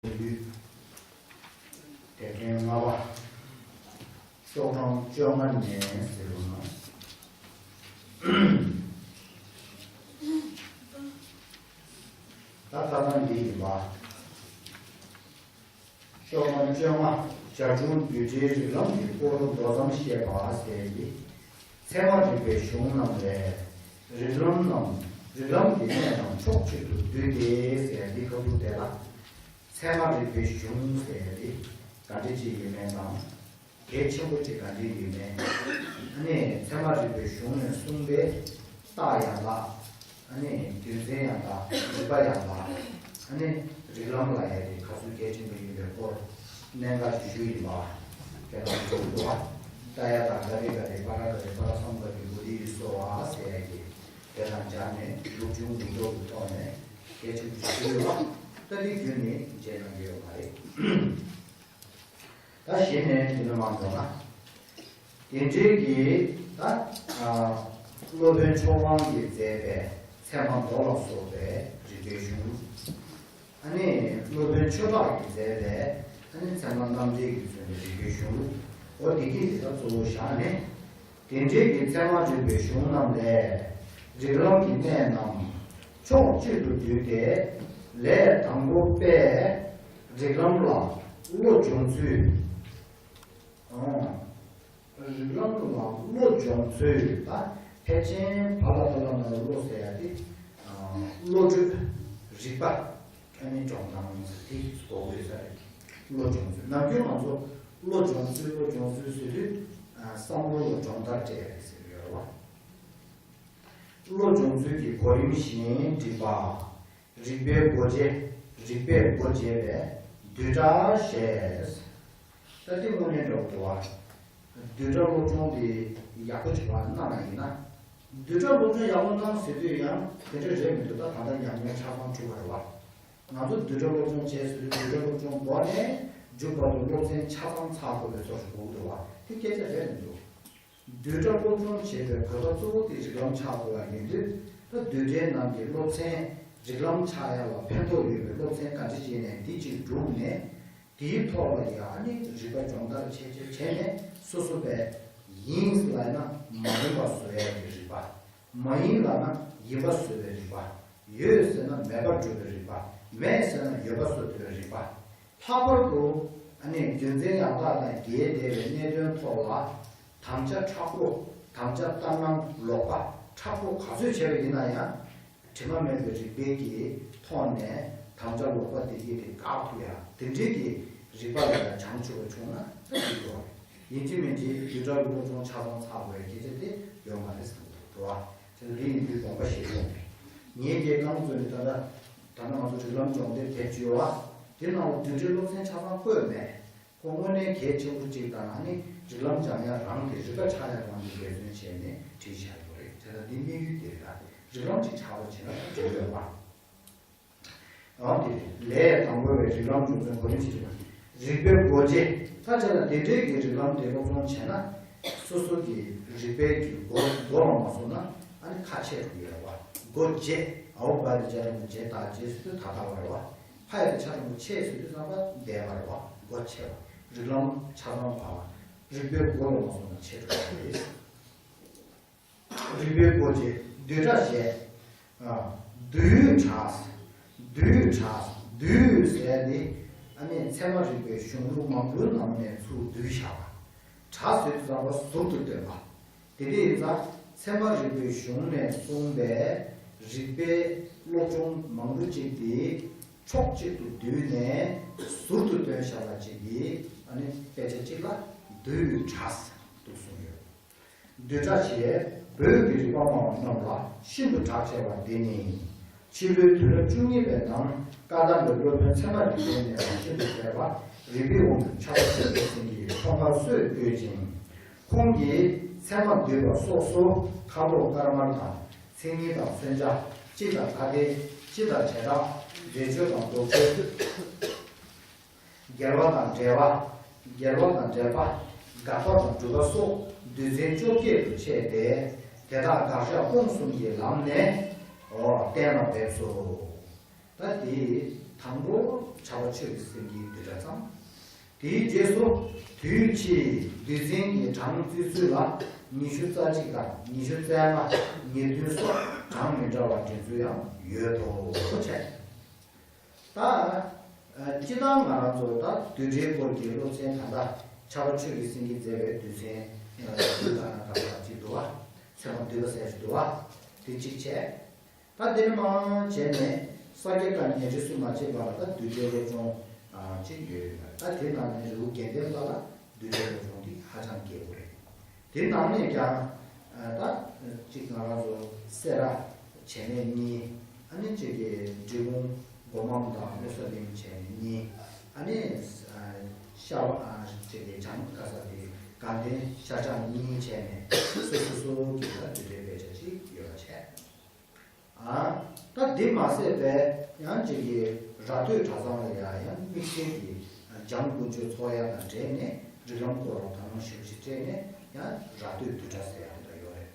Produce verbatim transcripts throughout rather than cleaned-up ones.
དེབ་ཕྲེང་ལྔ་པ། ཤོག་གྲངས་བཅོ་ལྔ་ནས་ཟེར་བ་ན། ད་ཁ་སང་འདི་ཡིན་པ། ཤོག་གྲངས་བཅོ་ལྔ། བྱ་སྒྲུང་བསྡུས་གྲྭའི་རིགས་ལམ་གྱི་སྐོར་མདོ་ཙམ་བཤད་པ་ཟེར་གྱི། ཚད་མ་རིག་པའི་གཞུང་རྣམས་ལས། རིགས་ལམ་རྣམས་རིགས་ལམ་གྱི་གནད་རྣམས་ཕྱོགས་གཅིག་ཏུ་བསྡུས་ཏེ་ཟེར་འདི་ཁ་ཐུག་དེ་ལ། ཚད་མ་རིག་པའི་གཞུང་ཟེར་འདི་ག་འདྲ་ཅིག་ཡོད་མེད་དང་། གལ་ཆེན་པོ་ཅིག་ག་འདྲ་ཡོད་མེད། ཨ་ནི་ཚད་མ་རིག་པའི་གཞུང་ནས་གསུངས་པའི་རྟགས་ཡང་དག་ཨ་ནི་རྒྱུ་མཚན་ཡང་དག་རིགས་པ་ཡང་དག་ཨ་ནི་རིགས་ལམ་ལ་ཡང་དེ་ག་ཚོད་གལ་ཆེན་པོ་ཡིན་པའི་སྐོར་གནད་འགག་ཅིག་ཞུ་ཡིན་པ། དེ་དང་ཚོགས་འདུ་བ། ཏ་ཡ་དང་ག་རི་ག་རི་པ་ར་ག་རི་པ་ར་སམ་ག་རི་བོ་དི་ཡི་སོ་བ་ཟེར་ཡ་གི་དེ་དང་སྦྱར་ནས་ལུགས་འབྱུང་ལུགས་ལྡོག་གི་ཐོག་ནས་གལ་ཆེན་པོ་ཞིག་ཞུ་ཡོད་པ། ད་དེ་རྒྱུན་ནས་མཇལ་གནང་གི་ཡོད་མ་རེད། ད་གཞི་ནས་འདི་ནས་མར་འགྲོ་ན། དེ་འབྲེལ་གྱི་ད་སློབ་དཔོན་ཕྱོགས་གླང་གིས་མཛད་པའི་ཚད་མ་མདོ་ལ་སོགས་པའི་རིགས་པའི་གཞུང་ལུགས། ཨ་ནི་སློབ་དཔོན་ཆོས་གྲགས་ཀྱིས་མཛད་པའི་ཨ་ནི་ཚད་མ་རྣམ་འགྲེལ་གྱིས་མཚོན་པའི་རིགས་པའི་གཞུང་ལུགས། འོ་དེ་གཉིས་དེ་ད་གཙོ་བོ་བཞག་ནས། དེ་འབྲེལ་གྱི་ཚད་མ་རིག་པའི་གཞུང་རྣམས་ལས་རིགས་ལམ་གྱི་གནད་རྣམས་ཕྱོགས་གཅིག་ཏུ་བསྡུས་ཏེ། ལས་དང་པོ་པས་རིགས་ལམ་ལ་བློ་སྦྱོང་ཚུལ། རིགས་ལམ་ལ་བློ་སྦྱོང་ཚུལ་ལ་ཕལ་ཆེར་བ་ལ་ཏ་ལ་ན་རོ་བློ་ཟེར་ཡ་དེ། བློ་གྲོས་རིག་པ་ཨ་ནི་སྦྱོང་སྟངས་དེ་གོ་དགོས་ས་རེད། བློ་སྦྱོང་ཚུལ་ནམ་རྒྱུན་ང་ཚོ་བློ་སྦྱོང་ཚུལ་བློ་སྦྱོང་ཚུལ་ཟེར་དུས་བསམ་བློ་ལ་སྦྱོང་བརྡར་སྤྲད་ཡ་རེད་ཟེར་གྱི་ཡོད་རེད་བ། བློ་སྦྱོང་ཚུལ་གྱི་གོ་རིམ་བཞིན་བསྒྲིགས་པ། རིགས་པའི་སྒོ་འབྱེད། རིགས་པས་སྒོ་འབྱེད་པའི་བསྡུས་གྲྭ་ཞེས། ད་དེ་དངོས་གནས་འདྲ་པོ་འདུག་བ། བསྡུས་གྲྭ་སློབ་སྦྱོང་དེ་ཡག་པོ་ཅིག་བ་གནང་བ་ཡིན་ན། བསྡུས་གྲྭ་སློབ་སྦྱོང་ཡག་པོ་གནང་ཟེར་དུས་ཡང་དེ་འདྲ་རེད་མི་འདུག་ད་ད་ལྟ་ཉམས་མྱོང་ཆ་ཚང་གྲུབ་པ་རེད་བ། ང་ཚོ་བསྡུས་གྲྭ་སློབ་སྦྱོང་བྱས་ཟེར་དུས་བསྡུས་གྲྭ་སློབ་སྦྱོང་འགོ་ནས་མཇུག་བར་དུ་སློབ་ཚན་ཆ་ཚང་ཚར་དགོས་པའི་བཟོ་ཞིག་དགོས་ཀྱི་འདུག་བ། དེ་སྐད་ཆ་རེད་མི་འདུག་བསྡུས་གྲྭ་སློབ་སྦྱོང་བྱེད་པའི་དགོས་པ་གཙོ་བོ་དེ་རིགས་ལམ་ཆགས་དགོས་པ་ཡིན་དུས། ད་བསྡུས་གྲྭའི་ནང་གི་སློབ་ཚན་རིགས་ལམ་ཆགས་ཡ་ལ་ཕན་ཐོགས་ཡོད་པའི་སློབ་ཚན་ག་འདྲ་ཅིག་ནས་འདི་གཅིག་བསྒྲུབས་ནས། དེའི་ཐོག་ལ་ཡང་ནི་རིག་པ་སྦྱོང་བརྡར་བྱས་བྱས་བྱས་ནས་སོ་སོ་པས་ཡིན་ལབ་ན་མ་ཡིན་པ་བཟོ་ཡ་གི་རིག་པ། མ་ཡིན་ལབ་ན་ཡིན་པ་བཟོ་བའི་རིག་པ། ཡོད་ཟེར་ན་མེད་པར་འགྲུབ་པའི་རིག་པ། མེད་ཟེར་ན་ཡོད་པ་བཟོ་ཐུབ་པའི་རིག་པ། ལྷག་པར་དུ་ཨ་ནི་རྒྱུ་མཚན་ཡང་དག་དང་འགལ་བསྡད་པའི་གནད་དོན་ཐོག་ལ་དམ་བཅའ་མཁྲེགས་པོ། དམ་བཅའ་ལྟར་སྣང་ལོག་པ་མཁྲེགས་པོ་ག་ཚོད་བྱས་པ་ཡིན་ན་ཡང་། དྲི་མ་མེད་པའི་རིགས་པའི་གི་ཐོག་ནས་དམ་བཅའ་ལོག་པ་དེ་གྱིས་དེ་བཀག་ཐུབ་ཡ་དེ་འདྲའི་གི་རིག་པ་ལ་ཡང་བྱང་ཆུབ་པ་བྱུང་ན་ད་འགྲིག་གི་རེད། ཡིན་གཅིག་མིན་གཅིག་བསྡུས་གྲྭ་གི་སློབ་སྦྱོང་ཆ་ཚང་ཚར་དགོས་ཡ་སྐད་ཆ་དེ་ཡོད་མ་རེད་བསམ་གྱི་འདུག་རེད་བ། དེ་ལ་འདི་ཡིན་དུས་དགོངས་པ་བཞེས་ཡོང་མེད། ངས་ཀྱིས་རྐང་བཙུགས་ནས་ད་ལྟ་ད་ལྟ་ང་ཚོ་རིགས་ལམ་སྦྱོང་དེབ་དེབ་ཅིག་ཡོད་བ། དེ་ནང་ལ་བསྡུས་གྲྭའི་སློབ་ཚན་ཆ་ཚང་བཀོད་མེད། ཁོ་དངོས་གནས་གལ་ཆེན་པོ་གཅིག་དང་ཨ་ནི་རིགས་ལམ་སྦྱང་ཡ་རང་གི་རིག་པ་འཆང་ཡ་རང་གི་འབད་བརྩོན་བྱས་ནས་བྲིས་བཞག་ཡོད་རེད། དེ་ལ་འདི་དམིགས་ཡུལ་དེ་རེད། ད་རིགས་ལམ་གཅིག་ཆགས་པ་བྱས་ན་ད་འགྲིག་ཡོད་པ། ཨང་དེ་རེད། ལས་དང་པོ་བའི་རིགས་ལམ་སྦྱོང་ཚུལ་གོ་རིམ་ཞིག་རེད། རིགས་པའི་སྒོ་འབྱེད། ད་བྱས་ན་དེ་འདྲའི་གི་རིགས་ལམ་དེ་སློབ་སྦྱོང་བྱས་ན་སོ་སོ་གི་རིགས་པའི་གི་སྒོ་སྒོ་ལ་མ་སོང་ན་ཨ་ནི་ཁ་ཕྱེ་རུ་ཡོད་པ། སྒོ་འབྱེད། ཨའོ་བ་དེ་བྱས་ན་འབྱེད་ད་འབྱེད་ཟེར་དུས་ད་ད་བར་བ། ཕ་ཡི་ཆ་རིང་པོ་ཆེ་ཟེར་དུས་ཙམ་པ་འདས་པར་བ་སྒོ་ཕྱེ་བ། རིགས་ལམ་ཆ་ཚང་བ་ལ་རིགས་པའི་སྒོ་ལ་མ་སོང་ན་ཕྱེ་འགྲོ་བ་རེད། རིགས་པའི་སྒོ་འབྱེད་བསྡུས་གྲྭ་ཞེས། བསྡུས་གྲྭ། བསྡུས་གྲྭ། བསྡུས་ཟེར་ནི་ཨ་ནི་ཚད་མ་རིག་པའི་གཞུང་ལུགས་མང་པོའི་ནང་ནས་ཚུར་བསྡུས་བཞག་པ། གྲྭ་ཟེར་དུས་ཙམ་པ་ཟུར་དུ་འདོན་པ། དེ་འདྲ་ཡིན་ཙང་ཚད་མ་རིག་པའི་གཞུང་ནས་གསུངས་པའི་རིགས་པའི་སློབ་སྦྱོང་མང་པོ་ཅིག་དེ་ཕྱོགས་གཅིག་ཏུ་བསྡུས་ནས་ཟུར་དུ་བཏོན་བཞག་པ་ཅིག་གིས་ཨ་ནི་དཔེ་ཆ་གཅིག་ལ་བསྡུས་གྲྭ་ཟེར་འདུག་གསུངས་ཡོད། བསྡུས་གྲྭ་ཞེས་བོད་ཀྱི་རིག་པ་སྨྲ་བ་རྣམས་ལ་ཤིན་ཏུ་གྲགས་ཆེ་བ་འདི་ནི། ཕྱི་ལོའི་དུས་རབས་བཅུ་གཉིས་པའི་ནང་བཀའ་གདམས་པའི་སློབ་དཔོན་ཚད་མ་རིག་པའི་གནས་ལ་ཤིན་ཏུ་མཁས་པ་རིག་པའི་དབང་ཕྱུག་ཕྱག་རྒྱ་ཆོས་ཀྱི་སེང་གེའི་ཐོག་མར་སྲོལ་བཏོད་ཅིང་། ཁོང་གིས་ཚད་མ་བསྡུས་པ་སོགས་སུ་ཁ་དོག་དཀར་དམར་དང་མཚན་ཉིད་དང་མཚོན་བྱ། སྤྱི་དང་ཐ་དད། སྤྱི་དང་བྱེ་བྲག་འཛད་སྤྱོད་དང་ལྡོག་སྤྱོད། འགལ་བ་དང་འབྲེལ་བ། འགལ་བ་དང་འབྲེལ་པ། དགག་པ་དང་སྒྲུབ་པ་སོགས་བསྡུས་ཚན་བཅོ་བརྒྱད་དུ་ཕྱེ་སྟེ། དེ་དག་དགག་བཞག་སྤོང་གསུམ་གྱི་ལམ་ནས་འོ་གཏན་ལ་འབེབས་སོ། ད་དེ་ དང་པོ་ཕྱྭ་པ་ཆོས་ཀྱི་སེང་གེའི་བསྡུས་གྲྭ་ཙམ། དེའི་རྗེས་སུ་དུས་ཕྱིས་བསྡུས་ཚན་གྱི་གྲངས་བརྩི་ཚུལ་ལ་ཉི་ཤུ་རྩ་གཅིག་དང་ཉི་ཤུ་རྩ་ལྔ་ཉེར་བདུན་སོགས་གྲངས་མི་འདྲ་བ་འདྲེན་ཚུལ་ཡང་ཡོད་དོ་ཞེས། ད། སྤྱིར་བཏང་ང་རང་ཚོ་ད་བསྡུས་གྲྭའི་སྐོར་གྱི་སློབ་ཚན་ད་ལྟ་ཕྱྭ་པ་ཆོས་ཀྱི་སེང་གེས་མཛད་པའི་བསྡུས་ཚན་བསྡུས་ག་ན་ག་ས་ཅིག་འདུག་བ། ཚད་མ་བསྡུས་པ་ཟེར་ཞིག་འདུག་བ། དེ་གཅིག་བྱས། ད་འདིར་མང་བྱས་ནས་ས་སྐྱ་བཀའ་ཉན་རེ་སུ་མ་བྱས་པ་ལ་ད་བསྡུས་གྲྭའི་སློབ་སྦྱོང་ཅིག་ཡོད་ཡོད་ད་དེ་ནང་ནས་རི་བོ་དགེ་ལྡན་པ་ལ་བསྡུས་གྲྭའི་སློབ་སྦྱོང་འདི་ཧ་ཅང་གལ་པོ་རེད། དེ་ནང་ནས་ཀྱང་ད་གཅིག་ང་རང་ཚོ་སེ་ར་བྱེས་སྨད་གཉིས། ཨ་ནི་གཅིག་གི་འབྲི་གུང་སྒོ་མང་དང་བློ་གསལ་གླིང་བྱེས་སྨད་གཉིས། ཨ་ནི་ཤ་བ་གཅིག་གི་བྱང་ག་ས་དེ་དགའ་ལྡན་ཤར་བྱང་གཉིས་བྱས་ནས་སོ་སོ་སོ་གི་ད་བསྡུས་གྲྭའི་དཔེ་ཆ་ཅིག་ཡོད་པ་བྱས། ད་འདི་མ་ཟད་པའི་ཡང་གཅིག་གི་ར་སྟོད་གྲྭ་ཚང་ལ་ཡང་ཡང་དམིགས་བསལ་གྱི་འཇང་དཀོན་མཆོག་ཚོགས་ཡ་དང་འབྲེལ་ནས་རིགས་ལམ་སྐོར་ལ་དོ་སྣང་ཞེ་པོ་ཞིག་སྤྲད་ནས་ཡང་ར་སྟོད་བསྡུས་གྲྭ་ཟེར་ཡ་དེ་འདྲ་ཡོད་རེད།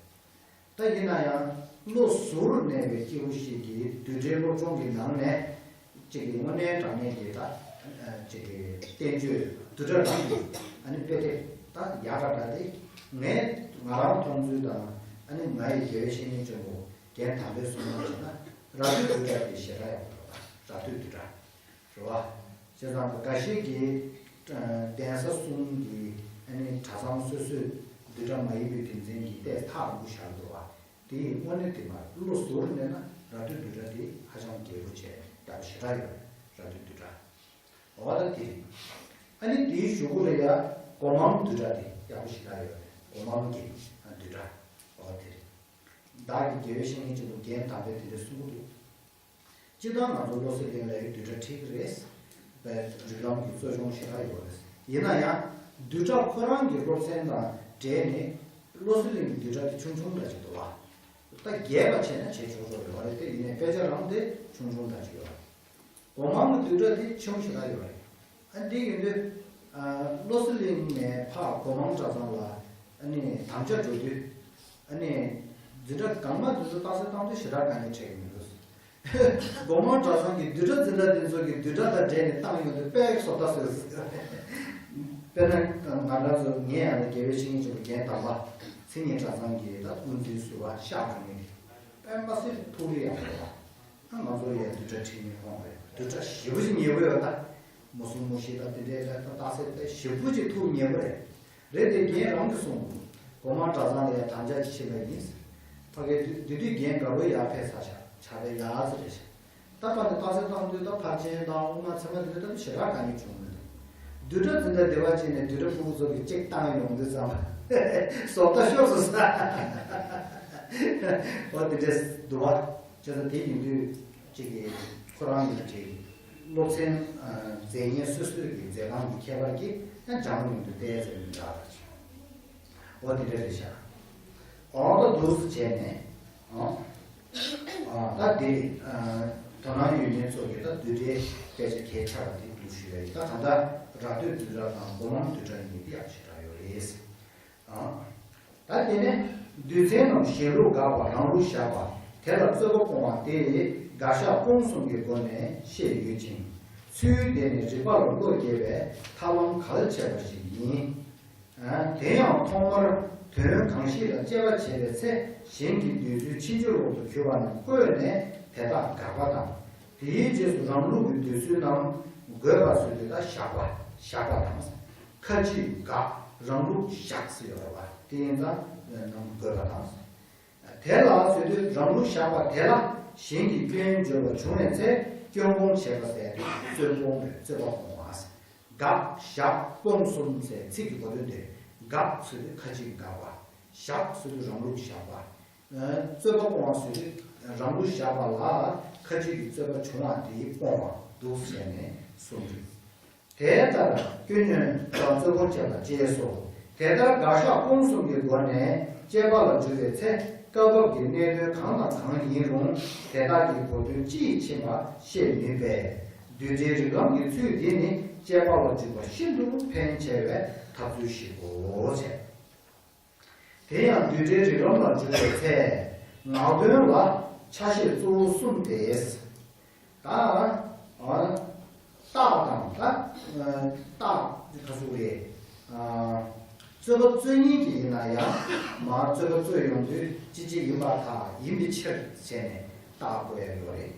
ད་ཡིན་ན་ཡང་བློ་གཟུར་གནས་པའི་སྐྱེས་བུ་ཞིག་གིས་བསྡུས་གྲྭའི་སློབ་སྦྱོང་གི་ནང་ནས་གཅིག་གི་དངོས་གནས་དྲང་གནས་ཀྱི་ད་གཅིག་གི་བསྟན་བཅོས་བསྡུས་གྲྭ་རང་གི་ཨ་ནི་དཔེ་དེབ་ད་ཡག་ག་འདྲ་དེ་ངས་ང་རང་མཐོང་ཚུལ་དང་ཨ་ནི་ང་ཡི་དགེ་བའི་བཤེས་གཉེན་ཆེན་པོ་རྒན་དམ་པས་གསུངས་པ་བྱས་ན་ར་སྟོད་བསྡུས་གྲྭ་དེ་ཞེ་དྲག་ཡག་པོ་འདུག་ར་སྟོད་བསྡུས་གྲྭ་རེད་བ། བྱས་ཙང་འགའ་ཤས་ཀྱིས་གདན་ས་གསུམ་གྱི་ཨ་ནི་གྲྭ་ཚང་སོ་སོས་བསྡུས་གྲྭ་མ་ཡིན་པའི་རྒྱུ་མཚན་གྱིས་ཏོག་ཙམ་ཐག་རིང་པོ་བཞག་འདུག་བ། དེ་ཡི་དངོས་གནས་དེ་མ་བློ་གཟུར་གནས་ན་ར་སྟོད་བསྡུས་གྲྭ་དེ་ཧ་ཅང་རྒྱས་པོ་བྱས་ཡག་པོ་ཞེ་དྲག་ཡོད་རེད། ར་སྟོད་བསྡུས་གྲྭ། འོ་ད་དེ་རེད། ཨ་ནི་དེའི་གཞུག་གུ་ལ་ཡ་སྒོ་མང་བསྡུས་གྲྭ་དེ་ཡག་པོ་ཞེ་དྲག་ཡོད་རེད། སྒོ་མང་གི་བསྡུས་གྲྭ། འོ་དེ་རེད། བདག་གི་དགེ་བའི་བཤེས་གཉེན་ཆེན་པོ་རྒན་དམ་པས་དེ་འདྲ་གསུང་གི་འདུག་སྤྱིར་བཏང་ང་ཚོ་བློ་གསལ་གླིང་ལ་ཡི་བསྡུས་གྲྭ་ཁྲིད་ཀྱི་རེད། པའི་རིགས་ལམ་གྱི་རྩོལ་སྦྱོང་ཞེ་དྲག་ཡོད་རེད། ཡིན་ན་ཡང་བསྡུས་གྲྭ་ཁོ་རང་གི་སློབ་ཚན་དང་འབྲེལ་ནས་བློ་གསལ་གླིང་གི་བསྡུས་གྲྭ་དེ་ཆུང་ཆུང་འདྲ་ཅིག་འདུག་བ། ད་རྒྱས་པ་བྱས་ན་བྱས་ཆོག་ཆོག་ཡོད་རེད་དེ་ཡིན་ནའི་དཔེ་ཆ་རང་དེ་ཆུང་ཆུང་འདྲ་ཅིག་ཡོད་རེད། སྒོ་མང་གི་བསྡུས་གྲྭ་དེ་ཆེན་པོ་ཞེ་དྲག་ཡོད་རེད། ཨ་འདི་ཡིན་དུས་བློ་གསལ་གླིང་ནས་ཕར་སྒོ་མང་གྲྭ་ཚང་ལ་ཨ་ནི་དམ་བཅའ་འགྲོ་དུས་ཨ་ནི་འཛིན་གྲྭ་གང་མང་དེ་ཚོ་རྟགས་གསལ་བཏང་དུས་ཞེ་དྲག་དཀའ་ངལ་འཕྲད་ཀྱི་མི་འདུག་སྒོ་མང་གྲྭ་ཚང་གི་བསྡུས་གྲྭ་འཛིན་གྲྭ་དེ་ཚོ་གི་བསྡུས་གྲྭ་དང་འབྲེལ་ནས་བཏང་ཡོང་དུས་དཔེ་བཟོ་ལྟ་བཟོས་སོང་། དཔེར་ན་ང་རང་ཚོ་ངའི་ཨ་ནི་དགེ་བའི་བཤེས་གཉེན་ཆེན་པོ་རྒན་དམ་པ་མཚན་ཉིད་གྲྭ་ཚང་གི་ད་སྐུ་མདུན་ཟུར་པ་ཤག་གྲོང་ནས་དཔེ་མ་སྲིད་ཐུགས་རེ་ཡག་པོ་རེད། ང་ཚོ་ཡང་བསྡུས་གྲྭ་ཁྲིད་མཁན་ཁོང་རེད། བསྡུས་གྲྭ་ཞེ་པོ་ཅིག་ཉེ་པོ་ཡོད་ད། མུ་གསུམ་མུ་བཞི་དང་དེ་འདྲའི་ལས་ད་རྟགས་གསལ་དཔེ་ཞེ་པོ་ཅིག་ཐུགས་ཉེ་པོ་རེད། རེད་དེ་རྒན་རང་གིས་གསུངས། སྒོ་མང་གྲྭ་ཚང་ལ་ཡང་དམ་བཅའ་ཅིག་ཕྱིན་པ་ཡིན། ཕ་གིར་དེ་དུས་རྒན་དགའ་རོགས་ཡར་ཕེབས་ཚར་ཤག་ཕྱག་དཔེ་ཡག་ཙི་རེད་ཤག་ད་ཕར་ནས་རྟགས་གསལ་བཏང་དུས་ད་ཕར་ཕྱིན་དང་དབུ་མ་ཚད་མ་དེ་ཚོ་ད་ཞེ་དྲག་དཀའ་ངལ་བྱུང་མི་འདུག་བསྡུས་གྲྭ་འཛིན་གྲྭ་སྡེ་བ་གཅིག་ནས་བསྡུས་གྲྭ་ཕྲུ་གུ་ཚོ་གིས་གཅིག་བཏང་ཡོང་དུས་ཙམ་པ་བཟོ་ལྟ་ཤོར་སོང་ས། འོ་དེ་འདྲས་འདུག་བ། བྱས་ཙང་དེ་ཡིན་དུས་གཅིག་གིས་ཁོ་རང་ཡིན་གཅིག་སློབ་ཚན་མཛད་མཁན་སོ་སོའི་གི་མཛད་སྟངས་ཀྱི་ཁྱད་པར་གྱིས་ཡང་སྦྱང་ཡོང་དུས་ཏོག་ཙམ་མི་འདྲ་བ་ཅིག་འོ་དེ་འདྲ་རེད་ཤག་འོ་ད་འདུག་སེ་བྱས་ནས་ཨོ། ཨ་ད་དེ་ཨ་དོ་སྣང་ཡོད་མཁན་ཚོ་གིས་ད་བསྡུས་གྲྭའི་དཔེ་ཆ་གལ་ཆེ་བ་དེ་འདུག་ཞུ་ཡ་ཡིན། ད་གང་ལྟར་ར་སྟོད་བསྡུས་གྲྭ་དང་སྒོ་མང་བསྡུས་གྲྭ་གཉིས་དེ་ཡག་ཞེ་དྲག་ཡོད་རེད། ཨ་ད་དེ་ནས་བསྡུས་ཚན་ནམ་གཞན་ལུགས་དགག་པ་རང་ལུགས་བཞག་པ་དེ་ལ་རྩོད་པ་སྤོང་བ་དེ་དགག་བཞག་སྤོང་གསུམ་གྱི་སྒོ་ནས་བཤད་ཡོད་ཅིང་། ཚུལ་དེ་ནི་རིགས་པ་ལ་བློ་འགྱེད་པའི་ཐབས་ལམ་གལ་ཆེ་བ་ཞིག་ཡིན། དེ་ཡང་ཐོག་མར་དོན་གང་ཞིག་ལ་དཔྱད་པ་བྱེད་པའི་ཚེ་གཞན་གྱི་འདོད་ཚུལ་ཕྱིན་ཅི་ལོག་ཏུ་གྱུར་པ་རྣམས་བཀོད་ནས་དེ་དག་དགག་པ་དང་། དེའི་རྗེས་སུ་རང་ལུགས་ཀྱི་འདོད་ཚུལ་རྣམས་འགོད་པ་ཟེར་དུས་ད་བཞག་པ་བཞག་པ་དང་། ཁ་ཅིག་དགག་རང་ལུགས་བཞག་ཟེར་ཡོད་རེད་བ། དེ་ཡིན་ཙང་རྣམས་འགོད་པ་དང་། དེ་ལ་ཟེར་དུས་རང་ལུགས་བཞག་པ་དེ་ལ་གཞན་གྱི་སྐྱོན་བརྗོད་པ་བྱུང་བའི་ཚེ་སྐྱོན་སྤོང་བྱེད་པ་ཟེར་དུས་རྩོད་སྤོང་རེད། རྩོད་པ་སྤོང་བ། དགག་བཞག་སྤོང་གསུམ་ཟེར་ཚིག་གི་གོ་དོན་དེ་དགག་ཟེར་དུས་ཁ་ཅིག་དགག་པ། བཞག་ཟེར་དུས་རང་ལུགས་བཞག་པ། རྩོད་པ་སྤོང་བ་ཟེར་དུས་རང་ལུགས་བཞག་པ་ལ་ཁ་ཅིག་གི་རྩོད་པ་བྱུང་བ་དེ་སྤོང་བ་འདུག་ཟེར་ནས་གསུངས་རེད། དེ་ལྟར་སྐྱོན་ཉོན་དང་རྩོད་སྤོང་བྱེད་པ་ཅེས་སོ། དེ་ལྟར་དགག་བཞག་སྤོང་གསུམ་གྱི་སྒོ་ནས་དཔྱད་པ་ལ་འཇུག་པའི་ཚེ་སྐབས་བབ་ཀྱི་གནད་དོན་གང་དང་གང་ཡིན་རུང་དེ་དག་གི་གོ་དོན་སྤྱི་ཡིས་ཕྱིན་པ་ཤེས་ནུས་པས། བསྡུས་གྲྭའི་རིགས་ལམ་གྱི་ཚུལ་འདི་ནི་དཔྱད་པ་ལ་འཇུག་པ་ཤིན་ཏུ་ཕན་ཆེ་བའི་ཐབས་ཚུལ་ཞིག་གོ་ཆེ། དེ་ཡང་བསྡུས་གྲྭའི་རིགས་ལམ་ལ་འཇུག་པའི་ཚེ་ངག་དོན་ལ་ཆ་ཤས་གཙོ་བོ་གསུམ་སྟེ། ད་ རྟགས་དང་ད། རྟགས་ག་ཚོད་རེད། རྩོད་པ་རྩོད་མཁན་གྱི་ཡིན་ན་ཡང་མར་རྩོད་པ་རྩོད་ཡོང་དུས་ཅི་ཅི་ཡིན་པར་ཐལ། ཡིན་པའི་ཕྱིར་བྱས་ནས་རྟགས་བཀོད་ཡ་ཡོད་རེད།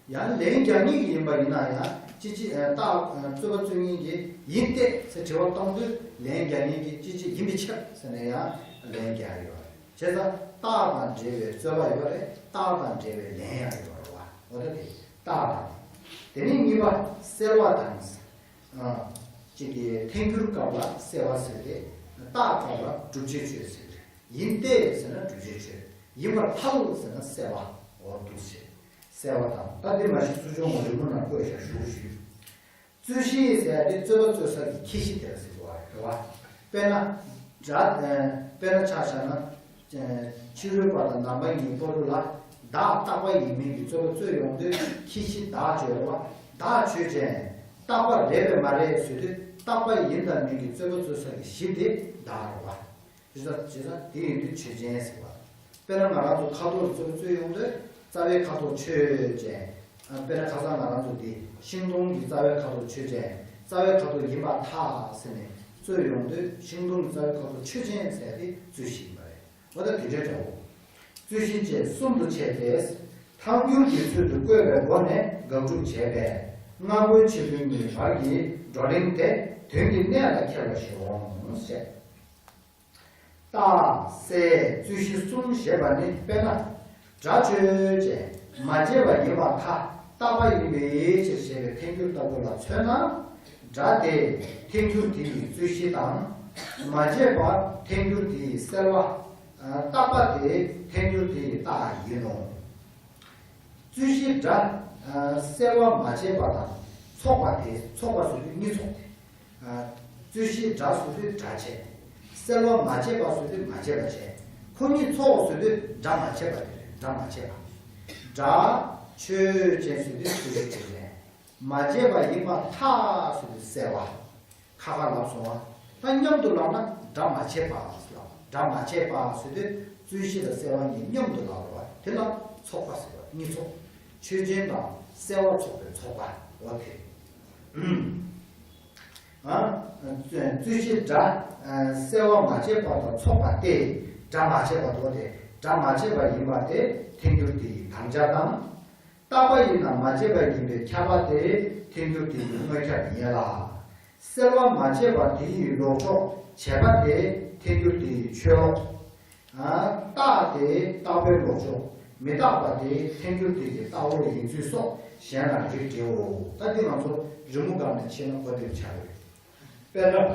ཡང་ལན་རྒྱག་མཁན་གྱི་ཡིན་པ་ཡིན་ན་ཡང་ཅི་ཅི་རྟགས་རྩོད་པ་རྩོད་མཁན་གྱིས་ཡིན་ཏེ་ཟེར་དྲི་བ་གཏོང་དུས་ལན་རྒྱག་མཁན་གྱིས་ཅི་ཅི་ཡིན་པའི་ཕྱིར་ཟེར་ནས་ཡང་ལན་རྒྱག་ཡ་ཡོད་རེད། བྱས་ཙང་རྟགས་དང་འབྲེལ་བའི་རྩོད་པ་ཡོད་རེད། རྟགས་དང་འབྲེལ་བའི་ལན་ཡང་ཡོད་རེད་བ། འོ་ད་དེ་རྟགས་དང་། དེ་ནས་གཉིས་པ་སེལ་བ་དང་། ཨ། གཅིག་གིས་ཐལ་འགྱུར་སྐབས་ལ་སེལ་བ་ཟེར་ཏེ། རྟགས་སྐབས་ལ་བསྒྲུབ་བྱའི་ཆོས་ཟེར་གི་རེད། ཡིན་ཏེ་ཟེར་ན་བསྒྲུབ་བྱའི་ཆོས། ཡིན་པར་ཐལ་ཟེར་ན་སེལ་བ། འོ་འདུག་ཟེར། སེལ་བ་དང་ད་འདི་མ་གཞི་ཚུལ་འཆོས་ངོ་རིང་པོ་ནང་བཀོད་བཞག་ཞུ་ཞུ། རྩོད་གཞི་ཟེར་ཡ་དེ་རྩོད་པ་རྩོད་ས་ཀྱི་ཁྱད་གཞི་དེ་ལ་ཟེར་དགོས་པ་རེད་བ། དཔེར་ན། སྒྲ། དཔེར་ན་ཆ་བཞག་ན། ཕྱི་རོལ་པ་དང་ནང་པ་གཉིས་བར་དུ་ལ། བདག་རྟག་པ་ཡིན་མིན་གྱི་རྩོད་པ་རྩོད་ཡོང་དུས་ཁྱད་གཞི་བདག་བརྗོད་རེད་བ། བདག་ཆོས་ཅན། རྟག་པ་རེད་པས་མ་རེད་ཟེར་དུས་རྟག་པ་ཡིན་དང་མིན་གྱི་རྩོད་པ་རྩོད་ས་ཀྱི་གཞི་དེ་བདག་རེད་བ། བྱས་ཙང་བྱས་ཙང་དེ་ཡིན་དུས་ཆོས་ཅན་ཟེར་བ། དཔེར་ན་ང་རང་ཚོ་ཁ་དོག་རྩོད་རྩོད་ཡོང་དུས་རྩ་བའི་ཁ་དོག་ཆོས་ཅན། དཔེར་ན་ཁ་སང་ང་རང་ཚོ་འདི་ཤིང་སྡོང་གི་རྩ་བའི་ཁ་དོག་ཆོས་ཅན། རྩ་བའི་ཁ་དོག་ཡིན་པར་ཐལ་ཟེར་ནས་རྩོད་ཡོང་དུས་ཤིང་སྡོང་གི་རྩ་བའི་ཁ་དོག་ཆོས་ཅན་ཟེར་ཏེ་རྩོད་གཞི་ཡིན་པ་རེད། འོ་ད་དེ་འདྲའི་འདྲ་བོ། རྩོད་གཞི་བཅས་གསུམ་དུ་ཕྱེ་སྟེ། ཐལ་འགྱུར་གྱི་ཚུལ་དུ་བཀོད་པའི་སྒོ་ནས་དགག་སྒྲུབ་བྱས་པས་སྔ་རྒོལ་ཕྱི་རྒོལ་གཉིས་བར་གྱི་བགྲོ་གླེང་དེ་དོན་གྱི་གནད་ལ་ཁྱེར་བ་ཞིག་འོང་ཞེས། རྟགས་གསལ་རྩོད་གཞི་གསུམ་ཞེས་པ་ནི་དཔེར་ན། སྒྲ་ཆོས་ཅན། མ་བྱས་པ་ཡིན་པར་ཐལ། རྟག་པ་ཡིན་པའི་ཕྱིར་ཞེས་པའི་ཐལ་འགྱུར་ལྟ་བུ་ལ་མཚོན་ན། སྒྲ་དེ་ཐལ་འགྱུར་དེ་ཡི་རྩོད་གཞི་དང་། མ་བྱས་པ་ཐལ་འགྱུར་དེ་ཡི་སེལ་བ། རྟག་པ་དེ་ཐལ་འགྱུར་དེ་ཡི་རྟགས་ཡིན་ནོ། རྩོད་གཞི་སྒྲ། སེལ་བ་མ་བྱས་པ་དང་ཚོགས་པ་དེ། ཚོགས་པ་ཟེར་དུས་གཉིས་ཚོགས་ཏེ། རྩོད་གཞི་སྒྲ་ཟེར་དུས་སྒྲ་བྱས། སེལ་བ་མ་བྱས་པ་ཟེར་དུས་མ་བྱས་པ་བྱས། ཁོ་གཉིས་ཚོགས་ཟེར་དུས་སྒྲ་མ་བྱས་པ་དེ་རེད། སྒྲ་མ་བྱས་པ། སྒྲ་ཆོས་ཅན་ཟེར་དུས་རྩོད་གཞི་ཆོས་ཅན། མ་བྱས་པ་ཡིན་པར་ཐལ་ཟེར་དུས་སེལ་བ། ཁ་ཁ་ལབ་སོང་བ། ད་མཉམ་དུ་ལབ་ན་སྒྲ་མ་བྱས་པ་ཟེར་བ། སྒྲ་མ་བྱས་པ་ཟེར་དུས་རྩོད་གཞི་དང་སེལ་བ་གཉིས་མཉམ་དུ་ལབ་རེད་བ། དེ་ལ་ཚོགས་པ་ཟེར་བ། གཉིས་ཚོགས། ཆོས་ཅན་དང་སེལ་བ་ཚོགས་པའི་ཚོགས་པ། འོ་དེ། ཨ། རྩོད་གཞི་སྒྲ། སེལ་བ་མ་བྱས་པ་དང་ཚོགས་པ་སྟེ། སྒྲ་མ་བྱས་པ་དོ་སྟེ། སྒྲ་མ་བྱས་པ་ཡིན་པ་དེ་ཐལ་འགྱུར་དེ་ཡི་དམ་བཅའ་དང་། རྟག་པ་ཡིན་ན་མ་བྱས་པ་ཡིན་པས་ཁྱབ་པ་སྟེ་ཐལ་འགྱུར་དེ་ཡི་དངོས་ཁྱབ་ཡིན་ལ། སེལ་བ་མ་བྱས་པ་དེ་ཡི་ལོག་ཕྱོགས་བྱས་པ་དེ་ཐལ་འགྱུར་དེ་ཡི་ཆོས་ལོག། རྟག་དེ་རྟག་པའི་ལོག་ཕྱོགས། མི་རྟག་པ་དེ་ཐལ་འགྱུར་དེ་ཡི་རྟགས་ལོག་ཡིན་ཚུལ་སོགས་གཞན་ལ་རིགས་འགྲེའོ། ད་འདི་ང་ཚོ་རི་མོ་སྒང་ནས་ཕྱེ་ན་གོ་བདེ་པོ་ཆགས་ཡོད། དཔེར་ན།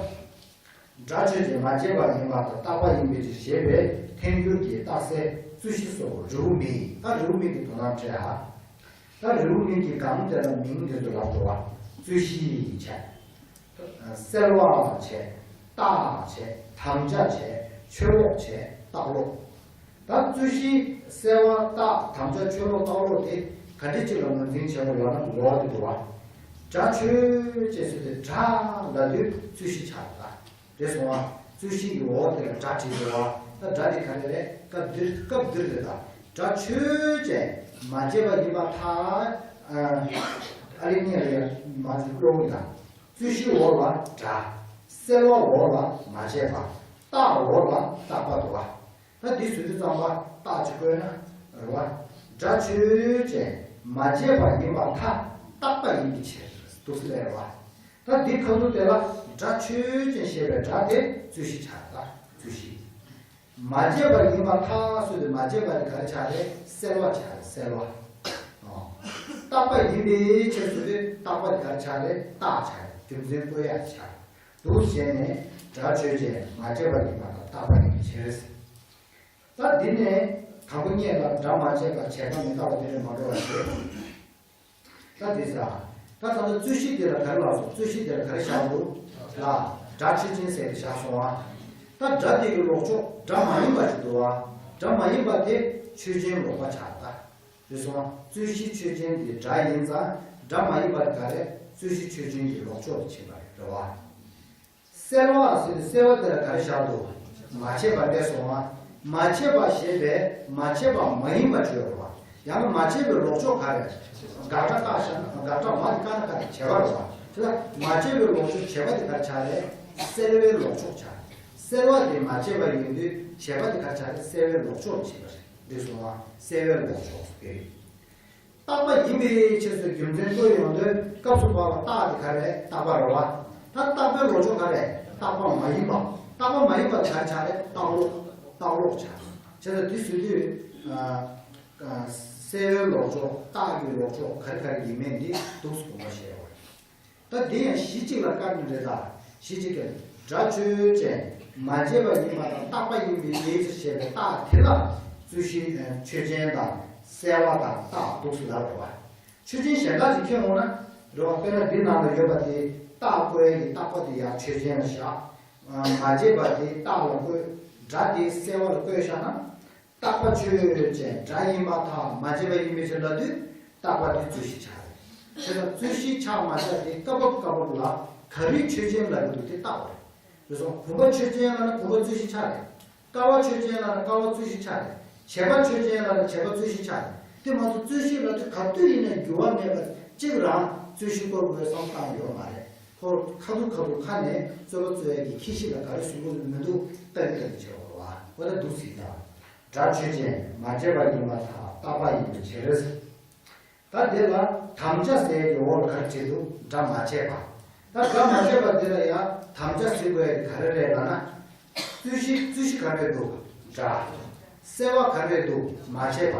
སྒྲ་ཆོས་ཅན། མ་བྱས་པ་ཡིན་པ་དང་རྟག་པ་ཡིན་པའི་ཕྱིར་ཞེས་པའི་ཐལ་འགྱུར་གྱི་རྟགས་གསལ་རྩོད་གཞི་སོགས་རེའུ་མིག། ད་རེའུ་མིག་གི་དོ་སྣང་སྤྲད་ཨ། ད་རེའུ་མིག་གི་སྒང་དེ་ལ་མིང་དེ་ཚོ་ལབ་འགྲོ་བ། རྩོད་གཞི་བྱས། སེལ་བ་བྱས། རྟགས་བྱས། དམ་བཅའ་བྱས། ཆོས་ལོག་བྱས། རྟགས་ལོག། ད་རྩོད་གཞི་སེལ་བ་རྟགས་དམ་བཅའ་ཆོས་ལོག་རྟགས་ལོག་དེ་ག་འདྲ་ཅིག་ལ་ངོས་འཛིན་བྱེད་དགོས་ལབ་ན་ལོག་སྟེ་འགྲོ་བ། སྒྲ་ཆོས་ཅན་ཟེར་ཏེ་སྒྲ་ལབ་དུས་རྩོད་གཞི་ཆགས་ད། རེད་སོང་བ། རྩོད་གཞི་ཡི་འོག་དེ་ལ་སྒྲ་བྲིས་འགྲོ་བ། ད་སྒྲ་དེ་ག་རེ་རེད། སྐབས་འདིར་སྐབས་འདིར་རེད་ད། སྒྲ་ཆོས་ཅན། མ་བྱས་པ་ཡིན་པར་ཐལ། ཨ་ལེ་ནས་རེད་མ་གཅིག་ཀློག་ཡིན་ད། རྩོད་གཞི་འོག་ལ་སྒྲ། སེལ་བ་འོག་ལ་མ་བྱས་པ། རྟགས་འོག་ལ་རྟག་པ་འདུག་བ། ད་འདི་ཟེར་དུས་ཙམ་པ་རྟགས་ཅིག་བཀོད་ན་རེད་བ། སྒྲ་ཆོས་ཅན། མ་བྱས་པ་ཡིན་པར་ཐལ། རྟག་པ་ཡིན་པའི་ཕྱིར་འདུག་སེ་ལབ་རེད་བ། ད་འདི་ཁ་ཐུག་དེ་ལ་སྒྲ་ཆོས་ཅན་ཞེས་པའི་སྒྲ་དེ་རྩོད་གཞི་ཆགས་ད། རྩོད་གཞི། མ་བྱས་པ་ཡིན་པར་ཐལ་ཟེར་དུས་མ་བྱས་པ་དེ་ག་རེ་ཆགས་རེད། སེལ་བ་ཆགས་རེད། སེལ་བ། ཨོ། རྟག་པ་ཡིན་པའི་ཕྱིར་ཟེར་དུས་རྟག་པ་དེ་ག་རེ་ཆགས་རེད། རྟགས་ཆགས་རེད། རྒྱུ་མཚན་བཀོད་ཡ་ཆགས། འདུག་བྱས་ནས་སྒྲ་ཆོས་ཅན། མ་བྱས་པ་ཡིན་པ་དང་རྟག་པ་ཡིན་པའི་ཕྱིར། ད་འདི་ནས་དང་པོ་ཉིད་ལ་སྒྲ་མ་བྱས་པ་བྱས་པ་མི་རྟག་པ་དེ་ལས་མ་འགྲོ་བ་ཞིག་ད་འདི་ཟ། ད་ད་ལྟ་རྩོད་གཞི་འདི་ལ་ག་རེ་ལབ་སོང་། རྩོད་གཞི་འདི་ལ་ག་རེ་བཞག་འདུག་ལ། སྒྲ་ཆོས་ཅན་ཟེར་ཏེ་བཞག་སོང་བ། ད་སྒྲ་དེ་གི་ལོག་ཕྱོགས་སྒྲ་མ་ཡིན་པ་ཞིག་འདུག་བ། སྒྲ་མ་ཡིན་པ་དེ་ཆོས་ཅན་ལོག་པ་ཆགས་ད། རེད་སོང་བ། རྩོད་གཞི་ཆོས་ཅན་དེ་སྒྲ་ཡིན་ཙང་སྒྲ་མ་ཡིན་པ་དེ་ག་རེ། རྩོད་གཞི་ཆོས་ཅན་གྱི་ལོག་ཕྱོགས་དེ་ཕྱིན་པ་རེད། རེད་བ། སེལ་བ་ཟེར་ཏེ་སེལ་བ་དེ་ལ་ག་རེ་བཞག་འདུག་མ་བྱས་པ་བསྡད་སོང་བ། མ་བྱས་པ་ཞེས་པས་མ་བྱས་པ་མ་ཡིན་པ་བརྗོད་རེད་བ། ཡང་ན་མ་བྱས་པའི་ལོག་ཕྱོགས་ག་རེ། དགག་སྒྲ་བཀག་བཞག་ན། དགག་སྒྲ་མ་དེ་བཀག་ན་ག་རེ། བྱས་པ་རེད་བ། དེ་ལ་མ་བྱས་པའི་ལོག་ཕྱོགས་བྱས་པ་དེ་ག་རེ་ཆགས་རེད། སེལ་བའི་ལོག་ཕྱོགས་ཆགས། སེལ་བ་དེ་མ་བྱས་པ་ཡིན་དུས་བྱས་པ་དེ་ག་རེ་ཆགས་རེད། སེལ་བའི་ལོག་ཕྱོགས་བྱས་པ་རེད། འགྲིག་སོང་ང་། སེལ་བའི་ལོག་ཕྱོགས་དེ་རེད། རྟག་པ་ཡིན་པའི་ཕྱིར་ཟེར་རྒྱུ་མཚན་བཀོད་ཡོང་དུས་སྐབས་སུ་བབ་པ་རྟགས་དེ་ག་རེ། རྟག་པ་རེད་བ། ད་རྟག་པའི་ལོག་ཕྱོགས་ག་རེ། རྟག་པ་མ་ཡིན་པ། རྟག་པ་མ་ཡིན་པ་ག་རེ་ཆགས་རེད། རྟག་ལོག་རྟག་ལོག་ཆགས། བྱས་ཙང་དེ་བཟོས་དུས། སེལ་བའི་ལོག་ཕྱོགས། རྟགས་ཀྱི་ལོག་ཕྱོགས་ག་རེ་ག་རེ་ཡིན་མིན་འདི་འདུག་སེ་དགོངས་པ་བཞེས་པ་རེད། ད་འདི་ཡང་གཞི་གཅིག་ལ་བཀར་ནས་རེད། ད་གཞི་གཅིག་གི་སྒྲ་ཆོས་ཅན། མ་བྱས་པ་ཡིན་པ་དང་རྟག་པ་ཡིན་པའི་ཡིད་ཅེས་བྱ་བའི་རྟགས་དེ་ལ་རྩོད་གཞི་ཆོས་ཅན་དང་སེལ་བ་དང་རྟགས་འདུག་སེ་ལབ་པ་རེད་བ། ཆོས་ཅན་གཞན་དག་ཅིག་ཁྱེར་འོང་ན་རེད་བ། དཔེར་ན་འདི་ནང་ལ་ཡོད་པ་དེ། རྟགས་བཀོད་ཡའི་རྟག་པ་དེ་ཡང་ཆོས་ཅན་ལ་བཞག་མ་བྱས་པ་དེ་རྟགས་ལ་བཀོད། སྒྲ་དེ་སེལ་བ་ལ་བཀོད་བཞག་ན། རྟག་པ་ཆོས་ཅན་སྒྲ་ཡིན་པར་ཐལ། མ་བྱས་པ་ཡིན་པའི་ཕྱིར་ལབ་དུས་རྟག་པ་དེ་རྩོད་གཞི་ཆགས་རེད། དེ་ལ་རྩོད་གཞི་ཆགས་མ་ཆགས་དེ་སྐབས་བབ་སྐབས་བབ་ལ་ག་རེ་ཆོས་ཅན་ལབ་ཀྱི་འདུག་དེ་བརྟག་པ་རེད། རེད་སོང་། གོམས་པ་ཆོས་ཅན་ལབ་ན་གོམས་པ་རྩོད་གཞི་ཆགས་རེད། ཀ་བ་ཆོས་ཅན་ལབ་ན་ཀ་བ་རྩོད་གཞི་ཆགས་རེད། བྱས་པ་ཆོས་ཅན་ལབ་ན་བྱས་པ་རྩོད་གཞི་ཆགས་རེད། དེ་མ་གཏོགས་རྩོད་གཞི་ལབ་དུས་ག་དུས་ཡིན་ན་འགྱུར་བ་མེད་པ་གཅིག་རང་རྩོད་གཞི་བཀོད་དགོས་བསམ་བཏང་ཡོད་མ་རེད། ཁོ་ཁ་ཐུག་ཁ་ཐུག་ཁ་ནས་རྩོད་པ་རྩོད་ཡས་ཀྱི་ཁྱད་གཞི་ལ་ག་རེ་གཟིགས་དགོས་མི་འདུག་ལྟ་གི་ལྟ་གི་བྱེད་དགོས་རེད་བ། འོ་ད་འདུག་སེ་ད། སྒྲ་ཆོས་ཅན། མ་བྱས་པ་ཡིན་པར་ཐལ། རྟག་པ་ཡིན་པའི་ཕྱིར། ད་དེ་ལ་དམ་བཅའ་ཟེར་གྱི་འོག་ལ་ག་རེ་བྲིས་འདུག་སྒྲ་མ་བྱས་པ། ད་སྒྲ་མ་བྱས་པ་དེ་ལ་ཡང་དམ་བཅའ་ཟེར་དགོས་ཡ་དེ་ག་རེ་རེད་ལབ་ན། རྩོད་གཞི། རྩོད་གཞི་ག་རེ་འདུག་སྒྲ། སེལ་བ་ག་རེ་འདུག་མ་བྱས་པ།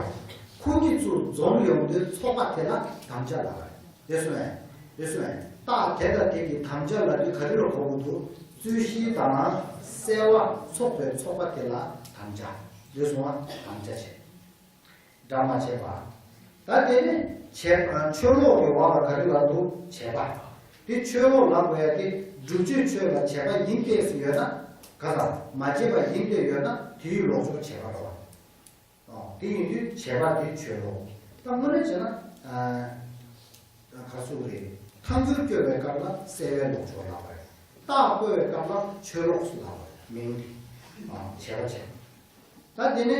ཁོ་གཉིས་ཚུར་འཛོམས་ཡོང་དུས་ཚོགས་པ་དེ་ལ་དམ་བཅའ་ལབ་པ་རེད། རེད་སོང་ངས། རེད་སོང་ངས། རྟགས་དེ་དང་དེ་གི་དམ་བཅའ་ལབ་དུས་ག་རེ་ལ་གོ་དགོས་འདུག་རྩོད་གཞི་དང་སེལ་བ་ཚོགས་པའི་ཚོགས་པ་དེ་ལ་དམ་བཅའ། རེད་སོང་ང་། དམ་བཅའ་བྱས། སྒྲ་མ་བྱས་པ། ད་དེ་ནི་བྱས། ཆོས་ལོག་གི་བར་ལ་ག་རེ་ལབ་འདུག་བྱས་པ། དེ་ཆོས་ལོག་ལབ་དགོས་ཡ་དེ་སྒྲུབ་བྱེད་ཆོས་ལ་བྱས་པ་ཡིན་ཏེ་ཟེར་ཡོད་ན། ག་ས། མ་བྱས་པ་ཡིན་ཏེ་ཡོད་ན་དེའི་ལོག་ཕྱོགས་བྱས་པ་རེད་བ། ཨོ། དེ་ཡིན་དུས་བྱས་པ་དེ་ཆོས་ལོག་ད་དངོས་གནས་བྱས་ན། ཨ། ག་སུ་རེད། ཐལ་འགྱུར་སྐྱོན་པའི་སྐབས་ལ་སེལ་བའི་ལོག་ཕྱོགས་ལབ་པ་རེད། རྟགས་བཀོད་པའི་སྐབས་ལ་ཆོས་ལོག་ཟེར་ལབ་པ་རེད། མིང་དེ། ཨ། བྱས་པ་བྱས། ད་དེ་ནས་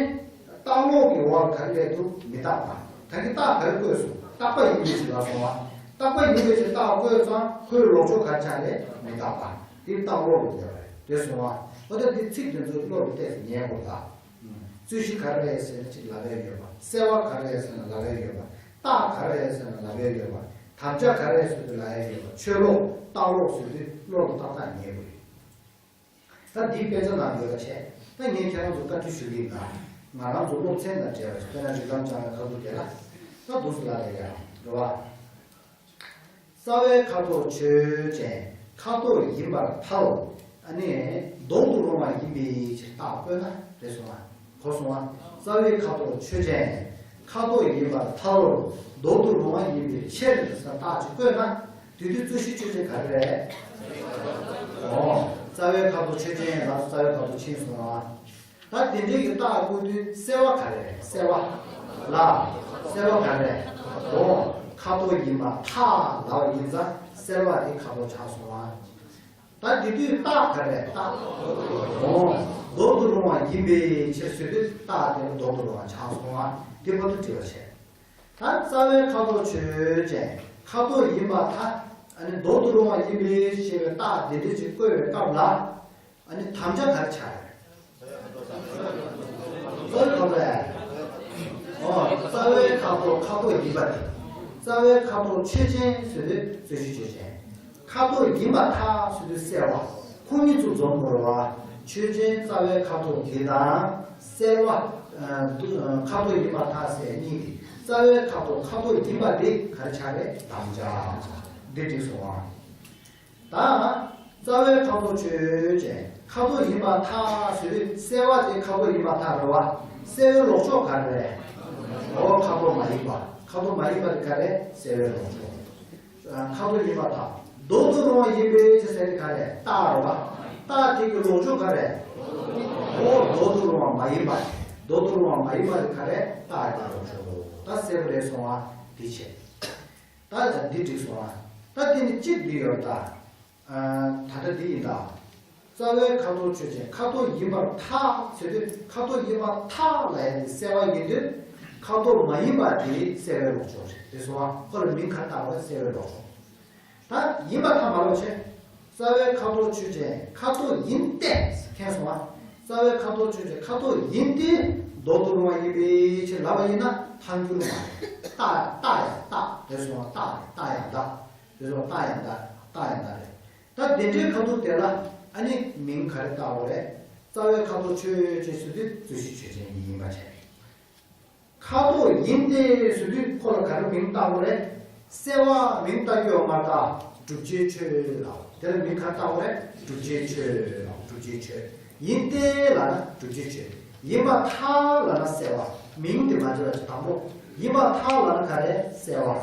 རྟགས་ལོག་གི་འོག་ག་རེ་སླེབས་འདུག་མི་རྟག་པ། ད་གིན་རྟགས་ག་རེ་བཀོད་སོང་། རྟག་པ་ཡིན་པའི་ཕྱིར་ལབ་སོང་བ། རྟག་པ་ཡིན་པའི་ཕྱིར་རྟགས་བཀོད་ཙང་ཁོའི་ལོག་ཕྱོགས་ག་རེ་ཆགས་རེད། མི་རྟག་པ། དེ་རྟགས་ལོག་ལ་སླེབས་པ་རེད། དེ་སོང་བ། འོ་ད་དེ་ཚིག་དེ་ཚོ་བློ་ལ་གཏད་ནས་ཉན་དགོས་ད། རྩོད་གཞི་ག་རེ་རེད་ཟེར་ན་ཅིག་ལབ་ཡ་ཡོད་པ། སེལ་བ་ག་རེ་རེད་ཟེར་ན་ལབ་ཡ་ཡོད་པ། རྟགས་ག་རེ་རེད་ཟེར་ན་ལབ་ཡ་ཡོད་པ། དམ་བཅའ་ག་རེ་རེད་ཟེར་དུས་ལབ་ཡ་ཡོད་པ། ཆོས་ལོག་རྟགས་ལོག་ཟེར་དུས་བློ་ལ་ཏག་ཏག་ཉན་དགོས་རེད། ད་འདིའི་དཔེ་ཆ་ནང་ཡོད་པ་བྱས། ད་ངས་ཁྱེད་རང་ཚོ་བཀའ་འདྲི་ཞུ་གི་ཡིན་ད། ང་རང་ཚོ་སློབ་ཚན་དང་འབྲེལ་བ་ཞིག་དཔེར་ན་རིགས་ལམ་སྦྱང་བའི་ཁ་ཐུག་དེ་ལ། ད་འདུག་སེ་ལབ་ཡ་ཡང་རེད་བ། རྩ་བའི་ཁ་དོག་ཆོས་ཅན། ཁ་དོག་ཡིན་པར་ཐལ། ཨ་ནི་ལྡོག་ཏུ་རུང་བ་ཡིན་པའི་ཕྱིར་རྟགས་བཀོད་ན་རེད་སོང་ང་། གོ་སོང་ང་། རྩ་བའི་ཁ་དོག་ཆོས་ཅན། ཁ་དོག་ཡིན་པར་ཐལ། ལྡོག་ཏུ་རུང་བ་ཡིན་པའི་ཕྱིར་ཟེར་རྟགས་ཅིག་བཀོད་ན། དེ་དུས་རྩོད་གཞི་ཆོས་ཅན་ག་རེ་རེད། ཨོ། རྩ་བའི་ཁ་དོག་ཆོས་ཅན་ལ་རྩ་བའི་ཁ་དོག་ཕྱིན་སོང་ང་། ད་དེ་འདྲའི་གི་རྟགས་བཀོད་དུས་སེལ་བ་ག་རེ་རེད། སེལ་བ། ལ། སེལ་བ་ག་རེ་རེད། ལྡོག་ཁ་དོག་ཡིན་པར་ཐལ་ལབ་པ་ཡིན་ཙང་སེལ་བ་དེ་ཁ་དོག་ཆགས་སོང་ང་། ད་དེ་དུས་རྟགས་ག་རེ་རེད། རྟགས། ལྡོག་ཏུ་རུང་བ་ཡིན་པའི་ཕྱིར་ཟེར་དུས་རྟགས་དེ་ལ་ལྡོག་ཏུ་རུང་བ་ཆགས་སོང་ང་། དེ་བར་དུ་འགྲིག་པ་བྱས། ད་རྩ་བའི་ཁ་དོག་ཆོས་ཅན། ཁ་དོག་ཡིན་པར་ཐལ། ཨ་ནི་ལྡོག་ཏུ་རུང་བ་ཡིན་པའི་ཞེས་པའི་རྟགས་འདི་འདྲ་ཅིག་བཀོད་པའི་སྐབས་ལ། ཨ་ནི་དམ་བཅའ་ག་རེ་ཆགས་རེད། རྩ་བའི་ཁ་དོག་ལས། ཨོ། རྩ་བའི་ཁ་དོག་ཁ་དོག་ཡིན་པ་དེ། རྩ་བའི་ཁ་དོག་ཆོས་ཅན་ཟེར་དུས་རྩོད་གཞི་ཆོས་ཅན། ཁ་དོག་ཡིན་པར་ཐལ་ཟེར་དུས་སེལ་བ། ཁོ་གཉིས་ཚུར་འཛོམས་དགོས་རེད་བ། ཆོས་ཅན་རྩ་བའི་ཁ་དོག་དེ་དང་སེལ་བ། ཨ། དུ། ཨ། ཁ་དོག་ཡིན་པར་ཐལ་ཟེར་གཉིས་དེ། རྩ་བའི་ཁ་དོག་ཁ་དོག་ཡིན་པ་དེ་ག་རེ་ཆགས་རེད། དམ་བཅའ། འདི་འགྲིག་སོང་ང་། ད་རྩ་བའི་ཁ་དོག་ཆོས་ཅན། ཁ་དོག་ཡིན་པར་ཐལ་ཟེར་དུས་སེལ་བ་དེ་ཁ་དོག་ཡིན་པར་ཐལ་རེད་བ། སེལ་བའི་ལོག་ཕྱོགས་ག་རེ་རེད། འོ། ཁ་དོག་མ་ཡིན་པ། ཁ་དོག་མ་ཡིན་པ་དེ་ག་རེ། སེལ་བའི་ལོག་ཕྱོགས། ཁ་དོག་ཡིན་པར་ཐལ། ལྡོག་ཏུ་རུང་བ་ཡིན་པའི་ཕྱིར་ཟེར་དེ་ག་རེ། རྟགས་རེད་བ། རྟགས་དེ་གི་ལོག་ཕྱོགས་ག་རེ། འོ། ལྡོག་ཏུ་རུང་བ་མ་ཡིན་པ། ལྡོག་ཏུ་རུང་བ་མ་ཡིན་པ་དེ་ག་རེ། རྟགས་དེ་ལོག་ཕྱོགས། ད་སེལ་བ་རེད་སོང་ང་། འདི་བྱས། ད་འདི་འགྲིག་སོང་ང་། ད་དེ་ནི་གཅིག་འདི་ཡོད་ད། ཨ། ད་ལྟ་འདི་ཡིན་ད། རྩ་བའི་ཁ་དོག་ཆོས་ཅན། ཁ་དོག་ཡིན་པར་ཐལ་ཟེར་དུས་ཁ་དོག་ཡིན་པར་ཐལ་ལབ་ཡ་དེ་སེལ་བ་ཡིན་དུས། ཁ་དོག་མ་ཡིན་པ་དེ་སེལ་བའི་ལོག་ཕྱོགས་རེད། དེ་སོང་བ་ཁོ་ལ་མིང་ག་རེ་བཏགས་པ་སེལ་བའི་ལོག་ཕྱོགས། ད་ཡིན་པ་ཐ་མ་ལོག་བྱེད། རྩ་བའི་ཁ་དོག་ཆོས་ཅན། ཁ་དོག་ཡིན་ཏེ། མཁྱེན་སོང་བ། རྩ་བའི་ཁ་དོག་ཆོས་ཅན། ཁ་དོག་ཡིན་ཏེ་མདོག་ཏུ་རུང་བ་ཡིན་པའི་ཕྱིར་ལབ་པ་ཡིན་ན་ཐལ་འགྱུར་མ་རེད། རྟགས་རྟགས་ཡང་རྟགས། དེ་སོང་བ་རྟགས་རེད། རྟགས་ཡང་བདག། དེ་སོང་བ་རྟགས་ཡང་བདག། རྟགས་ཡང་བདག་རེད། ད་དེ་འདྲའི་ཁ་དོག་དེ་ལ་ཨ་ནི་མིང་ག་རེ་བཏགས་པ་རེད། རྩ་བའི་ཁ་དོག་ཆོས་ཅན་ཟེར་དུས་རྩོད་གཞི་ཆོས་ཅན་ཡིན་པ་བྱས། ཁ་དོག་ཡིན་ཏེ་ཟེར་དུས་ཁོ་ལ་ག་རེ་མིང་བཏགས་པ་རེད། སེལ་བ་མིང་བཏགས་རྒྱུ་ཡོད་མ་རེད། ད་བསྒྲུབ་བྱའི་ཆོས་ལ། དེ་ལ་མིང་ག་རེ་བཏགས་པ་རེད། བསྒྲུབ་བྱའི་ཆོས་ལ། བསྒྲུབ་བྱའི་ཆོས། ཡིན་ཏེ་ལབ་ན་བསྒྲུབ་བྱའི་ཆོས། ཡིན་པར་ཐལ་ལབ་ན་སེལ་བ། མིང་དེ་མ་བརྗོད་པ་བྱས། དང་པོ་ཡིན་པར་ཐལ་ལབ་ན་ག་རེ། སེལ་བ།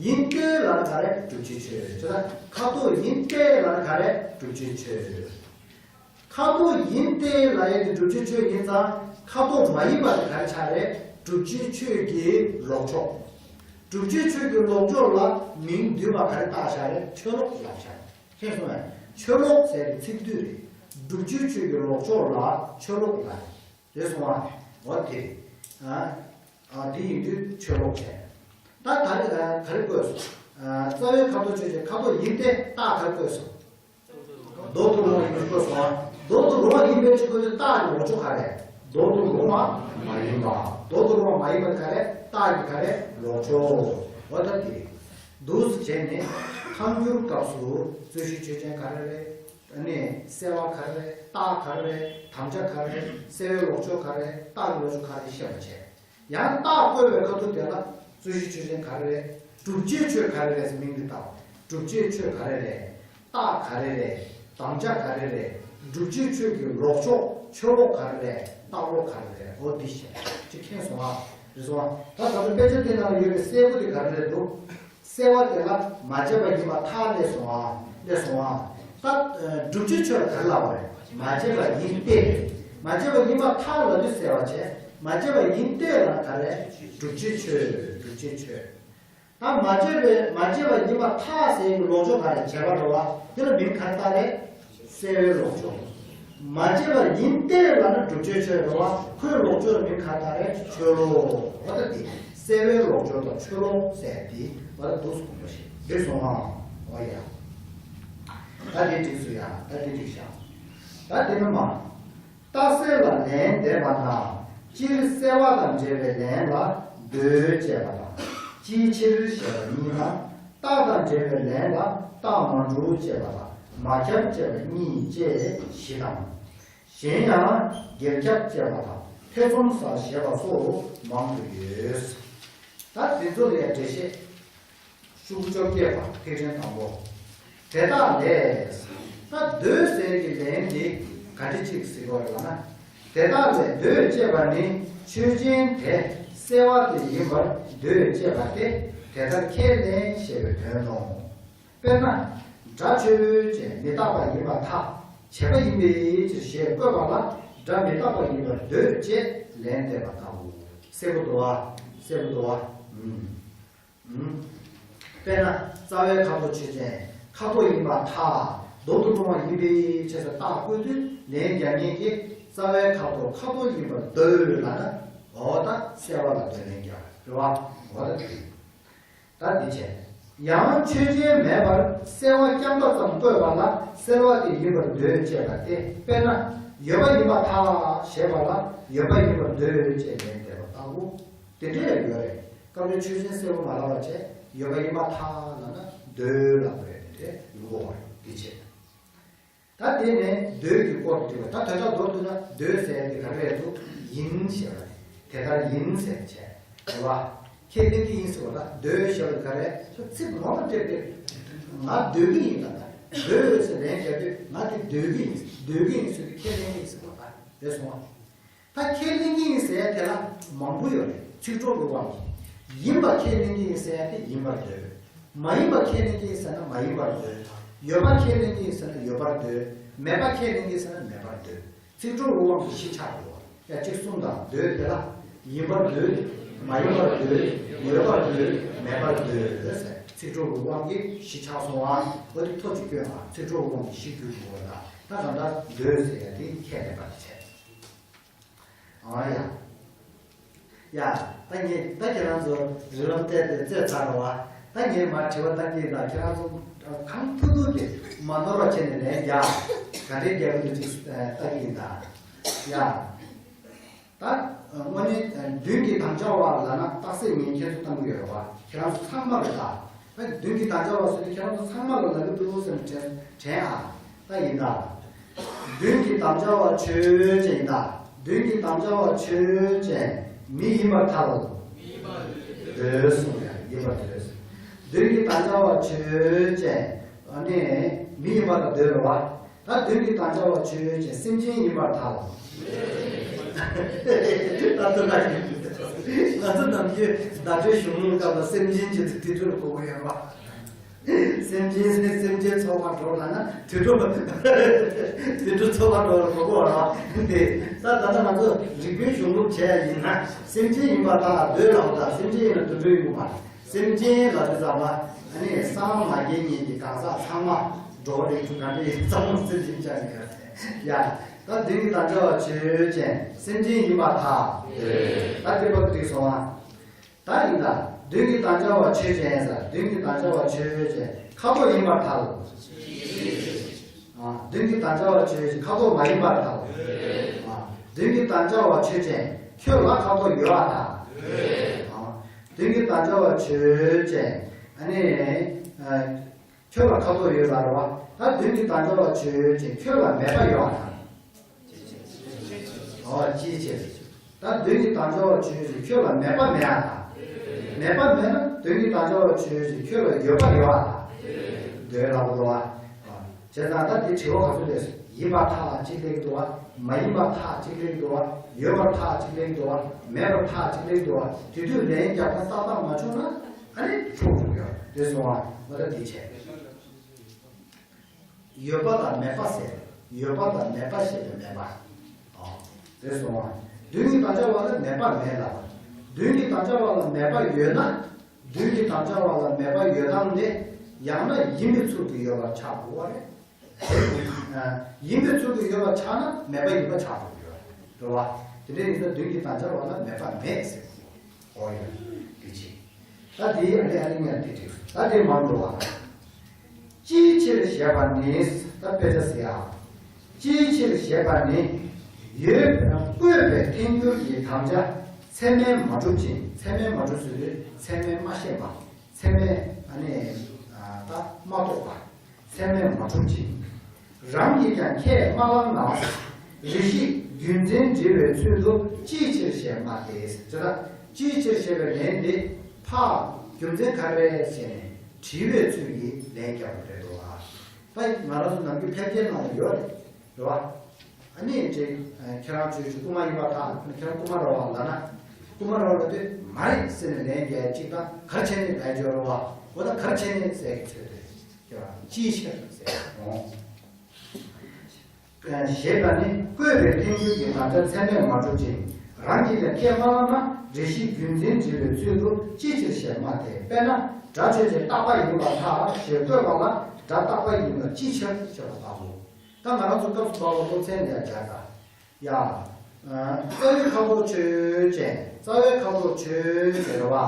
ཡིན་ཏེ་ལབ་ན་ག་རེ། བསྒྲུབ་བྱའི་ཆོས། བྱས་ཙང་ཁ་དོག་ཡིན་ཏེ་ལབ་ན་ག་རེ། བསྒྲུབ་བྱའི་ཆོས། ཁ་དོག་ཡིན་ཏེ་ལབ་ཡས་དེ་བསྒྲུབ་བྱའི་ཆོས་ཡིན་ཙང་ཁ་དོག་མ་ཡིན་པ་དེ་ག་རེ་ཆགས་རེད། བསྒྲུབ་བྱའི་ཆོས་ཀྱི་ལོག་ཕྱོགས། བསྒྲུབ་བྱའི་ཆོས་ཀྱི་ལོག་ཕྱོགས་ལ་མིང་བསྡུས་པ་ག་རེ་བཏགས་བཞག་རེད། ཆོས་ལོག་ལབ་བཞག་མཁྱེན་སོང་ངས། ཆོས་ལོག་ཟེར་དེ་ཚིག་བསྡུས་རེད། བསྒྲུབ་བྱའི་ཆོས་ཀྱི་ལོག་ཕྱོགས་ལ་ཆོས་ལོག་ལབ་རེད། རེད་སོང་ང་། འོ་དེ་རེད། ཨ་ཨ་དེ་ཡིན་དུས་ཆོས་ལོག་བྱས། ད་ད་རེས་ག་རེ་བཀོད་སོང་། རྩ་བའི་ཁ་དོག་ཆོས་ཅན། ཁ་དོག་ཡིན་ཏེ་རྟགས་ག་རེ་བཀོད་སོང་། མདོག་ཏུ་རུང་བ་ཡིན་པའི་ཕྱིར་སོང་། མདོག་ཏུ་རུང་བ་ཡིན་པའི་ཕྱིར་ཁོ་ཚོའི་རྟགས་ཀྱི་ལོག་ཕྱོགས་ག་རེ། མདོག་ཏུ་རུང་བ་མ་ཡིན་པ། མདོག་ཏུ་རུང་བ་མ་ཡིན་པ་ག་རེ། རྟགས་ཀྱི་ག་རེ། ལོག་ཕྱོགས། འོ་ད་དེ་རེད། འདུག་སེ་བྱས་ནས་ཐལ་འགྱུར་སྐབས་སུ་རྩོད་གཞི་ཆོས་ཅན་ག་རེ་རེད། ཨ་ནི་སེལ་བ་ག་རེ་རེད། རྟགས་ག་རེ་རེད། དམ་བཅའ་ག་རེ་རེད། སེལ་བའི་ལོག་ཕྱོགས་ག་རེ་རེད། རྟགས་ཀྱི་ལོག་ཕྱོགས་ག་རེ་རེད་ཤེས་པ་བྱས། ཡང་རྟགས་བཀོད་པའི་ཁ་ཐུག་དེ་ལ་རྩོད་གཞི་ཆོས་ཅན་ག་རེ་རེད། བསྒྲུབ་བྱའི་ཆོས་ག་རེ་རེད་ཟེར་མིང་འདི་བཏགས། བསྒྲུབ་བྱའི་ཆོས་ག་རེ་རེད། རྟགས་ག་རེ་རེད། དམ་བཅའ་ག་རེ་རེད། བསྒྲུབ་བྱའི་ཆོས་ཀྱི་ལོག་ཕྱོགས་ཆོས་ལོག་ག་རེ་རེད། རྟགས་ལོག་ག་རེ་རེད། འོ་འདི་བཤད་ཅིག་མཁྱེན་སོང་ཨ། རེད་སོང་ཨ། ད་ད་ལྟ་དཔེ་ཆ་དེ་ནང་ལ་ཡོད་པའི་སེལ་པོ་དེ་ག་རེ་རེད་འདུག་སེལ་བ་དེ་ལ་མ་བྱས་པ་ཡིན་པར་ཐལ་སླེབས་སོང་ཨ། སླེབས་སོང་ཨ། ད་བསྒྲུབ་བྱའི་ཆོས་ལ་ག་རེ་ལབ་པ་རེད། མ་བྱས་པ་ཡིན་ཏེ། མ་བྱས་པ་ཡིན་པར་ཐལ་ལབ་དུས་སེལ་བ་བྱས། མ་བྱས་པ་ཡིན་ཏེ་ལབ་ག་རེ། བསྒྲུབ་བྱའི་ཆོས། བསྒྲུབ་བྱའི་ཆོས། ད་མ་བྱས་པའི་མ་བྱས་པ་ཡིན་པར་ཐལ་ཟེར་ཡག་གི་ལོག་ཕྱོགས་ག་རེ། བྱས་པ་རེད་བ། དེ་ལ་མིང་ག་རེ་བཏགས་རེད། སེལ་བའི་ལོག་ཕྱོགས། མ་བྱས་པ་ཡིན་ཏེ་ལབ་ན་བསྒྲུབ་བྱའི་ཆོས་རེད་བ། ཁོའི་ལོག་ཕྱོགས་ལ་མིང་ག་རེ་བཏགས་རེད། ཆོས་ལོག། འོ་ད་དེ་སེལ་བའི་ལོག་ཕྱོགས་དང་ཆོས་ལོག་ཟེར་དེ་འོ་ད་འདུག་སེ་གོ་བ་ཞིག་འགྲིག་སོང་ཨ། འོ་ཡ། ད་དེ་འགྲིག་སོང་ཡ། ད་དེ་འགྲིག་ཤག་ད་དེ་ནི་མ། རྟགས་གསལ་ལ་ལན་འདེབས་པ་ན། སྤྱིར་སེལ་བ་དང་འབྲེལ་བའི་ལན་ལ་འདོད་ཅེས་པ་དང་། ཅིའི་ཕྱིར་ཞེས་པ་གཉིས་དང་། རྟགས་དང་འབྲེལ་བའི་ལན་ལ་རྟགས་མ་གྲུབ་ཅེས་པ་དང་། མ་ཁྱབ་ཅེས་པ་གཉིས་བཅས་བཞི་དང་། གཞན་ཡང་། འགལ་ཁྱབ་ཅེས་པ་དང་། ཐེ་ཚོམ་ཟ་ཞེས་པ་སོགས་མང་དུ་ཡོད། ད་དེ་ཚོ་ལ་འགྲེལ་བཤད། ཤོག་བུ་བཅོ་བརྒྱད་པ་ཐེག་ཆེན་དང་པོ། དེ་དག་ལས། ད་འདོད་ཟེར་གྱི་ལན་འདི་ག་འདྲ་ཅིག་ཟེར་དགོས་རེད་ལབ་ན། དེ་དག་ལས་འདོད་ཅེས་པ་ནི་ཆོས་ཅན་དེ་སེལ་བ་དེ་ཡིན་པར་འདོད་ཅེས་པ་སྟེ་དེ་ལྟར་ཁས་ལེན་ཞེས་པའི་དོན་ནོ། དཔེར་ན། སྒྲ་ཆོས་ཅན་མི་རྟག་པ་ཡིན་པར་ཐལ། བྱས་པ་ཡིན་པའི་ཕྱིར་ཞེས་བཀོད་པ་ལ་སྒྲ་མི་རྟག་པ་ཡིན་པར་འདོད་ཅེས་ལན་འདེབས་པ་ལྟ་བུ། གསལ་པོ་འདུག་ཨ། གསལ་པོ་འདུག་ཨ། ཨུམ། དཔེར་ན་རྩ་བའི་ཁ་དོག་ཆོས་ཅན། ཁ་དོག་ཡིན་པར་ཐལ། མདོག་ཏུ་རུང་བ་ཡིན་པའི་ཕྱིར་ཟེར་རྟགས་བཀོད་དུས་ལན་རྒྱག་མཁན་གྱིས་རྩ་བའི་ཁ་དོག་ཁ་དོག་ཡིན་པར་འདོད་ལབ་ན། འོ་ད་སེལ་བ་ལ་འདོད་ལན་རྒྱག་རེད་བ། འོ་ད་དེ་རེད། ད་འདི་བྱས། ཡང་ཆོས་ཅན་མེད་པར་སེལ་བ་རྐྱང་པ་ཙམ་བཀོད་པ་ལ་སེལ་བ་དེ་ཡིན་པར་འདོད་ཅེས་པ་སྟེ། དཔེར་ན་ཡོད་པ་ཡིན་པར་ཐལ་ཞེས་པ་ལ་ཡོད་པ་ཡིན་པར་འདོད་ཅེས་ལན་འདེབས་པ་ལྟ་བུ། དེ་འདྲ་ཡང་ཡོད་རེད། སྐབས་རེ་ཆོས་ཅན་གསལ་པོ་མ་ལབ་པ་བྱས་ཡོད་པ་ཡིན་པར་ཐལ་ལབ་ན་འདོད་ལབ་དགོས་རེད། དེ་འདྲ་ཡོང་གི་ཡོད་རེད། དེ་བྱས། ད་དེ་ནས་འདོད་ཀྱི་སྐོར་དུ་དྲིས་པ། ད་དོན་དག་མདོར་བསྡུས་ན་འདོད་ཟེར་ཡག་དེ་ག་རེ་རེད་འདུག་ཡིན་ཞེས་པ་རེད། དེ་ལྟར་ཡིན་ཟེར་བྱས་རེད་བ། ཁས་ལེན་གྱི་ཡིན་ཟེར་བ་ལ་འདོད་ཞེས་པ་ག་རེ། ཚིག་ངོ་མ་སྤྲད་པས་ང་འདོད་ཀྱི་ཡིན་ལབ་ད། འདོད་ཟེར་ལན་བརྒྱབ་དུས་ང་དེ་འདོད་ཀྱི་ཡིན། འདོད་ཀྱི་ཡིན་ཟེར་དུས་ཁས་ལེན་གྱི་ཡིན་ཟེར་བ་ད་རེད་སོང་བ། ད་ཁས་ལེན་གྱི་ཡིན་ཟེར་ཡག་དེ་ལ་མང་པོ་ཡོད་རེད། ཚིག་གྲོགས་ཀྱི་དབང་གིས། ཡིན་པ་ཁས་ལེན་གྱི་ཡིན་ཟེར་ཡག་དེ་ཡིན་པར་འདོད། མ་ཡིན་པ་ཁས་ལེན་གྱི་ཡིན་ཟེར་ན་མ་ཡིན་པར་འདོད། ཡོད་པ་ཁས་ལེན་གྱི་ཡིན་ཟེར་ན་ཡོད་པར་འདོད། མེད་པ་ཁས་ལེན་གྱི་ཡིན་ཟེར་ན་མེད་པར་འདོད། ཚིག་གྲོགས་ཀྱི་དབང་གིས་བཞི་ཆགས་འགྲོ་བ། ཡ་གཅིག་གསུམ་དང་འདོད་དེ་ལ། ཡིན་པར་འདོད། མ་ཡིན་པར་འདོད། ཡོད་པར་འདོད། མེད་པར་འདོད་ཟེར་ཚིག་གྲོགས་ཀྱི་དབང་གིས་བཞི་ཆགས་སོང་བ། འོ་དེ་ཐོ་གཅིག་སྐྱོན་པ། ཚིག་གྲོགས་ཀྱི་དབང་གིས་བཞི་འགྱུར་འགྲོ་བ་ལ། ད་གང་ལྟར་འདོད་ཟེར་ཡག་དེ་ཁས་ལེན་པ་དེ་བྱས། ཨ་ཡ། ཡ། ད་ངས་ད་ཁྱེད་རང་ཚོ་རི་ལམ་བལྟས་ཏེ་རྩོད་ཚར་རོ་བ། ད་ངས་མར་དྲི་བ་བཏང་གི་ཡིན། ད་ཁྱེད་རང་ཚོ་གང་ཐུབ་ཐུབ་ཀྱིས་མ་ནོར་བ་བྱས་ནས་ལན་རྒྱག་ག་འདྲའི་རྒྱག་གི་འདུག་ཅིག་ལྟ་གི་ཡིན་ད། ཡ། ད་དངོས་གནས་མདུན་གྱི་དམ་བཅའ་བ་ལབ་ན་རྟགས་གསལ་ཉན་མཁན་ཚོ་བཏང་གི་ཡོད་རེད་བ། ཁྱེད་རང་ཚོ་ཚང་མ་རེད་ད། ད་མདུན་གྱི་དམ་བཅའ་བ་ཟེར་དུས་ཁྱེད་རང་ཚོ་ཚང་མ་ལ་ལབ་ཀྱི་འདུག་ཟེར་ནས་དྲན་དྲན་ཨ། ད་ཡིན་ད། མདུན་གྱི་དམ་བཅའ་བ་ཆོས་ཅན་ཡིན་ད། མདུན་གྱི་དམ་བཅའ་བ་ཆོས་ཅན། མི་ཡིན་པར་ཐལ། འདོད་གསུངས་ཡ། ཡིན་པར་འདོད་གསུངས། མདུན་གྱི་དམ་བཅའ་བ་ཆོས་ཅན། ཨ་ནི་མི་ཡིན་པར་འདོད་རེད་བ། ད་མདུན་གྱི་དམ་བཅའ་བ་ཆོས་ཅན། སེམས་ཅན་ཡིན་པར་ཐལ། ད་ལྟ་ང་ཚོ་ནམ་རྒྱུན་བརྡ་སྤྲོད་གཞུང་ལུགས་སྐབས་ལ་སེམས་ཅན་གྱི་དེ་དུས་ལ་གོ་གི་ཡོད་རེད་བ། སེམས་ཅན་སེམས་ཅན་ཚོགས་པ་འགྲོ་ལབ་ན་དུད་འགྲོ། དུད་འགྲོ་ཚོགས་པ་འགྲོ་ལ་གོ་གི་ཡོད་རེད་བ། དེ་ད་ད་ལྟ་ང་ཚོ་རིག་པའི་གཞུང་ལུགས་བྱས་ཡིན་ན་སེམས་ཅན་ཡིན་པར་ཐལ། འདོད་ལབ་ད་སེམས་ཅན་ཡིན་ན་དུད་འགྲོ་ཡིན་དགོས་པ། སེམས་ཅན་ལབ་དུས་ཙམ་པ་ཨ་ནི་གསང་བ་མ་རྒྱལ་གཉིས་ཀྱི་གང་ཟག་ཚང་མ་འགྲོ་བ་རིགས་དྲུག་ག་འདྲ་ཡིན་ཚང་མ་སེམས་ཅན་བྱ་ནི་ཡོད་རེད་ཡ། ད་མདུན་གྱི་དམ་བཅའ་བ་ཆོས་ཅན། སེམས་ཅན་ཡིན་པར་ཐལ། ད་དེ་བར་དུ་འགྲིག་སོང་ཨ། ད་ཡིན་ད། མདུན་གྱི་དམ་བཅའ་བ་ཆོས་ཅན་ཟེར། མདུན་གྱི་དམ་བཅའ་བ་ཆོས་ཅན། ཁ་དོག་ཡིན་པར་ཐལ། ཨ། མདུན་གྱི་དམ་བཅའ་བ་ཆོས་ཅན། ཁ་དོག་མ་ཡིན་པར་ཐལ། ཨ། མདུན་གྱི་དམ་བཅའ་བ་ཆོས་ཅན། ཁྱོད་ལ་ཁ་དོག་ཡོད་པར་ཐལ། ཨ། མདུན་གྱི་དམ་བཅའ་བ་ཆོས་ཅན། ཨ་ནི། ཨ། ཁྱོད་ལ་ཁ་དོག་ཡོད་ལབ་རེད་བ། ད་མདུན་གྱི་དམ་བཅའ་བ་ཆོས་ཅན། ཁྱོད་ལ་མེད་པ་ཡོད་པར་ཐལ། ཨོ། ཅིའི་ཕྱིར། ད་མདུན་གྱི་དམ་བཅའ་བ་ཆོས་ཅན། ཁྱོད་ལ་མེད་པ་མེད་པར་ཐལ། མེད་པ་མེད་ན་མདུན་གྱི་དམ་བཅའ་བ་ཆོས་ཅན། ཁྱོད་ལ་ཡོད་པ་ཡོད་པར་ཐལ། འདོད་ལབ་དགོས་རེད་བ། བྱས་ཙང་ད་འདི་དྲི་བ་ག་ཚོད་སླེབས་སོང་། ཡིན་པར་ཐལ་ཅིག་སླེབས་འདུག་བ། མ་ཡིན་པར་ཐལ་ཅིག་སླེབས་འདུག་བ། ཡོད་པར་ཐལ་ཅིག་སླེབས་འདུག་བ། མེད་པར་ཐལ་ཅིག་སླེབས་འདུག་བ། དེ་དུས་ལན་རྒྱག་ན་ཏག་ཏག་མ་བྱུང་ན་ཨ་ནི་འཕྱོག་འགྲོ་གི་ཡོད་རེད། དེ་སོང་བ་ང་ད་འདི་བྱས། ཡོད་པ་དང་མེད་པ་ཟེར། ཡོད་པ་དང་མེད་པ་ཞེས་པའི་མེད་པ། ཨོ། དེ་སོང་བ། མདུན་གྱི་དམ་བཅའ་བ་ལ་མེད་པ་མེད་ལབ། མདུན་གྱི་དམ་བཅའ་བ་ལ་མེད་པ་ཡོད་ན། མདུན་གྱི་དམ་བཅའ་བ་ལ་མེད་པ་ཡོད་སྟངས་དེ། ཡང་ན་ཡིན་པའི་ཚུལ་དུ་ཡོད་པར་ཆགས་དགོས་པ་རེད། ཡིན་པའི་ཚུལ་དུ་ཡོད་པ་ཆགས་ན་མེད་པ་ཡིན་པ་ཆགས་དགོས་ཡོད་རེད་བ། དེ་འདྲ་ཡིན་ཙང་མདུན་གྱི་དམ་བཅའ་བ་ལ་མེད་པ་མེད་ཟེར་དགོས་ཡོད་རེད། དེ་ཅི། ད་དེའི་ཨ་ལེ་ཨ་ལེ་ངས་དེ་དྲིས། ད་དེ་མང་འགྲོ་བ། ཅིའི་ཕྱིར་ཞེས་པ་ནི། ད་དཔེ་ཆ་ཟེར་ཡ། ཅིའི་ཕྱིར་ཞེས་པ་ནི། ཡོད་བསྐོས་པའི་ཐལ་འགྱུར་གྱི་དམ་བཅའ་ཚད་མས་མ་གྲུབ་ཅིང་། ཚད་མས་མ་གྲུབ་ཟེར་དུས་ཚད་མས་མ་ཤེས་པ། ཚད་མས་ཨ་ནི་ད་མ་རྟོགས་པ། ཚད་མས་མ་གྲུབ་ཅིང་། རང་གིས་ཀྱང་ཁས་མ་བླངས་ན། རེ་ཞིག་རྒྱུ་མཚན་འབྲེལ་བའི་ཚུལ་དུ་ཅིའི་ཕྱིར་ཞེས་སྨྲ་སྟེ། ཅེས་དང་ཅིའི་ཕྱིར་ཞེས་པའི་ལན་དེ་ཕར་རྒྱུ་མཚན་ག་རེ་རེད་ཟེར་ནས་དྲི་བའི་ཚུལ་གྱིས་ལན་བརྒྱབ་པ་རེད་འདུག་ཨ། ད་ང་རང་ཚོ་ནམ་རྒྱུན་ཕལ་ཆེར་ནང་ལ་ཡོད་རེད། རེད་བ། ཨ་ནི་ཅིག་ཁྱེད་རང་ཆོས་ཀྱི་རྐུན་མ་ཡིན་པར་ཐལ། ཁྱེད་རང་རྐུན་མ་རེད་བ་ལབ་ན། རྐུན་མ་རེད་བ་ལབ་དུས་མ་རེད་ཟེར་ནས་ལན་རྒྱག་གཅིག་དང་ག་རེ་བྱས་ནས་ལན་རྒྱག་རེད་བ། འོ་ད་ག་རེ་བྱས་ནས་ཟེར་གྱི་ཚོད་དེ། ཅིའི་ཕྱིར་ཟེར་འོང་། ཞེས་པ་ནི་བསྐོས་པའི་ཐལ་འགྱུར་གྱི་དམ་བཅའ་ཚད་མས་མ་གྲུབ་ཅིང་། རང་གིས་ཀྱང་ཁས་མ་བླངས་ན། རེ་ཞིག་རྒྱུ་མཚན་འབྲེལ་བའི་ཚུལ་དུ་ཅིའི་ཕྱིར་ཞེས་སྨྲ་སྟེ། དཔེར་ན་སྒྲ་ཆོས་ཅན་རྟག་པ་ཡིན་པར་ཐལ་ཞེས་བཀོད་པ་ལ་སྒྲ་རྟག་པ་ཡིན་པ་ཅིའི་ཕྱིར་ཞེས་པ་ལྟ་བུ། ད་ང་རང་ཚོ་སྐབས་སུ་བབ་པ་སློབ་ཚན་ལ་སྦྱར་ད། ཡ། རྩ་བའི་ཁ་དོག་ཆོས་ཅན། རྩ་བའི་ཁ་དོག་ཆོས་ཅན་རེད་བ།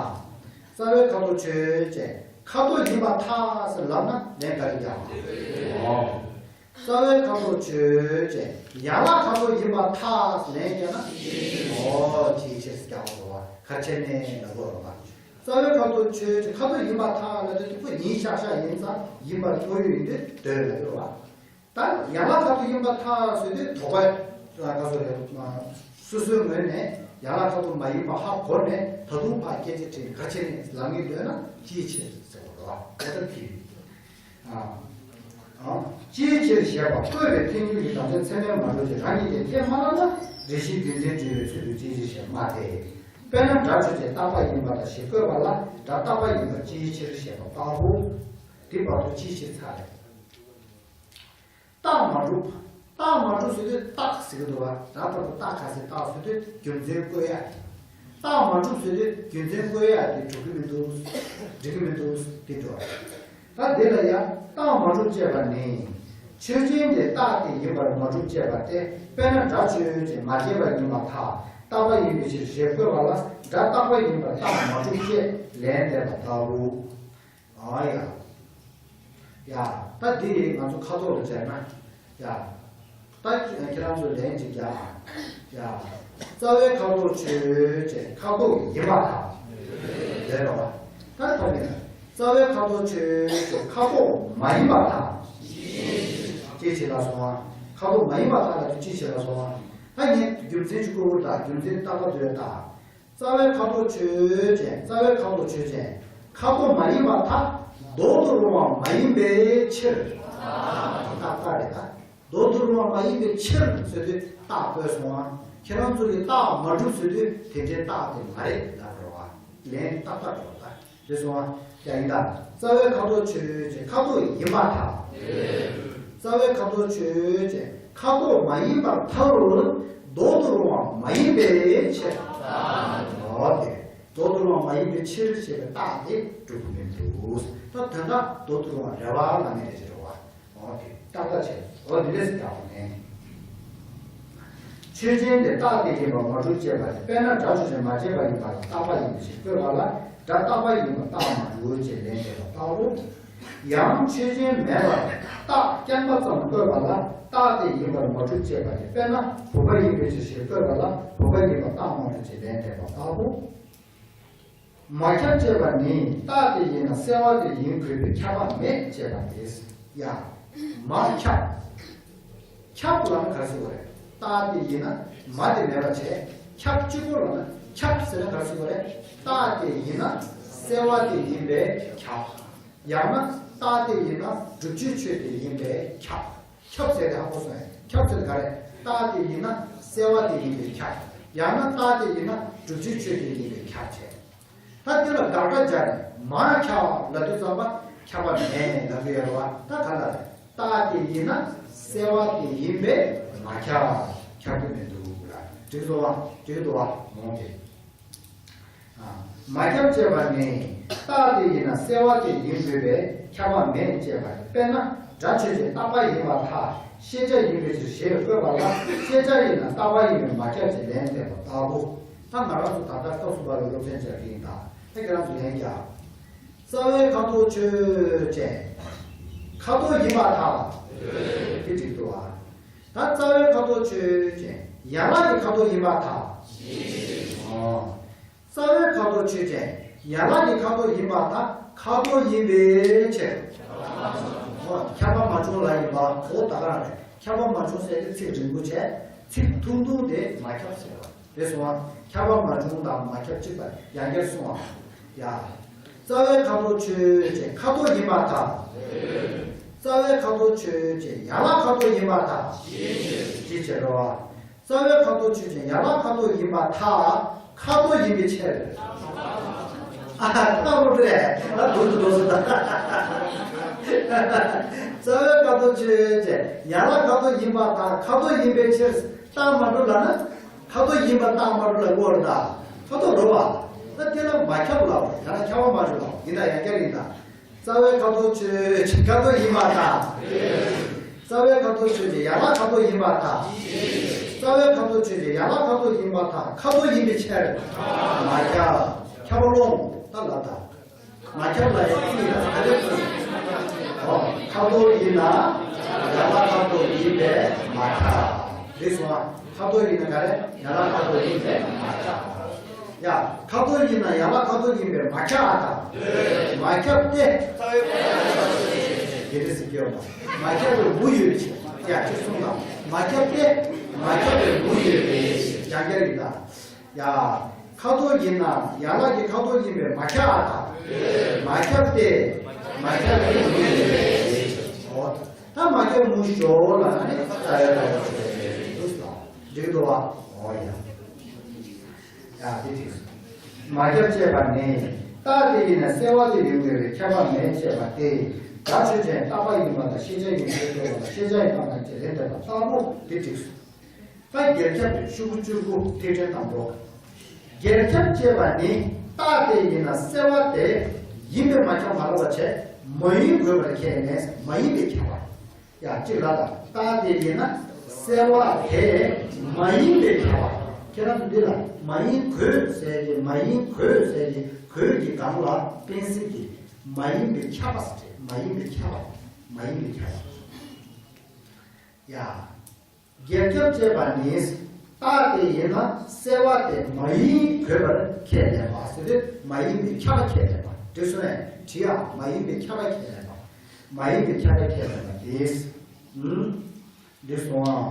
རྩ་བའི་ཁ་དོག་ཆོས་ཅན། ཁ་དོག་ཡིན་པར་ཐལ་ཟེར་ལབ་ན་ལན་ག་རེ་རྒྱག་དགོས། རྩ་བའི་ཁ་དོག་ཆོས་ཅན། ཡན་ལག་ཁ་དོག་ཡིན་པར་ཐལ་ཟེར་ལན་རྒྱག་ན། ཨོ། ཅིའི་ཕྱིར་རྒྱག་དགོས་རེད་བ། ག་རེ་བྱས་ནས་ལབ་དགོས་རེད་བ། རྩ་བའི་ཁ་དོག་ཆོས་ཅན། ཁ་དོག་ཡིན་པར་ཐལ་ལབ་དུས་ཁོ་ཉིད་ཤག་ཤག་ཡིན་ཙང་ཡིན་པར་ཐལ་ཡོད་ཡིན་དུས་འདོད་ལབ་ཡོད་རེད་བ། ད་ཡན་ལག་ཁ་དོག་ཡིན་པར་ཐལ་ཟེར་དུས་དོགས་པ་ག་ཚོད་རེད། སོ་སོའི་ངོས་ནས་ཡན་ལག་ཁ་དོག་མ་ཡིན་པ་ཧ་གོ་ནས་ད་དུང་ཕར་སྐད་ཆ་དྲིས་ནས་ག་རེ་བྱས་ནས་ལབ་ངེས་འདོད་ན་ཅིའི་ཕྱིར་ཟེར་བ་རེད་བ། དེ་ལྟར་གྱིས། ཅིའི་ཕྱིར་ཞེས་པ་བཀོད་པའི་ཐལ་འགྱུར་གྱི་དམ་བཅའ་ཚད་མས་མ་གྲུབ་ཅིང་། རང་གིས་ཀྱང་ཁས་མ་བླངས་ན། རེ་ཞིག་རྒྱུ་མཚན་འབྲེལ་བའི་ཚུལ་དུ་ཅིའི་ཕྱིར་ཞེས་སྨྲ་སྟེ། དཔེར་ན་སྒྲ་ཆོས་ཅན་རྟག་པ་ཡིན་པར་ཐལ་ཞེས་བཀོད་པ་ལ་སྒྲ་རྟག་པ་ཡིན་པ་ཅིའི་ཕྱིར་ཞེས་པ་ལྟ་བུ། དེ་བར་དུ་ཅིའི་ཕྱིར་ཚར་རེད། རྟགས་མ་གྲུབ། རྟགས་མ་གྲུབ་ཟེར་དུས་རྟགས་ཟེར་གི་འདུག་བ། ད་ལྟ་བུ་རྟགས་ག་ཟེར། རྟགས་ཟེར་དུས་རྒྱུ་མཚན་བཀོད་ཡ་དེ། རྟགས་མ་གྲུབ་ཟེར་དུས་རྒྱུ་མཚན་བཀོད་ཡ་དེ་གྲུབ་ཀྱི་མི་འདུག་འགྲིག་གི་མི་འདུག་དེ་འདྲ་བ། ད་དེ་ལ་ཡང་རྟགས་མ་གྲུབ་ཅེས་པ་ནི། ཆོས་ཅན་དེ་རྟགས་དེ་ཡིན་པར་མ་གྲུབ་ཅེས་པ་སྟེ། དཔེར་ན་སྒྲ་ཆོས་ཅན་མ་སྐྱེས་པ་ཡིན་པར་ཐལ། རྟག་པ་ཡིན་པའི་ཕྱིར་ཞེས་བཀོད་པ་ལ་སྒྲ་རྟག་པ་ཡིན་པར་རྟགས་མ་གྲུབ་ཅེས་ལན་འདེབས་པ་ལྟ་བུ། ཨ་ཡ། ཡ། ད་འདི་ང་ཚོ་ཁ་ཐོག་ལ་མཇལ་ན། ཡ། ད་ཁྱེད་རང་ཚོས་ལན་ཅིག་རྒྱག་ཨ། ཡ། རྩ་བའི་ཁ་དོག་ཆོས་ཅན་ཁ་དོག་ཡིན་པར་ཐལ། ལས་རོ། ད་ད་ནི་རྩ་བའི་ཁ་དོག་ཆོས་ཅན་ཁ་དོག་མ་ཡིན་པར་ཐལ། ཅི་བྱེད་ལ་སོང་ཨ། ཁ་དོག་མ་ཡིན་པར་ཐལ་ལ་དུ་ཅི་བྱེད་ལ་སོང་ཨ། ད་ངས་རྒྱུ་མཚན་ཅིག་བཀོད་པོ་ད་རྒྱུ་མཚན་རྟག་པ་འདོད་ད། རྩ་བའི་ཁ་དོག་ཆོས་ཅན། རྩ་བའི་ཁ་དོག་ཆོས་ཅན། ཁ་དོག་མ་ཡིན་པར་ཐལ། ལྡོག་ཏུ་རུང་བ་མ་ཡིན་པའི་ཕྱིར། རྟགས་རེད་ད། ལྡོག་ཏུ་རུང་བ་མ་ཡིན་པའི་ཕྱིར་ཟེར་དུས་རྟགས་བཀོད་སོང་བ། ཁྱེད་རང་ཚོ་གིས་རྟགས་མ་གྲུབ་ཟེར་དུས་དེ་འདྲའི་རྟགས་དེ་མ་རེད་ལབ་རོགས་བ། ལན་ཏག་ཏག་འགྲོ་ད། རེད་སོང་བ། ཡ་ཡིན་ད། རྩ་བའི་ཁ་དོག་ཆོས་ཅན་ཁ་དོག་ཡིན་པར་ཐལ། རྩ་བའི་ཁ་དོག་ཆོས་ཅན་ཁ་དོག་མ་ཡིན་པར་ཐལ། ལྡོག་ཏུ་རུང་བ་མ་ཡིན་པའི་ཕྱིར། འོ་དེ། ལྡོག་ཏུ་རུང་བ་མ་ཡིན་པའི་ཕྱིར་ཞེས་པའི་རྟགས་དེ་གྲུབ་ཀྱི་མི་འདུག་ད་དོན་དག་ལྡོག་ཏུ་རུང་བ་རེད་བ་ལ་མི་རེད་ཅེས་རེད་བ། འོ་དེ་ཏག་ཏག་བྱས། འོ་དེ་འདྲས་སུ་རྒྱག་པ་ནས། ཆོས་ཅན་དེ་རྟགས་དེ་ཡིན་པ་མ་གྲུབ་ཅེས་པ་དེ། དཔེར་ན་སྒྲ་ཆོས་ཅན་མ་སྐྱེས་པ་ཡིན་པ་ལ་རྟག་པ་ཡིན་པའི་ཕྱིར་བཀོད་པ་ལ་སྒྲ་རྟག་པ་ཡིན་པ་རྟགས་མ་གྲུབ་ཅེས་ལན་འདེབས་པ་ལྟ་བུ། ཡང་ཆོས་ཅན་མེད་པར་རྟགས་རྐྱང་པ་ཙམ་བཀོད་པ་ལ་རྟགས་དེ་ཡིན་པར་མ་གྲུབ་ཅེས་པ་དེ། དཔེར་ན་བུམ་པ་ཡིན་པའི་ཕྱིར་ཞེས་བཀོད་པ་ལ་བུམ་པ་ཡིན་པ་རྟགས་མ་གྲུབ་ཅེས་ལན་འདེབས་པ་ལྟ་བུ། མ་ཁྱབ་ཅེས་པ་ནི་རྟགས་དེ་ཡིན་ན་གསལ་བ་དེ་ཡིན་དགོས་པའི་ཁྱབ་པ་མེད་ཅེས་པ་སྟེ། ཡ། མ་ཁྱབ། ཁྱབ་ལབ་ན་ག་རེ་ཟེར་དགོས་རེད། རྟགས་དེ་ཡིན་ན་མ་དེ་མེད་པ་བྱས། ཁྱབ་གཅིག་པོ་ལབ་ན་ཁྱབ་ཟེར་ན་ག་རེ་ཟེར་དགོས་རེད། རྟགས་དེ་ཡིན་ན་གསལ་བ་དེ་ཡིན་པས་ཁྱབ། ཡང་ན་རྟགས་དེ་ཡིན་ན་བསྒྲུབ་བྱའི་ཆོས་དེ་ཡིན་པས་ཁྱབ། ཁྱབ་ཟེར་དེ་ཧ་གོ་སོང་ངས། ཁྱབ་ཟེར་ག་རེ། རྟགས་དེ་ཡིན་ན་གསལ་བ་དེ་ཡིན་པས་ཁྱབ། ཡང་ན་རྟགས་དེ་ཡིན་ན་བསྒྲུབ་བྱའི་ཆོས་དེ་ཡིན་པས་ཁྱབ་བྱས། ད་དེ་ལ་དགག་སྒྲ་སྦྱར་ནས་མ་ཁྱབ་ལབ་དུས་ཙམ་པ་ཁྱབ་པ་མེད་ལབ་ཀྱི་ཡོད་རེད་བ། ད་ག་ལ་རེད། རྟགས་དེ་ཡིན་ན་གསལ་བ་དེ་ཡིན་པས་མ་ཁྱབ། ཁྱབ་ཀྱི་མི་འདུག་ལ། འགྲིག་སོང་བ། འགྲིག་འདུག་བ། མོང་དེ། མ་ཁྱབ་ཅེས་པ་ནི་རྟགས་དེ་ཡིན་ན་གསལ་བ་དེ་ཡིན་དགོས་པས་ཁྱབ་པ་མེད་ཅེས་པ་རེད། དཔེར་ན་སྒྲ་ཆོས་ཅན་རྟག་པ་ཡིན་པར་ཐལ། ཤེས་བྱ་ཡིན་པའི་ཕྱིར་ཞེས་བཀོད་པ་ལ་ཤེས་བྱ་ཡིན་ན་རྟག་པ་ཡིན་པས་མ་ཁྱབ་ཅེས་ལན་འདེབས་པ་ལྟ་བུ། ད་ང་རང་ཚོ་ད་ལྟ་སྐབས་གསུམ་པ་ལ་སློབ་ཚན་སྦྱར་གྱི་ཡིན་ད། ད་ཁྱེད་རང་ཚོ་ལན་རྒྱག་རྩ་བའི་ཁ་དོག་ཆོས་ཅན། ཁ་དོག་ཡིན་པར་ཐལ། དེ་འགྲིག་འདུག་ཨ། ད་རྩ་བའི་ཁ་དོག་ཆོས་ཅན། ཡན་ལག་གི་ཁ་དོག་ཡིན་པར་ཐལ། ཨོ། རྩ་བའི་ཁ་དོག་ཆོས་ཅན། ཡན་ལག་གི་ཁ་དོག་ཡིན་པར་ཐལ། ཁ་དོག་ཡིན་པའི་ཕྱིར། ཨོ། ཁྱབ་པ་མ་བྱུང་ལ་ཡིན་པ། ཨོ་ད་ག་རང་རེད། ཁྱབ་པ་མ་བྱུང་ཟེར་དེ་ཚིག་རིང་པོ་བྱས། ཚིག་ཐུང་ཐུང་དེ་མ་ཁྱབ་ཟེར་བ། རེད་སོང་ཨ། ཁྱབ་པ་མ་བྱུང་དང་མ་ཁྱབ་གཅིག་པ་ཡང་བསྐྱར་གསུངས་ཨ། ཡ། རྩ་བའི་ཁ་དོག་ཆོས་ཅན། ཁ་དོག་ཡིན་པར་ཐལ། རྩ་བའི་ཁ་དོག་ཆོས་ཅན། ཡན་ལག་ཁ་དོག་ཡིན་པར་ཐལ། ཅི་བྱེད་རོ། རྩ་བའི་ཁ་དོག་ཆོས་ཅན། ཡན་ལག་ཁ་དོག་ཡིན་པར་ཐལ། ཁ་དོག་ཡིན་པའི་ཕྱིར། ཨ་ཧ། ལྟ་བུ་རེད། ད་འདུག་ཏུ་འགྲོ་སོང་ད། རྩ་བའི་ཁ་དོག་ཆོས་ཅན། ཡན་ལག་ཁ་དོག་ཡིན་པར་ཐལ། ཁ་དོག་ཡིན་པའི་ཕྱིར། རྟགས་མ་གྲུབ་ལབ་ན། ཁ་དོག་ཡིན་པ་རྟགས་མ་གྲུབ་ལ་གོ་ར་ད། ཁ་དོག་འགྲོ་བ། ད་དེ་ལ་མ་ཁྱབ་ལ་ཡང་ན་ཁྱབ་པ་མ་བྱུང་ལ་ཡིན་ད་ཡང་བསྐྱར་ཡིན་ད། རྩ་བའི་ཁ་དོག་ཆོས་ཅན། ཁ་དོག་ཡིན་པར་ཐལ། རྩ་བའི་ཁ་དོག་ཆོས་ཅན། ཡན་ལག་ཁ་དོག་ཡིན་པར་ཐལ། རྩ་བའི་ཁ་དོག་ཆོས་ཅན། ཡན་ལག་ཁ་དོག་ཡིན་པར་ཐལ། ཁ་དོག་ཡིན་པའི་ཕྱིར། མ་ཁྱབ། ཁྱབ་པ་སློང་ད་ལ་ད། མ་ཁྱབ་ལ་ཡང་ཅི་ཡིན་ན་ག་རེ་ཟེར། ཨོ། ཁ་དོག་ཡིན་ན་ཡན་ལག་ཁ་དོག་ཡིན་པས་མ་ཁྱབ། རེད་སོང་ཨ། ཁ་དོག་ཡིན་ན་ག་རེ། ཡན་ལག་ཁ་དོག་ཡིན་པས་མ་ཁྱབ། ཡ། ཁ་དོག་ཡིན་ན་ཡན་ལག་ཁ་དོག་ཡིན་པས་མ་ཁྱབ་ཨ་ད། མ་ཁྱབ་སྟེ། དེ་རེད་ཟེར་གྱི་ཡོད་མ། མ་ཁྱབ་པའི་མུ་ཡོད་པའི་ཕྱིར། ཡ་ཅེས་གསུངས་དང་། མ་ཁྱབ་སྟེ། མ་ཁྱབ་པའི་མུ་ཡོད་པའི་ཕྱིར། ཡང་བསྐྱར་ཡིན་ད། ཡ། ཁ་དོག་ཡིན་ན་ཡན་ལག་གི་ཁ་དོག་ཡིན་པས་མ་ཁྱབ་ཨ་ད། མ་ཁྱབ་སྟེ། མ་ཁྱབ་པའི་མུ་ཡོད་པའི་ཕྱིར། འོ། ད་མ་ཁྱབ་མུ་ཞོག་ལ་ནི་རྩ་བའི་ཁ་དོག་ཆོས་ཅན་འདུག་ལ། འགྲིག་འདུག་བ། འོ་ཡ། ཡ་དེ་འགྲིག་མ་ཁྱབ་ཅེས་པ་ནི། རྟགས་དེ་ཡིན་ན་གསལ་བ་དེ་ཡིན་དགོས་པས་ཁྱབ་པ་མེད་ཅེས་པ་སྟེ། སྒྲ་ཆོས་ཅན། རྟག་པ་ཡིན་པ་དང་ཤེས་བྱ་ཡིན་པའི་ཕྱིར་ལ་ཤེས་བྱ་ཡིན་པ་དང་ཅེས་ལན་འདེབས་པ་ལྟ་བུ་དེ་འགྲིག་སོང་། ད་རྒྱལ་ཁྱབ་དེ་ཤོག་གུ་བཅུ་དགུ་ཐིག་ཕྲེང་དང་པོ། རྒྱལ་ཁྱབ་ཅེས་པ་ནི་རྟགས་དེ་ཡིན་ན་གསལ་བ་དེ་ཡིན་པས་མ་ཁྱབ་མ་ལབ་པ་བྱས། མ་ཡིན་དགོས་པར་ཁས་ལེན། མ་ཡིན་པས་ཁྱབ་པ། ཡ་གཅིག་ལ་ད་རྟགས་དེ་ཡིན་ན་གསལ་བ་དེ་མ་ཡིན་པས་ཁྱབ་པ། ཁྱེད་རང་ཚོ་འདི་ལ་མ་ཡིན་གོས་ཟེར་གྱི། མ་ཡིན་གོས་ཟེར་གྱི། གོས་ཀྱི་སྒང་ལ་པེན་སིལ་གྱི་མ་ཡིན་པའི་ཁྱབ་པ་ཟེར། མ་ཡིན་པའི་ཁྱབ་པ། མ་ཡིན་པའི་ཁྱབ་པ། ཡ། རྒྱལ་ཁྱབ་ཅེས་པ་ནི། རྟགས་དེ་ཡིན་ན་གསལ་བ་དེ་མ་ཡིན་གོས་པར་ཁས་ལེན་པ་ཟེར་ཏེ། མ་ཡིན་པའི་ཁྱབ་པ་ཁས་ལེན་པ། འགྲིག་སོང་ངས། བྲིས་ཨ། མ་ཡིན་པའི་ཁྱབ་པ་ཁས་ལེན་པ། མ་ཡིན་པའི་ཁྱབ་པ་ཁས་ལེན་པ་དེ། ཨུམ། འགྲིག་སོང་ཨ།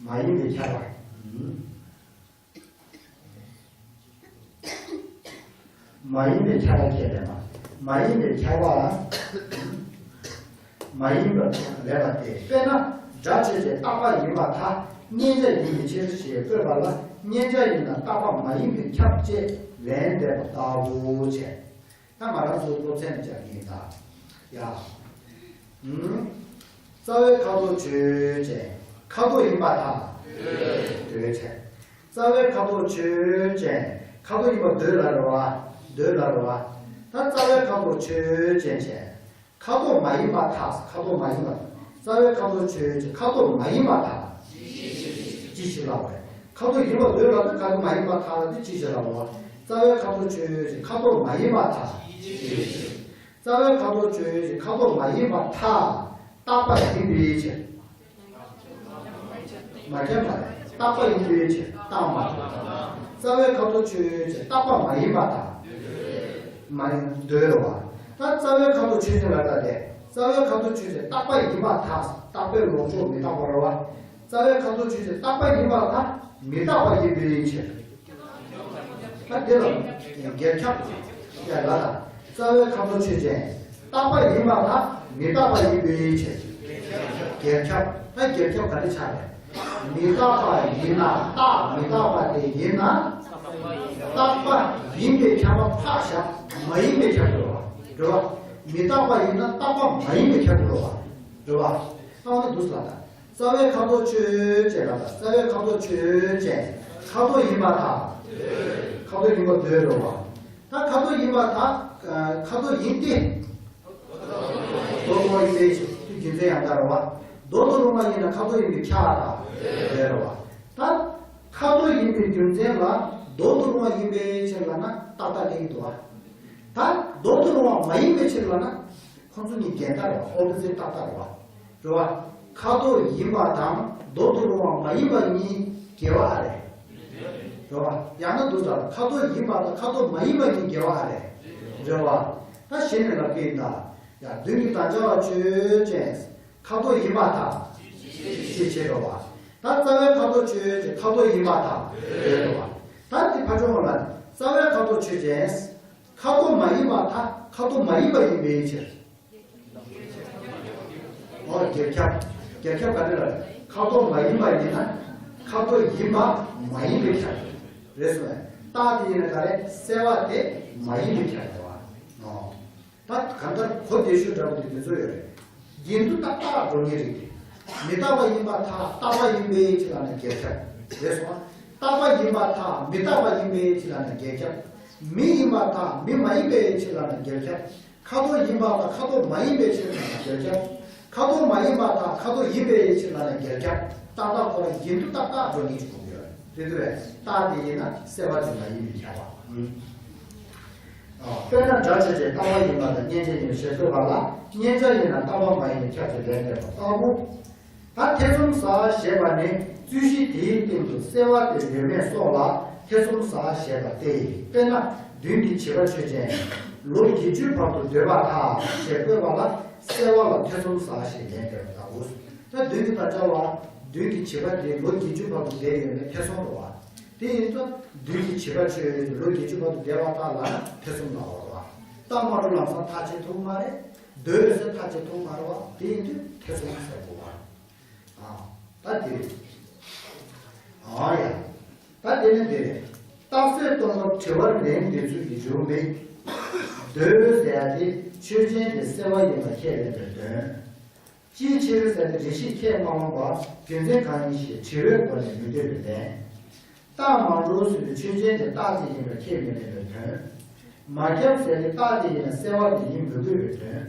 མ་ཡིན་པའི་ཁྱབ་པ། ཨུམ། མ་ཡིན་པའི་ཁྱབ་པ་ཁས་ལེན་པ། མ་ཡིན་པའི་ཁྱབ་པ། མ་ཡིན་པ་ལེན་པ་སྟེ། དཔེར་ན་སྒྲ་ཆོས་ཅན་རྟག་པ་ཡིན་པར་ཐལ། མཉན་བྱ་ཡིན་པའི་ཕྱིར་ཞེས་བཀོད་པ་ལ། མཉན་བྱ་ཡིན་ན་རྟག་པ་མ་ཡིན་པའི་ཁྱབ་ཅེས་ལན་འདེབས་པ་ལྟ་བུ་བྱས། ད་ང་རང་ཚོའི་སློབ་ཚན་ནས་སྦྱར་གྱི་ཡིན་ད། ཡ། ཨུམ། རྩ་བའི་ཁ་དོག་ཆོས་ཅན། ཁ་དོག་ཡིན་པར་ཐལ། འདོད་བྱས། རྩ་བའི་ཁ་དོག་ཆོས་ཅན། ཁ་དོག་ཡིན་པར་འདོད་ལབ་རེད་བ། འདོད་ལབ་རེད་བ། ད་རྩ་བའི་ཁ་དོག་ཆོས་ཅན་བྱས། ཁ་དོག་མ་ཡིན་པར་ཐལ། ཁ་དོག་མ་ཡིན་པར། རྩ་བའི་ཁ་དོག་ཆོས་ཅན། ཁ་དོག་མ་ཡིན་པར་ཐལ། ཅི་ཞིག་ལབ་པ་རེད། ཁ་དོག་ཡིན་པར་འདོད་ལབ་དུས་ཁ་དོག་མ་ཡིན་པར་ཐལ་ལབ་དུས་ཅི་ཞིག་ལབ་པ། རྩ་བའི་ཁ་དོག་ཆོས་ཅན། ཁ་དོག་མ་ཡིན་པར་ཐལ། རྩ་བའི་ཁ་དོག་ཆོས་ཅན། ཁ་དོག་མ་ཡིན་པར་ཐལ། རྟག་པ་ཡིན་པའི་ཕྱིར། མ་ཁྱབ་པ་རེད། རྟག་པ་ཡིན་པའི་ཕྱིར། རྟག་མ་རེད། རྩ་བའི་ཁ་དོག་ཆོས་ཅན། རྟག་པ་མ་ཡིན་པར་ཐལ། མ་ཡིན། འདོད་རེད་བ། ད་རྩ་བའི་ཁ་དོག་ཆོས་ཅན་ལ་ལྟ་སྟེ། རྩ་བའི་ཁ་དོག་ཆོས་ཅན་རྟག་པ་ཡིན་པར་ཐལ། རྟག་པའི་ལོག་ཕྱོགས་མི་རྟག་པ་རེད་བ། རྩ་བའི་ཁ་དོག་ཆོས་ཅན་རྟག་པ་ཡིན་པར་ཐལ། མི་རྟག་པ་ཡིན་པའི་ཕྱིར། ད་འདི་ལ་འགལ་ཁྱབ་ཡ་ལ་ད། རྩ་བའི་ཁ་དོག་ཆོས་ཅན། རྟག་པ་ཡིན་པར་ཐལ། མི་རྟག་པ་ཡིན་པའི་ཕྱིར། འགལ་ཁྱབ། ད་འགལ་ཁྱབ་ག་འདྲ་ཆགས་རེད། མི་རྟག་པ་ཡིན་ན་རྟག་མི་རྟག་པ་དེ་ཡིན་ན། རྟག་པ་ཡིན་པའི་ཁྱབ་པ་ཕར་བཞག་མ་ཡིན་པའི་ཁྱབ་པ་རེད་བ། རེད་བ། མི་རྟག་པ་ཡིན་ན་རྟག་པ་མ་ཡིན་པའི་ཁྱབ་པ་རེད་བ། རེད་བ། ཨ་ནི་འདུག་ལ་ད། རྩ་བའི་ཁ་དོག་ཆོས་ཅན་ལ། རྩ་བའི་ཁ་དོག་ཆོས་ཅན། ཁ་དོག་ཡིན་པར་ཐལ། ཁ་དོག་ཡིན་པར་འདོད་རེད་བ། ད་ཁ་དོག་ཡིན་པར་ཐལ། ཁ་དོག་ཡིན་ཏེ། མདོར་བསྡུ་བ་ཡིན་པའི་ཕྱིར། དུས་རྒྱུ་མཚན་ཡང་དག་རེད་བ། མདོར་བསྡུ་རུང་བ་ཡིན་ན་ཁ་དོག་ཡིན་པའི་ཁྱབ་པ་དང་འདོད་རེད་བ། ད་ཁ་དོག་ཡིན་པའི་རྒྱུ་མཚན་ལ་མདོར་བསྡུ་རུང་བ་ཡིན་པའི་ཕྱིར་ལབ་ན་ཏག་ཏག་ལེགས་འདུག་བ། ད་མདོར་བསྡུ་རུང་བ་མ་ཡིན་པའི་ཕྱིར་ལབ་ན། ཁོང་ཚོ་གཉིས་འགལ་ཟླ་རེད་བ། ཨོ་པོ་ཟིཊ་ཏག་ཏག་རེད་བ། རེད་བ། ཁ་དོག་ཡིན་པ་དང་མདོར་བསྡུ་རུང་བ་མ་ཡིན་པ་གཉིས་འགལ་བ་ཨ་རེད། རེད་བ། ཡང་ན་འདུག་ཟེར། ཁ་དོག་ཡིན་པ་དང་ཁ་དོག་མ་ཡིན་པ་གཉིས་འགལ་བ་ཨ་རེད། རེད་བ། ད་གཞི་ནས་ལབ་ཀྱི་ཡིན་ད། ཡ། མདུན་གྱི་དང་བཅས་པ་ཆོས་ཅན། ཁ་དོག་ཡིན་པར་ཐལ། ཞེས་བྱེད་པ་བ། ད་རྩ་བའི་ཁ་དོག་ཆོས་ཅན། ཁ་དོག་ཡིན་པར་ཐལ། འདོད་པ། ད་འདི་ཕར་ཕྱོགས་ལ་རྩ་བའི་ཁ་དོག་ཆོས་ཅན། ཁ་དོག་མ་ཡིན་པར་ཐལ། ཁ་དོག་མ་ཡིན་པ་ཡིན་པའི་ཕྱིར། ཨོ། རྒྱལ་ཁྱབ། རྒྱལ་ཁྱབ་ག་རེ་ལ། ཁ་དོག་མ་ཡིན་པ་ཡིན་ན། ཁ་དོག་ཡིན་པ་མ་ཡིན་པའི་ཁྱབ། རེད་སོང་ངས། རྟགས་དེ་ཡིན་ན་ག་རེ། གསལ་བ་དེ་མ་ཡིན་པའི་ཁྱབ་རེད་བ། ཨོ། ད་གང་ལྟར་གོ་བདེ་ཤོས་འདྲ་པོ་དེ་དེ་ཚོ་ཡོད་རེད། རྒྱུན་དུ་རྟག་པར་འགྲོ་ངེས་རིགས་དེ། མི་རྟག་པ་ཡིན་པར་ཐལ། རྟག་པ་ཡིན་པའི་ཕྱིར་ལབ་ན་འགལ་ཁྱབ། རེད་སོང་ང་། རྟག་པ་ཡིན་པར་ཐལ། མི་རྟག་པ་ཡིན་པའི་ཕྱིར་ལབ་ན་འགལ་ཁྱབ། མི་ཡིན་པར་ཐལ། མི་མ་ཡིན་པའི་ཕྱིར་ལབ་ན་འགལ་ཁྱབ། ཁ་དོག་ཡིན་པ་དང་ཁ་དོག་མ་ཡིན་པའི་ཕྱིར་ལབ་ན་འགལ་ཁྱབ། ཁ་དོག་མ་ཡིན་པ་དང་ཁ་དོག་ཡིན་པའི་ཕྱིར་ལབ་ན་འགལ་ཁྱབ། རྟག་པ་ཁོ་རང་རྒྱུན་དུ་རྟག་པར་འགྲོ་ངེས་ཀྱི་གོ་དགོས་རེད། དེ་ཚོ་རེད། རྟགས་དེ་ཡིན་ན་གསལ་བ་དེ་མ་ཡིན་པའི་ཁྱབ་པ། ཨ། དཔེར་ན་སྒྲ་ཆོས་ཅན་རྟག་པ་ཡིན་པ་དང་མཉན་བྱ་ཡིན་པའི་ཕྱིར་འདོད་པ་ལ། མཉན་བྱ་ཡིན་ན་རྟག་པ་མ་ཡིན་པའི་ཁྱབ་ཅེས་ལན་འདེབས་པ་ལྟ་བུ། ད་ཐེ་ཚོམ་ཟ་ཞེས་པ་ནི་རྩོད་གཞི་དེའི་སྟེང་དུ་གསལ་བ་དེ་ཡོད་མེད་སོགས་ལ་ཐེ་ཚོམ་ཟ་ཞེས་པ་སྟེ། དཔེར་ན་མདུན་གྱི་བྱིས་པ་ཆོས་ཅན། ལོ་བརྒྱད་ཅུའི་བར་དུ་སྡོད་པར་ཐལ་ཞེས་བཀོད་པ་ལ་གསལ་བ་ལ་ཐེ་ཚོམ་ཟ་ཞེས་ལན་འདེབས་པ་ལྟ་བུ། ད་མདུན་གྱི་ད་ཅ་བ། མདུན་གྱི་བྱིས་པ་དེ་ལོ་བརྒྱད་ཅུའི་བར་དུ་བསྡད་ཡོད་མེད་ཐེ་ཚོམ་རེད་བ། དེ་ཡིན་ཙང་མདུན་གྱི་བྱིས་པ་ཆོས་ཅན་ལོ་བརྒྱད་ཅུ་བར་དུ་བསྡད་པར་ཐལ་ལབ་ན་ཐེ་ཚོམ་ལ་འོར་བ། རྟགས་མ་གྲུབ་ལམ་སང་ཐག་བཅད་ཐུབ་མ་རེད། འདོད་ཟེར་ཐག་བཅད་ཐུབ་མ་རེད་བ། དེ་ཡིན་དུས་ཐེ་ཚོམ་ཟེར་དགོས་བ། ཨ། ད་དེ་རེད། ཨ་ཡ། ད་དེ་ནི་དེ་རེད། རྟགས་གསལ་སྟོན་སྐབས་དྲི་བར་ལན་འདེབས་ཚུལ་གྱི་འགྱུར་མེད། འདོད་ཟེར་ཡ་དེ་ཆོས་ཅན་དེ་གསལ་བ་ཡིན་པ་ཁས་ལེན་པའི་དོན། ཅིའི་ཕྱིར་ཟེར་ཏེ་འགྲེལ་བཤད་ཁས་མ་བླངས་པར་རྒྱུ་མཚན་གང་ཡིན་ཞེས་དྲི་བའི་སྒོ་ནས་མི་འདོད་པའི་ལན། རྟགས་མ་གྲུབ་ཟེར་དུས་ཆོས་ཅན་དེ་རྟགས་དེ་ཡིན་པར་ཁས་མི་ལེན་པའི་དོན། མ་ཁྱབ་ཟེར་ཏེ་རྟགས་དེ་ཡིན་ན་གསལ་བ་དེ་ཡིན་མི་དགོས་པའི་དོན།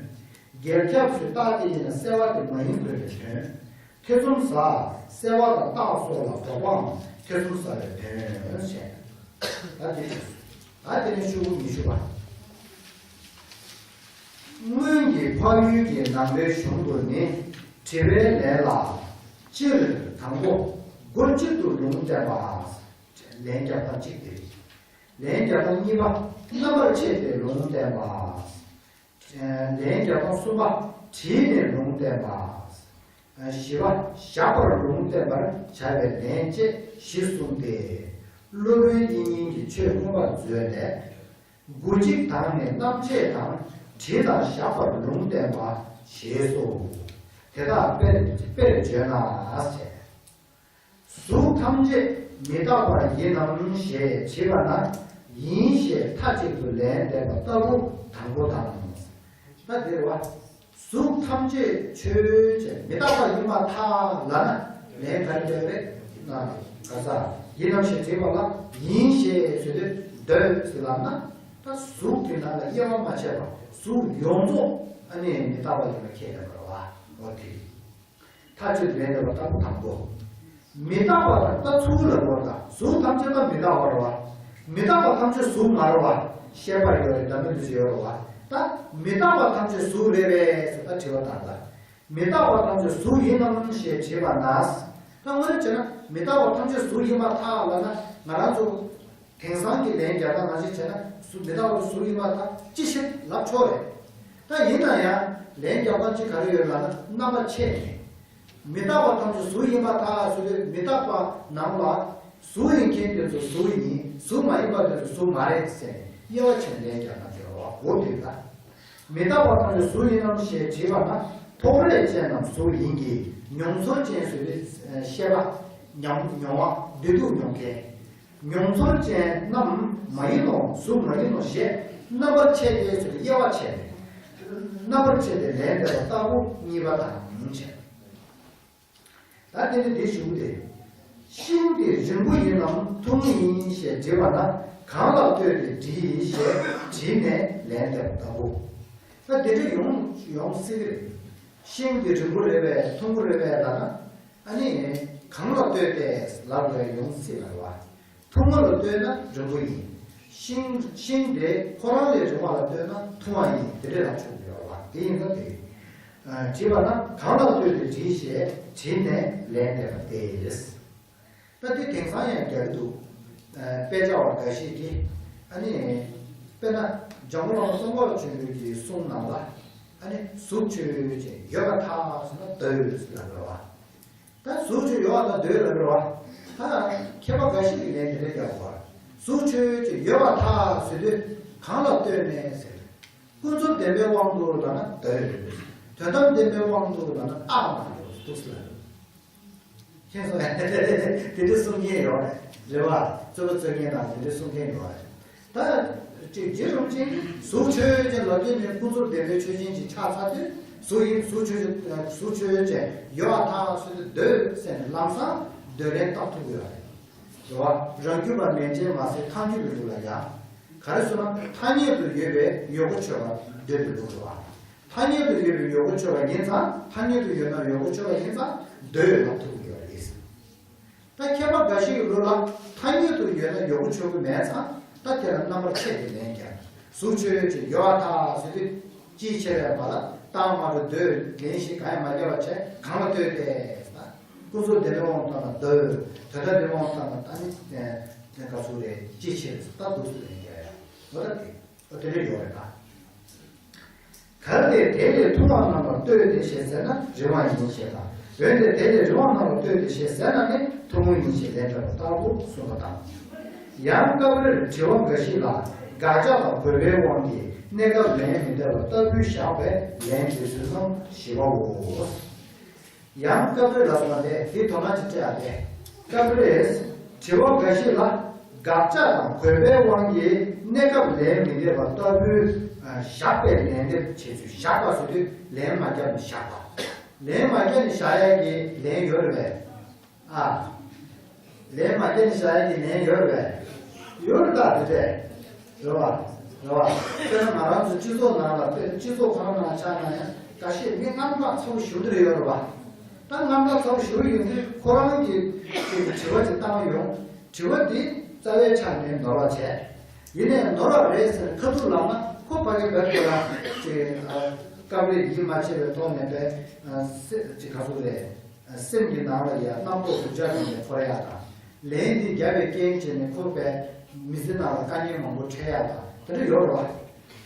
འགལ་ཁྱབ་ཟེར་རྟགས་དེ་ཡིན་ན་གསལ་བ་དེ་མ་ཡིན་དགོས་པའི་དོན། ཐེ་ཚོམ་ཟ། སེལ་བ་དང་རྟགས་སོགས་ལ་དོགས་པའམ་ཐེ་ཚོམ་ཟ་བའི་དོན་བཤད། ད་དེ་ད་དེ་ནི་ཤོག་གུ་ཉི་ཤུ་པ། སྔོན་གྱི་འཕགས་ཡུལ་གྱི་ནང་པའི་གཞུང་དུ་ནི། དྲི་བའི་ལན་ལ། སྤྱིར་དང་པོ་སྒོ་གཅིག་ཏུ་ལུང་བསྟན་པ། ལན་རྒྱག་སྟངས་གཅིག་དེ་རེད། ལན་རྒྱག་སྟངས་གཉིས་པ། རྣམ་པར་ཕྱེ་སྟེ་ལུང་བསྟན་པ། ལན་རྒྱག་སྟངས་གསུམ་པ། བྲིས་ནས་ལུང་བསྟན་པ། བཞི་པ། བཞག་པར་ལུང་བསྟན་པར་བྱ་བའི་ལན་བཅས་བཞི་གསུངས་ཏེ། སློབ་དཔོན་དབྱིག་གཉེན་གྱིས་ཆོས་མངོན་པར་མཛོད་ལས། མགོ་གཅིག་དང་ནི་རྣམ་བཅད་དང་བྲིས་དང་བཞག་པར་ལུང་བསྟན་པ་ཞེས་སོ། དེ་དག་དཔེར་དཔེར་བརྗོད་ན་ཞེས། གཟུགས་ཐམས་ཅད་མི་རྟག་པ་ཡིན་ནམ་ཞེས་དྲིས་པ་ན། ཡིན་ཞེས་མཐའ་གཅིག་ཏུ་ལན་འདེབས་པ་ལྟ་བུ་དང་པོ་དང་། ད་འདིར་བ། གཟུགས་ཐམས་ཅད་ཆོས་ཅན། མི་རྟག་པ་ཡིན་པར་ཐལ་ལབ་ན་ལན་ག་རེ་འདེབས་རེད་ན། ག་ས་ཡིན་ནམ་ཞེས་དྲིས་པ་ལ་ཡིན་ཞེས་ཟེར་དུས་འདོད་ཟེར་ལབ་ན། ད་གཟུགས་དེ་ནང་ལ་དབྱེ་བ་མ་ཕྱེ་བར་གཟུགས་ཡོངས་རྫོགས་ཨ་ནི་མི་རྟག་པ་ཡིན་པ་ཁས་ལེན་པར་བ། འོ་དེ། མཐའ་གཅིག་ཏུ་ལན་འདེབས་པ་ལྟ་བུ་དང་པོ། མི་རྟག་པ་དང་ལྟ་ཚུལ་ལ་བར་དང་གཟུགས་ཐམས་ཅད་ལ་མི་རྟག་པ་རེད་བ། མི་རྟག་པ་ཐམས་ཅད་གཟུགས་མ་རེད་བ། ཤེས་པར་ཡོད་རེད། འདྲ་མིན་འདུ་བྱེད་ཡོད་རེད་བ། ད་མི་རྟག་པ་ཐམས་ཅད་གཟུགས་རེད་པས་ཟེར་ད་དྲི་བ་དང་ད། མི་རྟག་པ་ཐམས་ཅད་གཟུགས་ཡིན་ནམ་ཞེས་དྲིས་པ་ན། ད་དངོས་གནས་བྱས་ན་མི་རྟག་པ་ཐམས་ཅད་གཟུགས་ཡིན་པར་ཐལ་ལབ་ན་ང་རང་ཚོ། དེང་སང་གི་ལན་རྒྱག་སྟངས་ནང་བཞིན་བྱས་ན་གཟུགས་མི་རྟག་པ་གཟུགས་ཡིན་པར་ཐལ་ཅི་ཞིག་ལབ་ཆོག་རེད། ད་ཡིན་ན་ཡང་ལན་རྒྱག་སྟངས་གཅིག་ག་རེ་ཡོད་ལབ་ན་རྣམ་པ་ཕྱེ་ནས། མི་རྟག་པ་ཐམས་ཅད་གཟུགས་ཡིན་པར་ཐལ་ཟེར་དུས་མི་རྟག་པ་ནང་ལ་གཟུགས་ཡིན་མཁན་དེ་ཚོ་གཟུགས་ཡིན། གཟུགས་མ་ཡིན་པ་དེ་ཚོ་གཟུགས་མ་རེད་ཟེར་ནས་དབྱེ་བ་ཕྱེ་ནས་ལན་རྒྱག་སྟངས་ཡོད་རེད་བ། འོ་དེ་ལ། མི་རྟག་པ་ཐམས་ཅད་གཟུགས་ཡིན་ནམ་ཞེས་དྲིས་པ་ན། ཐོགས་རེག་ཅན་རྣམས་གཟུགས་ཡིན་གྱི། མྱོང་ཚོར་ཅན་ཟེར་དུས་ཤེས་པ། མྱོང་མྱོང་བ་བདེ་སྡུག་མྱོང་མཁན། མྱོང་ཚོར་ཅན་རྣམས་མ་ཡིན་ནོ། གཟུགས་མ་ཡིན་ནོ་ཞེས་རྣམ་པར་ཕྱེ་སྟེ་ཟེར་དབྱེ་བ་ཕྱེ་ནས། རྣམ་པར་ཕྱེ་སྟེ་ལན་འདེབས་པ་ལྟ་བུ་གཉིས་པ་དང་བྱས། ད་དེ་ནི་འདི་ཞུ་གི་རེད། ཤིང་དེ་རིང་པོ་ཡིན་ནམ་ཐུང་ངུ་ཡིན་ཞེས་དྲིས་པ་ན། གང་ལ་ལྟོས་ཏེ་བྲིས་ཞེས་དྲིས་ནས་ལན་འདེབས་པ་ལྟ་བུ། ད་དེ་འདྲ་ཡོང་ཡོང་སྲིད་ཀྱི་རེད། ཤིང་དེ་རིང་པོ་རེད་པས་ཐུང་ངུ་རེད་པས་ལབ་ན། ཨ་ནི་གང་ལ་ལྟོས་ཏེ་ལབ་དགོས་ཡོང་སྲིད་ལ་རེད་བ། ཐུང་ངུ་ལ་ལྟོས་ན་རིང་པོ་ཡིན། ཤིང་ཤིང་དེ་ཁོ་རང་ལས་རིང་བ་ལ་ལྟོས་ན་ཐུང་བ་ཡིན། དེ་འདྲ་ལབ་ཆོག་གི་ཡོད་རེད་བ། དེ་ཡིན་ན་དེ། ཨ། དྲིས་པ་ན་གང་ལ་ལྟོས་ཏེ་བྲིས་ཞེས་དྲིས་ནས་ལན་འདེབས་པ་སྟེ། ད་དེ་དེང་སང་ཡང་རྒྱག་གི་འདུག། ཨ། དཔེ་ཆ་བ་འགའ་ཞིག་གིས། ཨ་ནི། དཔེར་ན་འཇམ་མགོན་བླ་མ་ཙོང་ཁ་པ་ཆེན་པོའི་གི་གསུང་ནང་ལ། ཨ་ནི་གཟུགས་ཆོས་ཅན། ཡོད་པར་ཐལ་ཟེར་ན་འདོད་ཟེར་ལབ་རེད་བ། ད་གཟུགས་ཆོས་ཡོད་པར་ཐལ་འདོད་ལབ་རེད་བ། ད་མཁས་པ་འགའ་ཞིག་གིས་ལན་དེ་འདྲ་རྒྱག་གོ། གཟུགས་ཆོས་ཅན། ཡོད་པར་ཐལ་ཟེར་དུས་གང་ལ་ལྟོས་ནས་ཟེར། ཀུན་རྫོབ་བདེན་པའི་དབང་དུ་ལབ་ན་འདོད། དོན་དམ་བདེན་པའི་དབང་དུ་ལབ་ན་རྟགས་མ་གྲུབ་འདུག་ཟེར། མཁྱེན་སོང་། དེ་འདྲ་གསུང་མཁན་ཡོད་རེད་བ། རྩོད་པ་རྩོད་མཁན་དང་དེ་འདྲ་གསུང་མཁན་ཡོད་རེད། ད་ཅིག་རྗེ་རིན་པོ་ཆེ་གཟུགས་ཆོས་ཅན་ལབ་དུས་ནི་ཀུན་རྫོབ་བདེན་པའི་ཆོས་ཅན་ཅིག་ཆགས་ཚར་དུས། གཟུགས་ཡིན། གཟུགས་ཆོས་ཅན། གཟུགས་ཆོས་ཅན། ཡོད་པར་ཐལ་ཟེར་དུས་འདོད་ཟེར་ནས་ལམ་སང་འདོད་ལན་བཏགས་ཐུབ་ཀྱི་ཡོད་རེད། རེད་བ། རང་རྒྱུད་པ་མན་ཆད་མ་ཟད་ཐལ་འགྱུར་ལ་འགྲོ་ལ་ཡང་། ག་རེ་ཟེར་ན་ཐ་སྙད་དུ་ཡོད་པའི་ཡོད་དགུ་ཆོད་པ་འདོད་དུ་འདུག་རེད་བ། ཐ་སྙད་དུ་ཡོད་པའི་ཡོད་དགུ་ཆོད་པ་ཡིན་ཙང་། ཐ་སྙད་དུ་ཡོད་ན་ཡོད་དགུ་ཆོད་པ་ཡིན་ཙང་འདོད་ལབ་ཐུབ་ཀྱི་ཡོད་རེད། ད་མཁས་པ་འགའ་ཞིག་གི་ལུགས་ལ་ཐ་སྙད་དུ་ཡོད་ན་ཡོད་དགུ་ཆོད་ཀྱི་མེད་ཙང་། ད་དེ་ལ་རྣམ་པར་ཕྱེ་སྟེ་ལན་རྒྱག། གཟུགས་ཆོས་ཅན། ཡོད་པར་ཐལ་ཟེར་དུས་ཅིའི་ཕྱིར་ལབ་པ་ལ་རྟགས་མ་གྲུབ་འདོད་ལན་ཞིག་གང་ཡང་མ་རྒྱག་པ་བྱས། གང་ལ་ལྟོས་ཏེ་ཟེར་ན། ཀུན་རྫོབ་བདེན་པའི་དབང་དུ་བཏང་ན་འདོད། དོན་དམ་བདེན་པའི་དབང་དུ་བཏང་ན་ད་ནི་ག་ཚོད་རེད། ཅིའི་ཕྱིར་ད་འདུག་ཟེར་ལན་རྒྱག་ཡ། འོ་ད་དེ། འོ་དེ་འདྲ་ཡོད་རེད་ད། གལ་ཏེ་དེ་ལས་ཐུང་བ་རྣམས་ལ་ལྟོས་ཏེ་ཞེས་ཟེར་ན་རིང་བ་ཡིན་ཞེས་དང་། འོན་ཏེ་དེ་ལས་རིང་བ་རྣམས་ལ་ལྟོས་ཏེ་ཞེས་ཟེར་ན་ནི་ཐུང་ངུ་ཡིན་ཞེས་ལན་འདེབས་པ་ལྟ་བུ་གསུངས་པ་དང་། ཡང་སྐབས་རེར་དྲི་བ་འགའ་ཞིག་ལ་དགག་བྱ་དང་དགོས་པའི་དབང་གིས་གནས་སྐབས་ལན་མི་འདེབས་པ་ལྟ་བུའི་བཞག་པའི་ལན་འདེབས་ཚུལ་རྣམས་བཞི་པའོ། ཡང་སྐབས་རེ་ལ་སོགས་པ་དེ་དེའི་དོ་སྣང་ཅིག་སྤྲད་ཡ་དེ། སྐབས་རེ་དྲི་བ་འགའ་ཞིག་ལ་དགག་བྱ་དང་དགོས་པའི་དབང་གིས་གནས་སྐབས་ལན་མི་འདེབས་པ་ལྟ་བུའི་བཞག་པའི་ལན་འདེབས་བྱེད་ཚུལ། བཞག་པ་ཟེར་དུས་ལན་མ་བརྒྱབ་ནས་བཞག་པ། ལན་མ་བརྒྱབ་ནས་བཞག་ཡ་གི་ལན་ཡོད་རེད་པས། ཨ། ལན་མ་བརྒྱབ་ནས་བཞག་ཡ་གི་ལན་ཡོད་རེད་པས། ཡོད་རེད་ད་དེ་འདྲས། རེད་བ། རེད་བ། དཔེར་ན་ང་རང་ཚོ་སྤྱི་ཚོགས་ནང་ལ། དཔེར་ན་སྤྱི་ཚོགས་ཁོ་རང་ནང་ཆ་ན་ཡང་འགའ་ཤས་མི་རྣམ་དག་ཚ་པོ་ཞེ་པོ་ཅིག་ཡོད་རེད་བ། ད་རྣམ་ཐར་ཚོར་ཞུ་ཡོང་དུས་ཁོ་རང་གིས་དྲི་བ་ཅིག་བཏང་ཡོང་། དྲི་བ་འདི་རྩ་བའི་ཆ་ནས་ནོར་བ་བྱས། ཡིན་ནའི་ནོར་བ་རེད་ཟེར་ཁ་ཐུག་ལབ་ན་ཁོ་ཕ་གི་བོད་ཁོ་རང་ཅིག་སྐབས་རེ་ཡིད་མ་ཆེས་པའི་ཐོག་ནས་པས་སེམས་ཀྱི་ག་ཚོད་རེད། སེམས་ཀྱི་ནང་ལ་ཡ་རྣམ་རྟོག་སྡུག་ཅག་ཅིག་ནས་འཁོར་ཡ་དང་། ལན་འདི་རྒྱབ་པའི་རྐྱེན་བྱས་ནས་འཁོར་བའི་མི་ཚེ་ནང་ལ་དཀའ་ངལ་མང་པོ་འཕྲད་ཡ་དང་དེ་འདྲ་ཡོད་རེད་བ།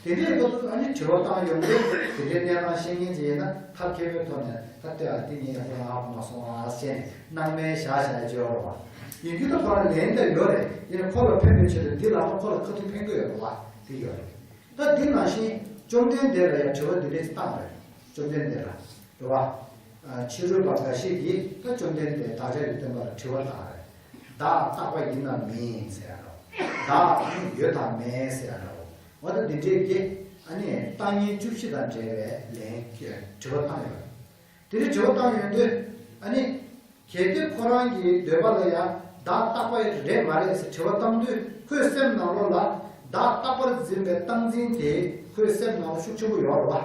དེ་འདྲའི་སྐབས་སུ་ཨ་ནི་དྲི་བ་བཏང་ཡོང་དུས་དེ་འདྲའི་གནས་སྟངས་ཤེས་མཁན་ཅིག་ཡིན་ན་ཐབས་མཁས་པོའི་ཐོག་ནས་ད་ལྟོས་ཨ་དེ་ངས་ཡག་པོ་ལབ་མ་སོང་ཨ་ཟེར་ནས་སྣང་མེད་བཞག་བཞག་ཅིག་ཡོད་རེད་བ། ཡིན་རྒྱུ་ད་ཁོ་རང་ལན་འདི་ཡོད་རེད། ཡིན་ན་ཁོ་ལ་ཕན་པའི་ཆེད་དུ་འདི་ལབ་ན་ཁོ་ལ་ཁ་ཐུག་ཕན་གི་ཡོད་རེད་བ། དེ་ཡོད་རེད། ད་འདི་ནང་བཞིན་བཅོམ་ལྡན་འདས་ལ་ཡང་དྲི་བ་འདི་འདྲ་ཅིག་བཏང་རེད། བཅོམ་ལྡན་འདས་ལ། རེད་བ། ཕྱི་རོལ་པ་འགའ་ཞིག་གིས་ད་བཅོམ་ལྡན་འདས་བདག་ཅག་གི་སྟོན་པ་ལ་དྲི་བ་བཏང་རེད། བདག་རྟག་པ་ཡིན་ནམ་མིན་ཟེར་ཡ་འདྲ་བོ། བདག་ཡོད་དམ་མེད་ཟེར་ཡ་འདྲ་བོ། འོ་ད་འདི་འདྲའི་གི་ཨ་ནི་རྟག་གཉིས་བཅུ་བཞི་དང་འབྲེལ་བའི་ལན་དྲི་བ་བཏང་ཡོད། དེ་ནི་དྲི་བ་བཏང་ཡོང་དུས་ཨ་ནི། གལ་ཏེ་ཁོ་རང་གི་འདོད་པ་ལ་ཡང་བདག་རྟག་པ་རེད་མ་རེད་ཟེར་དྲི་བ་བཏང་དུས་ཁོའི་སེམས་ནང་ལོགས་ལ་བདག་རྟག་པར་འཛིན་པའི་རྟག་འཛིན་དེ་ཁོའི་སེམས་ནང་ལ་ཤུགས་ཆེན་པོ་ཡོད་རེད་བ།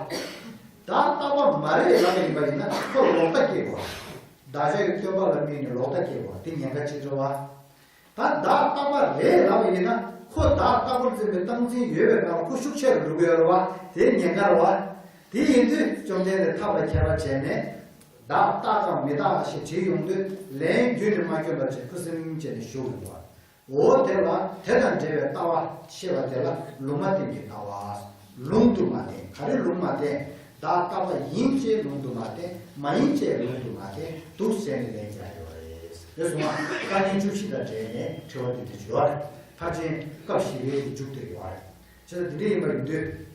བདག་རྟག་པ་མ་རེད་ལབ་པ་ཡིན་པ་ཡིན་ན་ཁོ་ལོག་ལྟ་སྐྱེ་དགོས། བདག་ཅག་གི་སྟོན་པ་ལ་དམིགས་ནས་ལོག་ལྟ་སྐྱེ་དགོས་དེ་ཉེན་ཁ་ཆེ་ཆེ་བ། ད་བདག་རྟག་པ་རེད་ལབ་པ་ཡིན་ན་ཁོ་བདག་རྟག་པར་འཛིན་པའི་རྟག་འཛིན་ཡོད་པའི་ངང་ལ་ཁོ་ཤུགས་ཆེ་རུ་འགྲོ་གི་ཡོད་རེད་བ། དེ་ཉེན་ཁ་རེད་བ། དེ་ཡིན་དུས་བཅོམ་ལྡན་འདས་ཐབས་ལ་མཁས་པ་བྱས་ནས་བདག་རྟག་གམ་མི་རྟག་ཞེས་དྲིས་ཡོང་དུས་ལན་རྒྱུད་ནས་མ་བསྐྱོན་པ་བྱས་ཁུ་སིམ་བྱས་ནས་བཞུགས་ཡོང་བ། འོ་དེ་ལ་དེ་དང་འབྲེལ་བའི་ལྟ་བ་ཤེས་པ་དེ་ལ་ལུང་མ་བསྟན་གྱི་ལྟ་བ། ལུང་དུ་མ་བསྟན། ག་རེ་ལུང་མ་བསྟན། བདག་རྟག་པ་ཡིན་ཅེས་ལུང་དུ་མ་བསྟན། མ་ཡིན་ཅེས་ལུང་དུ་མ་བསྟན། འདུག་ཟེར་ནས་ལན་རྒྱག་ཡོད་རེད། རེད་སོང་ང་། རྟག་གཉིས་བཅུ་བཞི་དང་འབྲེལ་ནས་དྲི་བ་འདི་འདྲ་ཅིག་ཡོད་རེད། ཕལ་ཆེར་སྐབས་བཞི་པའི་གི་མཇུག་དེར་ཡོད་རེད། བྱས་ཙང་འདི་འདྲ་ཡིན་པ་ཡིན་དུས།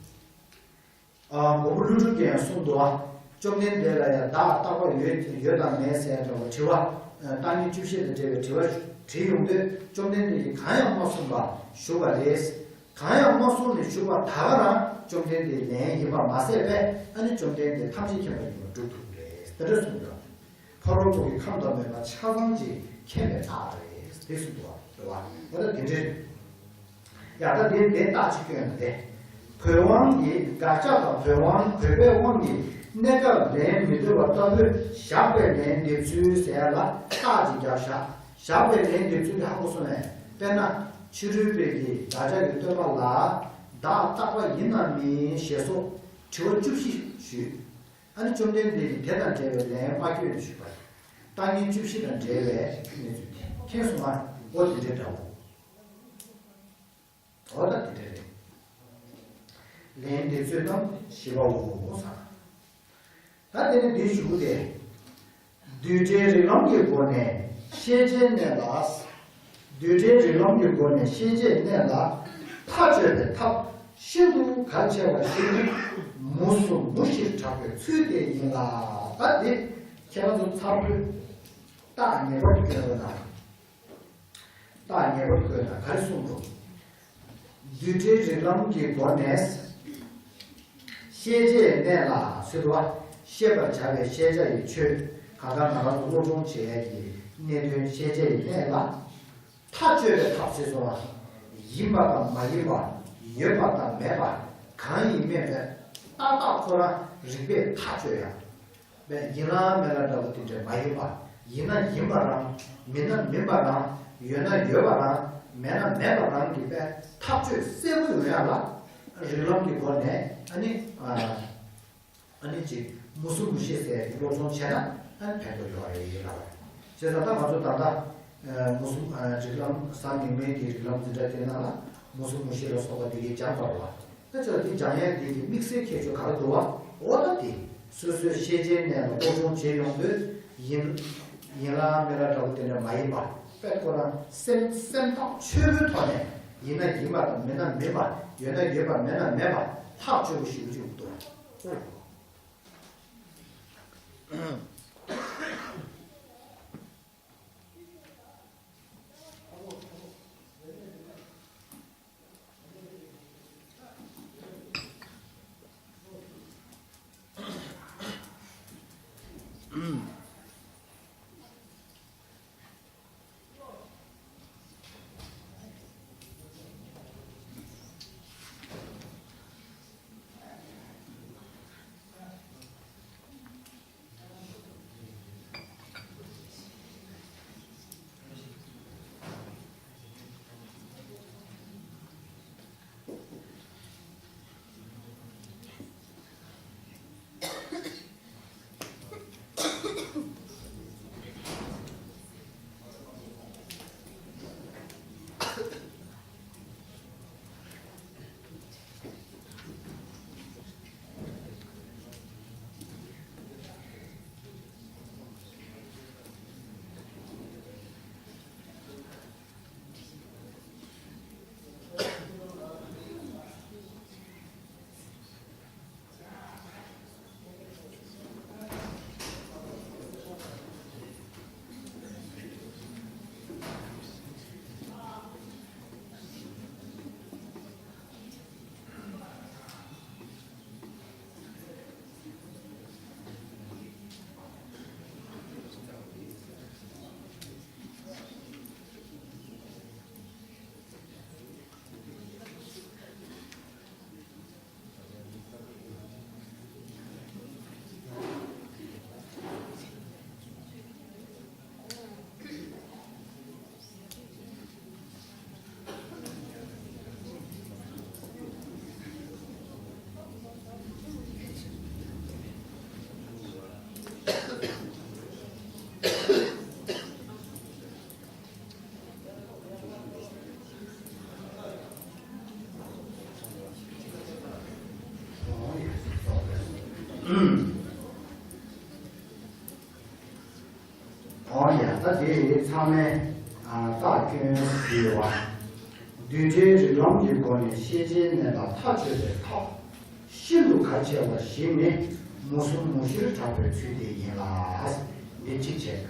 ཨ། མགོན་པོ་ཀླུ་སྒྲུབ་ཀྱིས་ཡང་གསུངས་འདུག་ཨ། བཅོམ་ལྡན་འདས་ལ་ཡང་བདག་རྟག་པ་ཡོད་ཡོད་དམ་མེད་ཟེར་ཡ་འདྲ་བ་དྲི་བ། རྟག་གཉིས་བཅུ་བཞི་དང་འབྲེལ་བའི་དྲི་བ་དྲིས་ཡོང་དུས་བཅོམ་ལྡན་འདས་ཀྱིས་གང་ཡང་མ་གསུངས་པར་བཞུགས་པ་རེད། གང་ཡང་མ་གསུངས་ནས་བཞུགས་པ་ད་ག་རང་བཅོམ་ལྡན་འདས་ལན་ཡིན་པ་མ་ཟད་པས་ཨ་ནི་བཅོམ་ལྡན་འདས་ཐམས་ཅད་མཁྱེན་པ་ཡིན་པར་སྒྲུབ་ཐུབ་པ་རེད། དེ་འདྲ་གསུངས་འདུག་ཕ་རོལ་པོ་གི་ཁམས་དང་མོས་པ་ཆ་ཚང་ཅིག་མཁྱེན་པའི་རྟགས་རེད་དེ་གསུངས་འདུག་བ། རེད་བ། འོ་ད་དེ་འདྲ་རེད། ཡ་ད་དེ་དེ་རྟགས་ཅིག་སྐྱོན་ན་དེ། བོད་དབང་གིས་དགག་བྱ་དང་བོད་དབང་བོད་པའི་དབང་གིས་གནས་སྐབས་ལན་མི་འདོད་པ་ལྟ་བུའི་བཞག་པའི་ལན་འདེབས་ཚུལ་ཟེར་ཡ་ལ་རྟགས་ཅིག་བརྒྱབ་བཞག་བཞག་པའི་ལན་འདེབས་ཚུལ་དེ་ཧ་གོ་སོང་ངས། དཔེར་ན། ཕྱི་རོལ་པས་ཀྱིས་བདག་ཅག་གི་སྟོན་པ་ལ་བདག་རྟག་པ་ཡིན་ནམ་མིན་ཞེས་སོགས་དྲི་བ་བཅུ་བཞི་ཞུས། ཨ་ནི་བཅོམ་ལྡན་འདས་ཀྱིས་དེ་དང་འབྲེལ་བའི་ལན་མ་བསྐྱོན་ནས་ཞུས་པ་རེད། རྟག་གཉིས་བཅུ་བཞི་དང་འབྲེལ་བའི་གནས་ཚུལ་དེ་མཁྱེན་སོང་ང་། འོ་དེ་འདྲའི་འདྲ་བོ། འོ་ད་དེ་འདྲ་རེད། ལན་འདེབས་ཚུལ་རྣམས་ཞིབ་པའོ་ཟེར། ད་དེ་ནི་འདིའི་གཞུག་གུ་དེ། རྡུལ་བྲལ་རིགས་ལམ་གྱི་སྒོ་ནས་ཤེས་བྱའི་གནས་ལ། རྡུལ་བྲལ་རིགས་ལམ་གྱི་སྒོ་ནས་ཤེས་བྱའི་གནས་ལ་མཐའ་གཅོད་པའི་ཐབས་ཤིན་ཏུ་གལ་ཆེ་བ་ཞིག་ནི་མུ་གསུམ་མུ་བཞིར་གྲགས་པའི་ཚུལ་དེ་ཡིན་ལ། ད་འདི་ཁྱེད་རང་ཚོ་ཚ་བོས་རྟགས་ངེས་པར་དུ་སྐྱོན་དགོས་ན། རྟགས་ངེས་པར་དགོས་ན་ག་རེ་གསུངས་འདུག་རྡུལ་བྲལ་རིགས་ལམ་གྱི་སྒོ་ནས། ཤེས་བྱའི་གནས་ལ་ཟེར་བ། ཤེས་པར་བྱ་བའི་ཤེས་བྱ་ཡི་ཆོས་གང་ག་ང་རང་ཚོ་སློབ་སྦྱོང་བྱེད་ཡས་ཀྱི་གནད་དོན་ཤེས་བྱའི་གནས་ལ། མཐའ་གཅོད་པའི་ཐབས་ཟེར་སོང་བ། ཡིན་པ་དང་མ་ཡིན་པ། ཡོད་པ་དང་མེད་པ། གང་ཡིན་མིན་པའི་ཏག་ཏག་ཁོ་རང་རིགས་པས་མཐའ་གཅོད་ཡ། པས་ཡིན་ལ་མིན་ལ་འདྲ་བོ་དེ་འདྲ་མ་ཡིན་པ། ཡིན་ན་ཡིན་པ་རང་། མིན་ན་མིན་པ་རང་། ཡོད་ན་ཡོད་པ་རང་། མེད་ན་མེད་པ་རང་གི་པས་ཐག་གཅོད་གསལ་པོ་ཡོང་ཡ་ལ། རིགས་ལམ་གྱི་སྒོ་ནས་ཨ་ནི། ཨ་ནི་ཅིག་མུ་གསུམ་མུ་བཞི་ཟེར་སློབ་སྦྱོང་བྱས་ན་ཨ་ནི་ཕན་ཐོགས་ཡོད་རེད་ལབ་པ་རེད། བྱས་ཙང་ད་ང་ཚོ་ད་ལྟ་མུ་གསུམ་རིགས་ལམ་གཟའ་མིག་དམར་གྱི་རིགས་ལམ་འཛིན་གྲྭ་དེ་ནང་ལ་མུ་གསུམ་མུ་བཞི་ལ་སོགས་པ་དེ་གའི་སྦྱངས་པ་རེད་བ། ད་ཆ་ལ་འདི་སྦྱང་ཡས་འདི་གི་དམིགས་བསལ་ཁྱད་ཆོས་ག་རེ་འདུག་བ། འོ་ད་དེ་སོ་སོའི་ཤེས་བྱའི་གནས་ལ་སློབ་སྦྱོང་བྱེད་ཡོང་དུས་ཡིན་ཡིན་ལ་མིན་ལ་འདྲ་བོ་དེ་འདྲ་མ་ཡིན་པ། དཔེ་ཁོ་རང་སེམས་སེམས་ཐག་ཆོད་པོའི་ཐོག་ནས་ཡིན་ན་ཡིན་པ་དང་མིན་ན་མིན་པ། ཡོད་ན་ཡོད་པ་མེད་ན་མེད་པ་ཐག་ཆོད་པོ་ཞེ་པོ་ཅིག་འདུག་འོ་ཡ། ད་དེ་ཚང་མས་ཨ་རྟགས་སྐྱོན་ཞུས་པ། རྡུལ་ཕྲན་རིགས་ལམ་གྱི་སྒོ་ནས་ཤེས་བྱའི་གནས་ལ་ཐག་གཅོད་པའི་ཐབས་ཤིན་ཏུ་གལ་ཆེ་བ་ཞིག་ནི་མུ་གསུམ་མུ་བཞིར་གྲགས་པའི་ཚུལ་དེ་ཡིན་ལ། འདི་གཅིག་བྱས།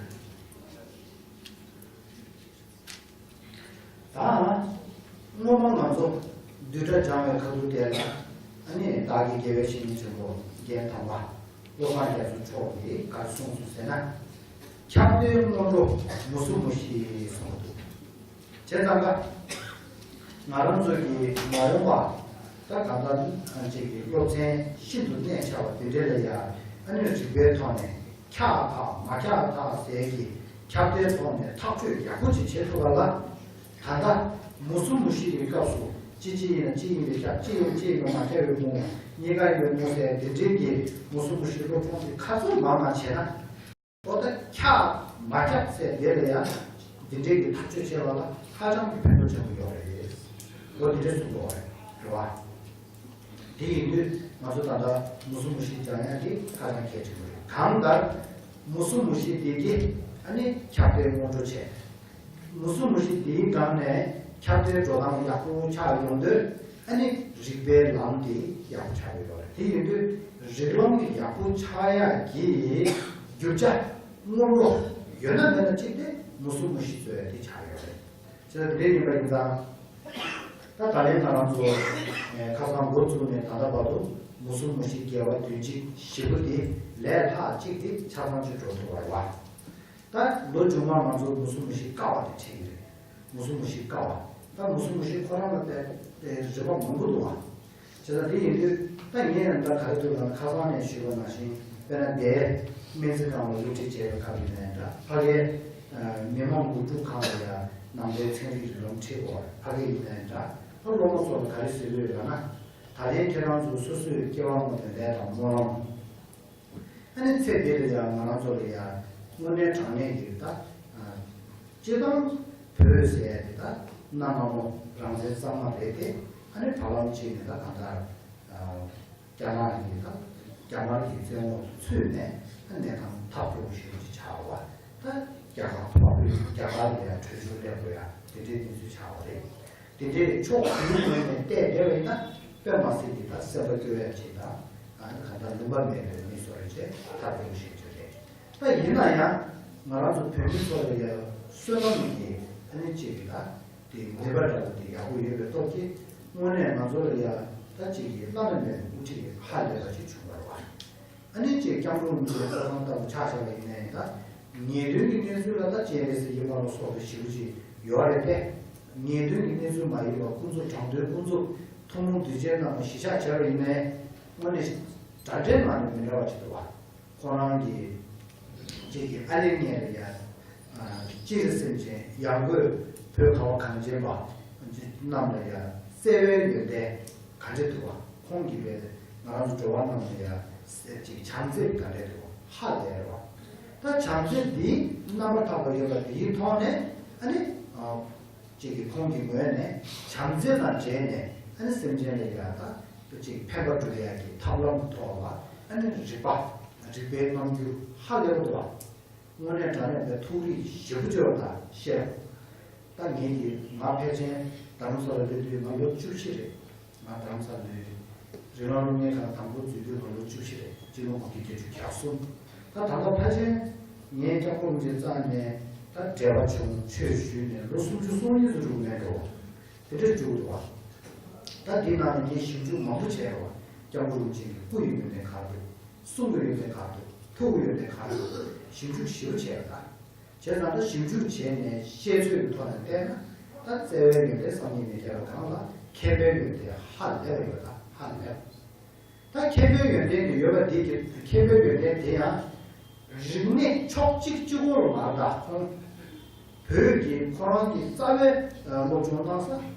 ད་སྔོན་མ་ང་ཚོ་བསྡུས་གྲྭ་སྦྱང་བའི་ཁ་ཐུག་དེ་ལ་ཨ་ནི་བདག་གི་དགེ་བའི་བཤེས་གཉེན་ཆེན་པོ་རྒན་དམ་པ་བློ་བཟང་རྒྱ་མཚོ་མཆོག་གིས་ག་རེ་གསུངས་སོང་ཟེར་ན། ཁྱབ་བརྡལ་སྔོན་འགྲོ་མུ་གསུམ་མུ་བཞི་གསུངས་འདུག་བྱས་ཙང་ཀ་ང་རང་ཚོ་གི་མ་འོངས་པ་ད་གང་ལྟར་ཅིག་གི་སློབ་ཚན་ཤིན་ཏུ་གནད་ཆེ་བ་དེ་འདྲ་ལ་ཡ་ཨ་ནི་རིགས་པའི་ཐོག་ནས། ཁྱབ་ཐག་མ་ཁྱབ་ཐག་ཟེར་གྱི་ཁྱབ་བརྡལ་ཐོག་ནས་ཐག་གཅོད་ཡག་པོ་ཅིག་བྱེད་ཐུབ་པ་ལ། ད་ལྟ་མུ་གསུམ་མུ་བཞི་གི་སྐབས་སུ་གཅིག་གཅིག་ཡིན་ན་གཅིག་ཡིན་པའི་ཁྱབ། གཅིག་ཡིན་གཅིག་ཡིན་པ་མ་ཁྱབ་པའི་མུ། གཉིས་ཀ་ཡིན་པའི་མུ་ཟེར་དེ་འདྲའི་གི་མུ་གསུམ་མུ་བཞི་སློབ་སྦྱོང་དེ་ཁ་ཚུར་མ་མ་བྱས་ན། ཨོ་ད་ཁྱབ་མ་ཁྱབ་ཟེར་དེ་ལ་ཡང་དེ་འདྲའི་གི་ཐག་གཅོད་བྱེད་པ་ལ་ཧ་ཅང་གི་ཕན་ཐོགས་ཆེན་པོ་ཡོད་རེད། ཨོ་དེ་འདྲའི་གསུངས་འདུག་རེད་བ། དེ་ཡིན་དུས་ང་ཚོ་ད་ལྟ་མུ་གསུམ་མུ་བཞི་སྦྱང་ཡ་དེ་ཧ་ཅང་གལ་ཆེན་པོ་རེད། གང་ལྟར་མུ་གསུམ་མུ་བཞི་དེ་གི་ཨ་ནི་ཁྱབ་བརྡལ་སྔོན་འགྲོ་བྱས། མུ་གསུམ་མུ་བཞི་དེའི་སྒང་ནས་ཁྱབ་བརྡལ་འགྲོ་སྟངས་ཡག་པོ་ཆགས་ཡོང་དུས་ཨ་ནི་རིགས་པའི་ལམ་དེ་ཡག་པོ་ཆགས་ཀྱི་ཡོད་རེད། དེ་ཡིན་དུས་རིགས་ལམ་ཡག་པོ་ཆགས་ཡ་གི་རྒྱུ་ཆ་སྔོན་འགྲོ་ཡོད་ན་མེད་ན་གཅིག་དེ་མུ་གསུམ་མུ་བཞི་ཚོ་ཡ་དེ་ཆགས་ཡོད་རེད། བྱས་ཙང་དེ་འདྲ་ཡིན་པ་ཡིན་ཙང་། ད་ད་ལན་ང་རང་ཚོ་ཁ་སང་འགོ་བཙུགས་ནས་ད་ལྟ་བར་དུ་མུ་གསུམ་མུ་བཞི་བརྒལ་བ་བདུན་གཅིག་བཞི་པོ་དེ་ལས་ལྷག་གཅིག་དེ་ཆ་ཚང་ཅིག་འགྲོ་ཐུབ་པ་རེད་བ། ད་ལོ་མཇུག་མ་ང་ཚོ་མུ་གསུམ་མུ་བཞི་བཀག་པ་དེ་ཁྲིད་ཀྱི་རེད། མུ་གསུམ་མུ་བཞི་བཀག་པ། ད་མུ་གསུམ་མུ་བཞི་ཁོ་རང་ལ་དཔེ་རིགས་པ་མང་པོ་འདུག་བ། བྱས་ཙང་དེ་ཡིན་དུས་ད་ངས་ཡང་ད་ག་རེ་ཐུབ་ལ་ཁ་སང་ནས་ཞུས་པ་ནང་བཞིན། དཔེར་ན་འདིར་སྨན་རྩིས་ཁང་ལ་སློབ་ཁྲིད་བྱས་པའི་སྐབས་ཡིན་ནའི་འདྲ། ཕ་གིའི་མི་དམངས་འགོ་ཁྲིད་ཁང་ལ་ཡང་ནང་པའི་ཚན་རིག་རིགས་ལམ་ཁྲིད་དགོས། ཕ་གི་ཡིན་ནའི་འདྲ། ད་སློབ་མ་ཚོ་ལ་ག་རེ་ཟེར་གྱི་ཡོད་ལབ་ན། ད་ལན་ཁྱེད་རང་ཚོ་སོ་སོའི་སྐྱེ་བ་སྔོན་མའི་ལས་དང་སྨོན་ལམ། ཨ་ནི་ཚེ་འདི་ལ་ཡང་ང་རང་ཚོ་ལ་ཡང་དངོས་གནས་དྲང་གནས་ཀྱི་ད། སྤྱིར་བཏང་བོད་ཟེར་ཡ་དེ་ད་གནའ་སྔ་མོ་རང་བཙན་གཙང་མ་རེད་དེ། ཨ་ནི་བར་ལམ་གཅིག་ནས་ད་གང་ལྟར་རྒྱ་ནག་གི་ད་རྒྱ་དམར་གྱི་བཙན་འོག་ཏུ་ཚུད་ནས་ད་གནས་སྟངས་ཐབས་སྐྱོ་པོ་ཞེ་པོ་ཅིག་ཆགས་པ། ད་རྒྱ་གར་འཕགས་པའི་རྒྱ་གར་ལ་ཡང་བྲོས་བྱོལ་སླེབས་དགོས་ཡ་དེ་འདྲའི་གནས་ཚུལ་ཆགས་པ་རེད། དེ་འདྲའི་ཕྱོགས་གང་ངོས་ནས་བལྟས་བསྡད་པ་ཡིན་ན་དཔེ་མ་སྲིད་ཀྱི་ད་སེམས་པ་སྐྱོ་ཡ་ཅིག་དང་། ཨ་ནི་གང་ལྟར་ལུང་པ་མེད་པའི་མི་ཚོ་རེད་ཅེས་ཐག་རིང་ཞིག་བརྗོད་རེད། ད་ཡིན་ན་ཡང་ང་རང་ཚོ་བོད་མི་ཚོ་ལ་ཡང་བསོད་ནམས་ཀྱི་ཨ་ནི་ཅིག་གི་ད་དེ་ནུས་པ་འདྲ་པོ་དེ་ཡག་པོ་ཡོད་པའི་སྟོབས་ཀྱིས་དངོས་གནས་ང་ཚོ་ལ་ཡང་ད་ཅིག་གི་བླ་ན་མེད་པའི་དབུ་ཁྲིད་ཧ་ལས་པ་ཅིག་བྱུང་བ་རེད་བ། ཨ་ནི་ཅིག་སྐྱབས་མགོན་རིན་པོ་ཆེའི་གསུང་ལྟ་བུ་ཆ་བཞག་པ་ཡིན་ནའི་ད་ཉེས་དོན་གྱི་གནས་ཚུལ་ལ་ད་སྤྱན་རས་གཟིགས་ཡིད་དམར་ལ་སོགས་པའི་ཞེ་པོ་ཅིག་ཡོད་རེད་དེ། ཉེས་དོན་གྱི་གནས་ཚུལ་མ་ཡིན་པ་ཁོང་ཚོ་དྲང་དོན་ཁོང་ཚོ་ཐུན་མོང་གདུལ་བྱའི་ནང་ལ་གཞི་བཞག་བྱས་པ་ཡིན་ནའི་དངོས་གནས་དྲ་འབྲེལ་ནང་ནས་མི་འདྲ་བ་ཅིག་འདུག་བ། ཁོ་རང་གི་ཅིག་གི་ཨ་ལེ་ངས་ལ་ཡ། སྤྱིར་སེམས་ཅན་ཡང་སྒོས་བོད་ཁ་བ་གངས་ཅན་པ་རྣམས་ལ་ཡ་བརྩེ་བའི་ཡོན་ཏན་ག་འདྲ་འདུག་བ། ཁོང་གིས་བས་ང་རང་ཚོ་འགྲོ་བ་རྣམས་ལ་ཡ་ཅིག་བྱམས་བརྩེ་ག་འདྲ་འདུག་བ་ཧ་ལས་རེད་བ། ད་བྱམས་བརྩེ་འདིའི་རྣམ་པར་དག་པ་ཡོད་པ་འདིའི་ཐོག་ནས་ཨ་ནི། ཅིག་གིས་ཁོང་གི་ངོས་ནས་བྱམས་བརྩེ་དང་འབྲེལ་ནས་ཨ་ནི་སེམས་ཅན་ལ་ཡ་ད་ཅིག་ཕན་པ་སྒྲུབ་ཡ་གི་ཐབས་ལམ་གྱི་ཐོག་ལ་ཨ་ནི་རིག་པ་རིག་པའི་རྣམ་འགྱུར་ཧ་ལས་པོ་འདུག་བ། དངོས་གནས་དྲང་གནས་པའི་ཐུགས་རིག་ཞེ་པོ་ཅིག་ཡོད་པ་ཤེས། ད་ངེད་ཀྱིས་ང་ཕལ་ཆེར་རྡ་རམ་ས་ལ་སླེབས་དུས་ང་ལོ་བཅུ་བཞི་རེད། ང་རྡ་རམ་ས་ལ་རི་ལང་སློབ་གཉེར་ཁང་དང་པོ་འཛུལ་དུས་ང་ལོ་བཅུ་བཞི་རེད། སྤྱི་ལོ་ཉིས་སྟོང་བརྒྱད་ཅུ་གྱ་གསུམ། ད་ད་ལྟ་ཕལ་ཆེར་ངའི་སྐྱབས་མགོན་རིན་པོ་ཆེ་རྩ་ནས་ད་འབྲེལ་བ་བྱུང་ཆོས་ཞུས་ནས་ལོ་སུམ་ཅུ་སོ་གཉིས་སུ་འགྲོ་གི་མེད་འགྲོ། དེ་འདྲས་འགྲོ་གི་འདུག་བ། ད་འདི་ནང་ནས་ངས་ཞིབ་འཇུག་མང་པོ་བྱས་རེད་བ། སྐྱབས་མགོན་རིན་པོ་ཆེ་གི་སྐུ་ཡི་ཡོན་ཏན་ག་རེ་འདུག་གསུང་གི་ཡོན་ཏན་ག་རེ་འདུག་ཐུགས་ཀྱི་ཡོན་ཏན་ག་རེ་འདུག་ཞིབ་འཇུག་ཞེ་པོ་བྱས་པ་དང་། བྱས་ཙང་ད་ཞིབ་འཇུག་བྱས་ནས་བཤད་ཚོད་ཀྱི་ཐོག་ནས་བལྟས་ན་ད་བརྩེ་བའི་ཡོན་ཏན་བསམ་གྱིས་མི་ཁྱབ་པ་གང་ལ་མཁས་པའི་ཡོན་ཏན་ཧ་ལས་པ་ཡོད། ད་ཧ་ལས་པ། ད་མཁས་པའི་ཡོན་ཏན་དེ་ཡོད་པ་དེ་གི་མཁས་པའི་ཡོན་ཏན་དེ་ཡང་རིག་གནས་ཕྱོགས་གཅིག་གཅིག་པོ་ལ་མ་རེད། ད་ཁོང་བོད་ཀྱི་ཁོ་རང་གི་རྩ་བའི་སློབ་སྦྱོང་གནང་ས་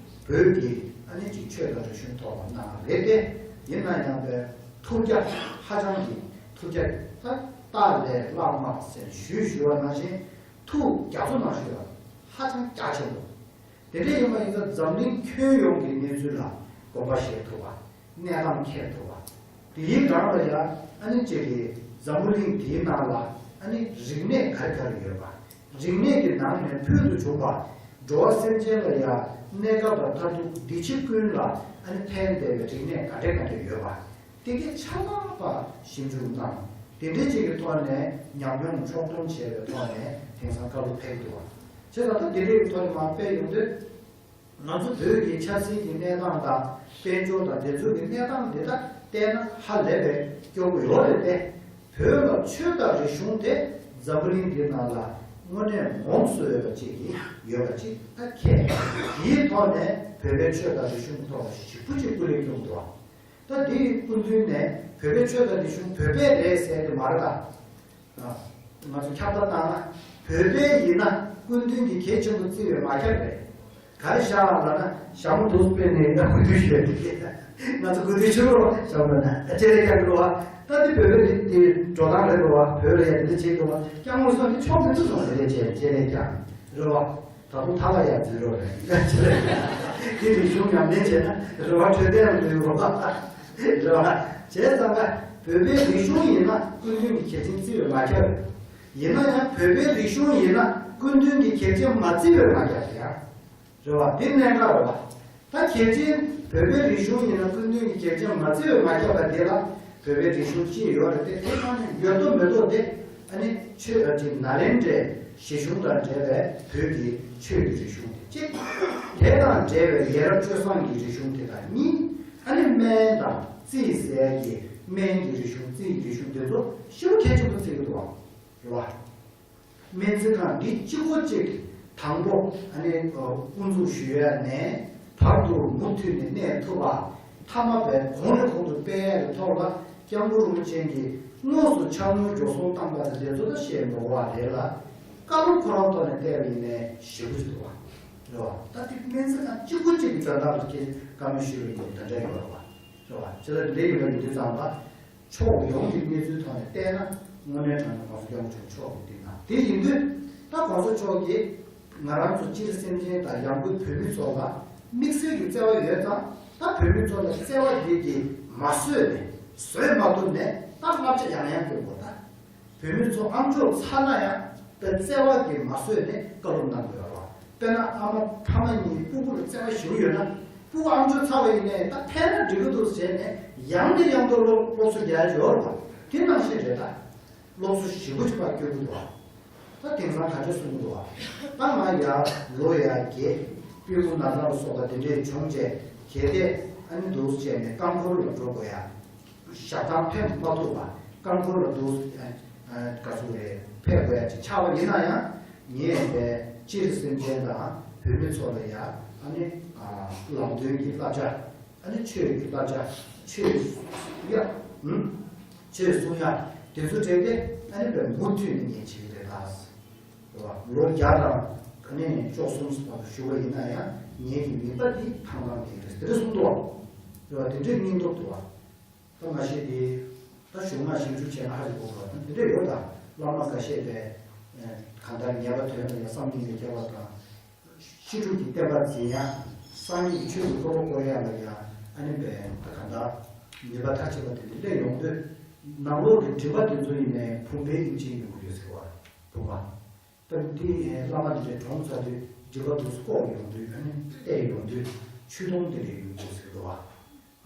བོད་ཀྱི་ཨ་ནི་ཅིག་ཆོས་དང་རིག་གཞུང་ཐོག་ལ་གནང་བ་རེད་དེ། ཡིན་ན་ཡང་པའི་ཐུར་རྒྱ་ཧ་ཅང་གི་ཐུར་རྒྱ་ད་རྟ་ལས་སླ་མ་ཟེར་ཞུས་ཞུས་པ་ནང་བཞིན་ཐུགས་རྒྱ་མཚོ་ནང་བཞུགས་པ་ཧ་ཅང་རྒྱ་ཆེན་པོ། དེ་འདྲ་ཡིན་པ་ཡིན་ཙང་འཛམ་གླིང་ཁྱོན་ཡོངས་ཀྱི་གནས་ཚུལ་ལ་དགོངས་པ་བཞེས་ཐུབ་པ། གནས་སྟངས་མཁྱེན་ཐུབ་པ། དེའི་སྒང་ལ་ཡང་ཨ་ནི་ཅིག་གིས་འཛམ་བུ་གླིང་འདིའི་ནང་ལ་ཨ་ནི་རིག་གནས་ག་རེ་ག་རེ་ཡོད་པ། རིག་གནས་ཀྱི་ནང་ནས་ཕུལ་དུ་བྱུང་བ། འགྲོ་བ་སེམས་ཅན་ལ་ཡང་གནས་སྐབས་དང་མཐར་ཐུག་འདི་ཕྱི་ཀུན་ལ་ཨ་ནི་ཕན་བདེ་བའི་རིག་གནས་ག་འདྲ་ག་འདྲ་ཡོད་པ། དེ་གའི་ཆ་ལག་པ་ཞིབ་འཇུག་གནང་། དེ་འདྲའི་ཅིག་གི་ཐོག་ནས་ཉམས་མྱོང་ཕྱོགས་སྡོམ་བྱས་པའི་ཐོག་ནས་དེང་སང་བཀའ་སློབ་ཕེབས་འདུག་བ། བྱས་ཙང་ད་དེ་འདྲའི་ཐོག་ནས་མར་སྤེལ་ཡོང་དུས། ང་ཚོ་བོད་ཀྱི་ཆབ་སྲིད་ཀྱི་གནས་སྟངས་དང་དཔལ་འབྱོར་དང་དེ་ཚོ་གི་གནས་སྟངས་འདི་དག་བལྟས་ན་ཧ་ལས་པའི་སྐྱོ་པོ་ཡོད་རེད་དེ། བོད་ལ་ཆོས་དང་རིག་གཞུང་དེ་འཛམ་བུ་གླིང་འདི་ནང་ལ་དངོས་གནས་ངོམས་སུ་ཡོད་པ་ཅིག་གི་ཡོད་པ་ཅིག་ད་ཁྱེད་དེའི་ཐོག་ནས་བོད་པའི་ཆོས་དང་རིག་གཞུང་གི་ཐོག་ལ་ཞིབ་པོ་ཅིག་སྐུ་ལས་བསྐྱོན་འདུག་ད་འདིའི་སྐུ་མདུན་ནས་བོད་པའི་ཆོས་དང་རིག་གཞུང་བོད་པའི་རེད་ཟེར་གྱི་མ་རེད་ད། ང་ཚོ་ཁྱབ་བརྡལ་བཏང་ན། བོད་པའི་ཡིན་ན་སྐུ་མདུན་གྱི་གལ་ཆེན་པོ་བརྩི་བའི་མ་ཁྱབ་རེད། ག་རེ་བཞག་ལབ་ན་ཞྭ་མོ་འདུག་སྤེལ་ནས་ཡང་སྐུ་མདུན་ཞུས་པ་དེ། ང་ཚོ་སྐུ་མདུན་ཞུ་རོགས་ཞྭ་མོ་ན་ལྕེ་ལེ་རྒྱག་རོགས། ད་འདི་བོད་པའི་རིགས་དེ་འགྲོ་སྟངས་རེད་རོགས། བོད་ལ་ཡ་འདི་འདྲ་བྱེད་དགོས། སྐྱབས་མགོན་སོགས་ཀྱི་ཕྱོགས་མི་ཚུགས་སོང་། དེ་ལས་བྱས་ལྕེ་ལེ་རྒྱག་རོགས། ད་དུང་ཐ་ལ་ཡང་འཛུལ་རོགས་རེད། འདི་རིག་གཞུང་ཉམས་ལེན་བྱས་ན་རེ་བ་འཕྲོད་བསྟེན་ལ་འདུས་རོགས། རེ་བ་བྱས་ཙང་ཀ་བོད་པའི་རིག་གཞུང་ཡིན་ན་སྐུ་མདུན་གྱི་གལ་ཆེན་བརྩི་བའི་མ་ཁྱབ། ཡིན་ན་ཡང་བོད་པའི་རིག་གཞུང་ཡིན་ན་སྐུ་མདུན་གྱི་གལ་ཆེན་མ་བརྩི་བའི་མ་ཁྱབ་ཡ། རེད་བ། འདི་གནད་འགག་རེད་བ། ད་གལ་ཆེན་བོད་པའི་རིག་གཞུང་ཡིན་ན་སྐུ་མདུན་གྱི་གལ་ཆེན་མ་བརྩི་བའི་མ་ཁྱབ་པ་དེ་ལ་བོད་པའི་རིག་གཞུང་ཅི་ཡོད་རེད་དེ། དེ་ནང་ནས་ཡོད་མདོག་མེད་མདོག་དེ་ཨ་ནི་ཆོས་ཨ་ཅིག་ནཱ་ལེནྡྲའི་གཞི་གཞུང་དང་འབྲེལ་བའི་བོད་ཀྱི་ཆོས་ཀྱི་རིག་གཞུང་དེ་གཅིག་དེ་དང་འབྲེལ་བའི་ཡ་རབས་སྤྱོད་བཟང་གི་རིག་གཞུང་དེ་དང་གཉིས། ཨ་ནི་སྨན་དང་རྩིས་ཟེར་ཡ་གི་སྨན་གྱི་རིག་གཞུང་རྩིས་ཀྱི་རིག་གཞུང་དེ་ཚོ་ཞེ་པོ་གལ་ཆེན་པོ་བརྩི་གི་འདུག་བ། རེད་བ། སྨན་རྩིས་ཁང་འདི་གཅིག་པོ་གཅིག་དང་པོ་ཨ་ནི་དབུ་འཛུགས་ཞུ་ཡ་ནས་བར་དུ་མུ་མཐུད་ནས་གནས་ཐུབ་པ། མཐའ་མ་བས་གོང་ནས་གོང་དུ་སྤེལ་ཡ་གི་ཐོག་ལ་སྐྱབས་མགོན་རིན་པོ་ཆེ་གིས་དངོས་སུ་ཕྱག་དངུལ་འགྲོ་སོང་བཏང་པ་དང་དེ་ཚོ་ད་བཤད་མི་དགོས་པ་རེད་ལ། བཀའ་སློབ་ཁོ་རང་ཐོག་ནས་བལྟས་པ་ཡིན་ནའི་ཞེ་པོ་ཅིག་འདུག་བ། རེད་བ། ད་དེ་སྨན་རྩིས་ཁང་གཅིག་པོ་གཅིག་གི་དོན་དག་ལ་ཁྱེད་བཀའ་མོལ་ཞུས་པ་ཡིན་དུས་དེ་འདྲ་ཡོད་རེད་བ། རེད་བ། ཇི་ལྟར་འདི་ཡིན་པ་ཡིན་དུས་ཙམ་པ། ཕྱོགས་ཡོངས་ཀྱི་གནས་ཚུལ་ཐོག་ནས་བལྟས་ན་དངོས་གནས་དྲང་གནས་༸གོང་ས་༸སྐྱབས་མགོན་ཆེན་པོ་མཆོག་གི་མདུན་ན། དེ་ཡིན་དུས་ད་༸གོང་ས་མཆོག་གིས་ང་རང་ཚོ་སྤྱིར་སེམས་ཅན་དང་ཡང་སྒོས་བོད་མི་ཚོ་ལ་དམིགས་བསལ་གྱི་བརྩེ་བ་ཡོད་ཙང་། ད་བོད་མི་ཚོ་ལ་བརྩེ་བ་དེ་གིས་མ་བཟོད་ནས་བཟོད་མ་ཐུབ་ནས་ད་བསླབ་བྱ་ཡང་ཡང་སྐྱོན་དགོས་ད། བོད་མི་ཚོ་ཨ་མཆོག་ཚར་ན་ཡང་དཔེ་བརྩེ་བ་གིས་མ་བཟོད་ནས་བཀའ་སློབ་གནང་དགོས་རེད་བ། དཔེར་ན་ཨ་མ་ཕ་མ་གཉིས་སྤུ་གུ་ལ་བརྩེ་བ་ཞེ་པོ་ཡོད་ན། སྤུ་གུ་ཨ་མཆོག་ཚར་བ་ཡིན་ནའི་ད་ཕན་ན་འགྲིག་གི་འདུག་ཟེར་ནས་ཡང་ནས་ཡང་དུ་སློབ་སློབ་གསོ་རྒྱག་ཡ་ཡོད་རེད་བ། དེ་ནང་བཞིན་རེད་ད། སློབ་གསོ་ཞེ་པོ་ཅིག་ཕར་སྐྱོན་གི་འདུག་བ། ད་དེང་སང་ག་ཚོད་གསུང་གི་འདུག་བ། ད་ང་ཡར་ལོ་ཡར་རྒས། པུས་མོ་ན་ཚ་ལ་སོགས་པ་དེ་འདྲས་བྱུང་བྱས། གལ་ཏེ་ཨ་ནི་འདུག་བྱས་ནས་རྐང་འཁོར་ལ་འགྲོ་དགོས་ཡ། ཞབས་ཐང་ཕེབས་མ་ཐུབ་པ། རྐང་འཁོར་ལ་འདུག་ཨ་ཨ་ག་ཚོད་རེད། ཕེབས་དགོས་ཡ་ཅིག་ཆགས་པ་ཡིན་ན་ཡང་། ངས་པའི་སྤྱིར་སེམས་ཅན་དང་བོད་མི་ཚོ་ལ་ཡ་ཨ་ནི་ཨ་ལམ་སྟོན་གྱི་བསླབ་བྱ། ཨ་ནི་ཆོས་ཀྱི་བསླབ་བྱ། ཆོས་ཡ་ཨུམ། ཆོས་གསུང་ཡ་དེ་ཚོ་སྤྲད་དེ་ཨ་ནི་པའི་མུ་མཐུད་ནས་ངས་བྱེད་ཀྱི་རེད་ད། རེད་བ། ལོ་བརྒྱ་དང་ཨ་ནི་བཅུ་གསུམ་བར་དུ་བཞུགས་པ་ཡིན་ན་ཡང་ངེད་ཀྱི་མིད་པ་འདི་ཐང་ཐང་མེད་རེད་དེ་འདྲ་གསུངས་འདུག་བ། རེད་བ། དེ་འདྲའི་སྙིང་སྟོབས་འདུག་བ། ད་མ་གཞི་དེ་ད་གཞུང་ལ་ཞིབ་འཇུག་བྱས་ན་ཧ་ཅང་དགོས་པ་དང་དེ་འདྲ་ཡོད་ད། བླ་མ་འགའ་ཤས་པས་གང་ལྟར་ཉེས་པ་དོན་ལ་ཡང་བསམ་གྱིས་མི་ཁྱབ་པ་དང་། ཕྱི་སྒྲུབ་ཀྱི་བསྟན་པ་འཛིན་ཡ། སངས་རྒྱས་ཀྱི་ཆོས་ཀྱི་འཁོར་ལོ་བསྐོར་ཡ་ལ་ཡ་ཨ་ནི་པས་ད་གང་ལྟར་ནུས་པ་མཐར་ཕྱིན་པ་དེ་འདྲ་སླེབས་ཡོང་དུས། ནང་ལོགས་ཀྱི་སྒྲིབ་པ་དེ་ཚོ་ཡིན་ནའི་བུམ་པའི་དབྱིབས་ཅན་ཡོང་གི་ཡོད་ཟེར་བ། བུམ་པ། ད་འདི་བླ་མ་འདི་འདྲའི་གྲོངས་ཚར་དུས་སྒྲིབ་པ་དེ་ཚོ་བཀོག་ཡོང་དུས་ཨ་ནི་བལྟས་ཡོང་དུས་ཆོས་དུང་དེ་འདྲ་ཡོང་གི་ཡོད་ཟེར་བ།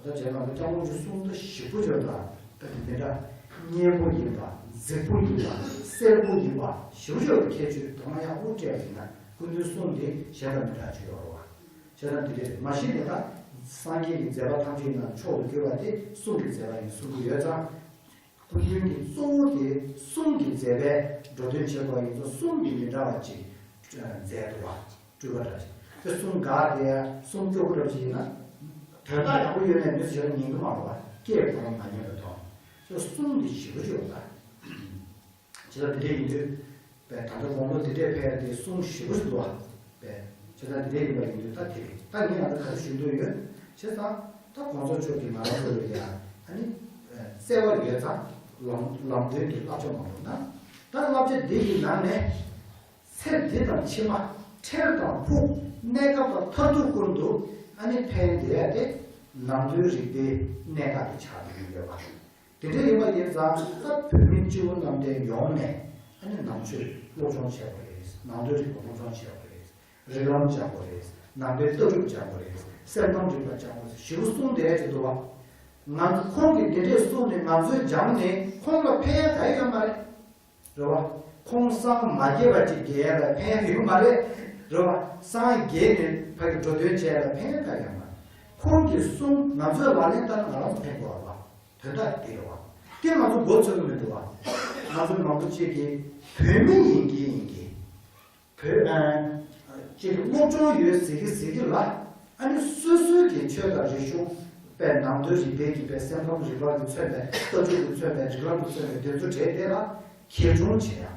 ད་རྗེས་ལ་སྐྱབས་མགོན་གྱི་གསུང་ད་ཞིབ་པོ་བརྗོད་ད། ད་དེ་འདྲ་སྙན་པོ་ཡིན་པ། རྫིག་པོ་ཡིན་པ། གསལ་པོ་ཡིན་པ་ཞིབ་པོ་བརྗོད་པའི་ཁྱད་ཆོས་དང་ཡག་པོ་སྤྲད་པ་ཡིན་ན་སྐུ་མདུན་གསུང་དེ་གཞན་དང་མི་འདྲ་ཅིག་ཡོད་རེད་བ། བྱས་ཙང་དེ་འདྲ་རེད། མ་གཞི་ནས་ད་སངས་རྒྱས་ཀྱི་མཛད་པ་ཐམས་ཅད་ནང་མཆོག་ཏུ་གྱུར་པ་དེ་གསུང་གི་མཛད་པ་ཡིན་གསུང་གི་ཡོད་ཙང་། སྐུ་མདུན་གྱི་གཙོ་བོ་དེ་གསུང་གི་མཛད་པས་འགྲོ་དོན་བྱེད་པ་ཡིན་ཙང་གསུང་གི་མི་འདྲ་བ་ཅིག་མཛད་འདུག་བ། སྤྲུལ་པ་འདྲ་ཞིག་དེ་གསུང་དགའ་དེ་གསུང་སྐྱོ་པོ་འདྲ་ཞིག་ཡིན་ན། དོན་དག་ཡག་པོ་ཡོད་ནའི་མི་ཚོ་ཞེ་དྲག་ཉན་གི་མ་རེད་བ། སྐད་ཁོ་རང་མ་ཉན་པའི་ཐོག་ནས་གསུང་འདི་ཞེ་པོ་ཅིག་ཡོད་ད། བྱས་ཙང་དེ་འདྲ་ཡིན་དུས། པས་ད་ལྟ་དགུང་ལོ་འདི་འདྲས་ཕེབས་ཏེ་གསུང་ཞེ་པོ་ཞིག་འདུག་བ། པས་བྱས་ཙང་འདི་འདྲས་ཡིན་པ་ཡིན་དུས་ད་དེ་རེད། ད་ངས་ང་ཚོ་ག་རེ་ཞུ་འདོད་ཡོད། བྱས་ཙང་ད་གོང་ས་མཆོག་གིས་ང་རང་ཚོ་ལ་ཡ་ཨ་ནི་བརྩེ་བ་ཡོད་ཙང་ལམ་ལམ་སྟོན་གྱི་བསླབ་བྱ་མང་པོ་གནང་། ད་བསླབ་བྱ་འདི་ཡི་ནང་ནས། ཚེ་འདི་དང་ཕྱི་མ། འཕྲལ་དང་ཕུགས། གནས་སྐབས་དང་མཐར་ཐུག་ཀུན་ཏུ་ཨ་ནི་ཕན་བདེ་ཡ་དེ་ནང་དོན་རིག་པའི་གནད་འགག་ཏུ་ཆགས་ཀྱི་ཡོད་པ། དེ་འདྲ་ཡིན་པ་ཡིན་ཙང་ད་བོད་མི་སྤྱི་བོ་གནམ་བསྟན་ཡོངས་ནས་ཨ་ནི་ནང་ཆོས་སློབ་སྦྱོང་བྱས་པ་རེད། ནང་དོན་རིག་པ་སློབ་སྦྱོང་བྱེད་དགོས་རེད། རིགས་ལམ་སྦྱང་དགོས་རེད། ནང་པའི་ལྟ་གྲུབ་སྦྱང་དགོས་རེད། སེམས་ཁམས་རིག་པ་སྦྱང་དགོས་རེད། ཞེ་པོ་གསུངས་བསྡད་ཀྱི་འདུག་བ། ང་ཁོང་གིས་དེ་འདྲས་གསུངས་ནས་ང་ཚོས་སྦྱངས་ནས་ཁོང་ལ་ཕན་ཡ་ག་ཡོད་མ་རེད། རེད་བ། ཁོང་སངས་མ་རྒྱས་པ་ཅིག་རྒྱས་ཡ་ལ་ཕན་ཡ་ཡོད་མ་རེད། རེད་བ། སངས་རྒྱས་ནས་ཕ་གི་འགྲོ་དོན་བྱས་ཡ་ལ་ཕན་ཡ་ག་ཡོད་མ་རེད། ཁོང་གིས་གསུངས་ང་ཚོས་ལག་ལེན་བསྟར་ན་ང་རང་ཚོ་ཕན་དགོས་བ། དོན་དག་དེ་རེད་བ། དེ་ང་ཚོ་མགོ་ཚོད་ཀྱི་མི་འདུག་བ། ང་ཚོ་མང་པོ་ཅིག་གིས་བོད་མི་ཡིན་གྱི་ཡིན་གྱི། བོད་ཨ་ཅིག་སློབ་སྦྱོང་ཡོད་ཟེར་གི་ཟེར་གི་ལ། ཨ་ནི་སོ་སོའི་གི་ཆོས་དང་རིག་གཞུང་པའི་ནང་དོན་རིག་པའི་གི་པའི་སེམས་ཁམས་རིག་པ་གི་མཚོན་པའི་ལྟ་གྲུབ་ཀྱི་མཚོན་པའི་རིགས་ལམ་གྱི་མཚོན་པའི་དེ་ཚོ་གྲས་དེ་ལ་གལ་ཆུང་བྱེད་ཡ།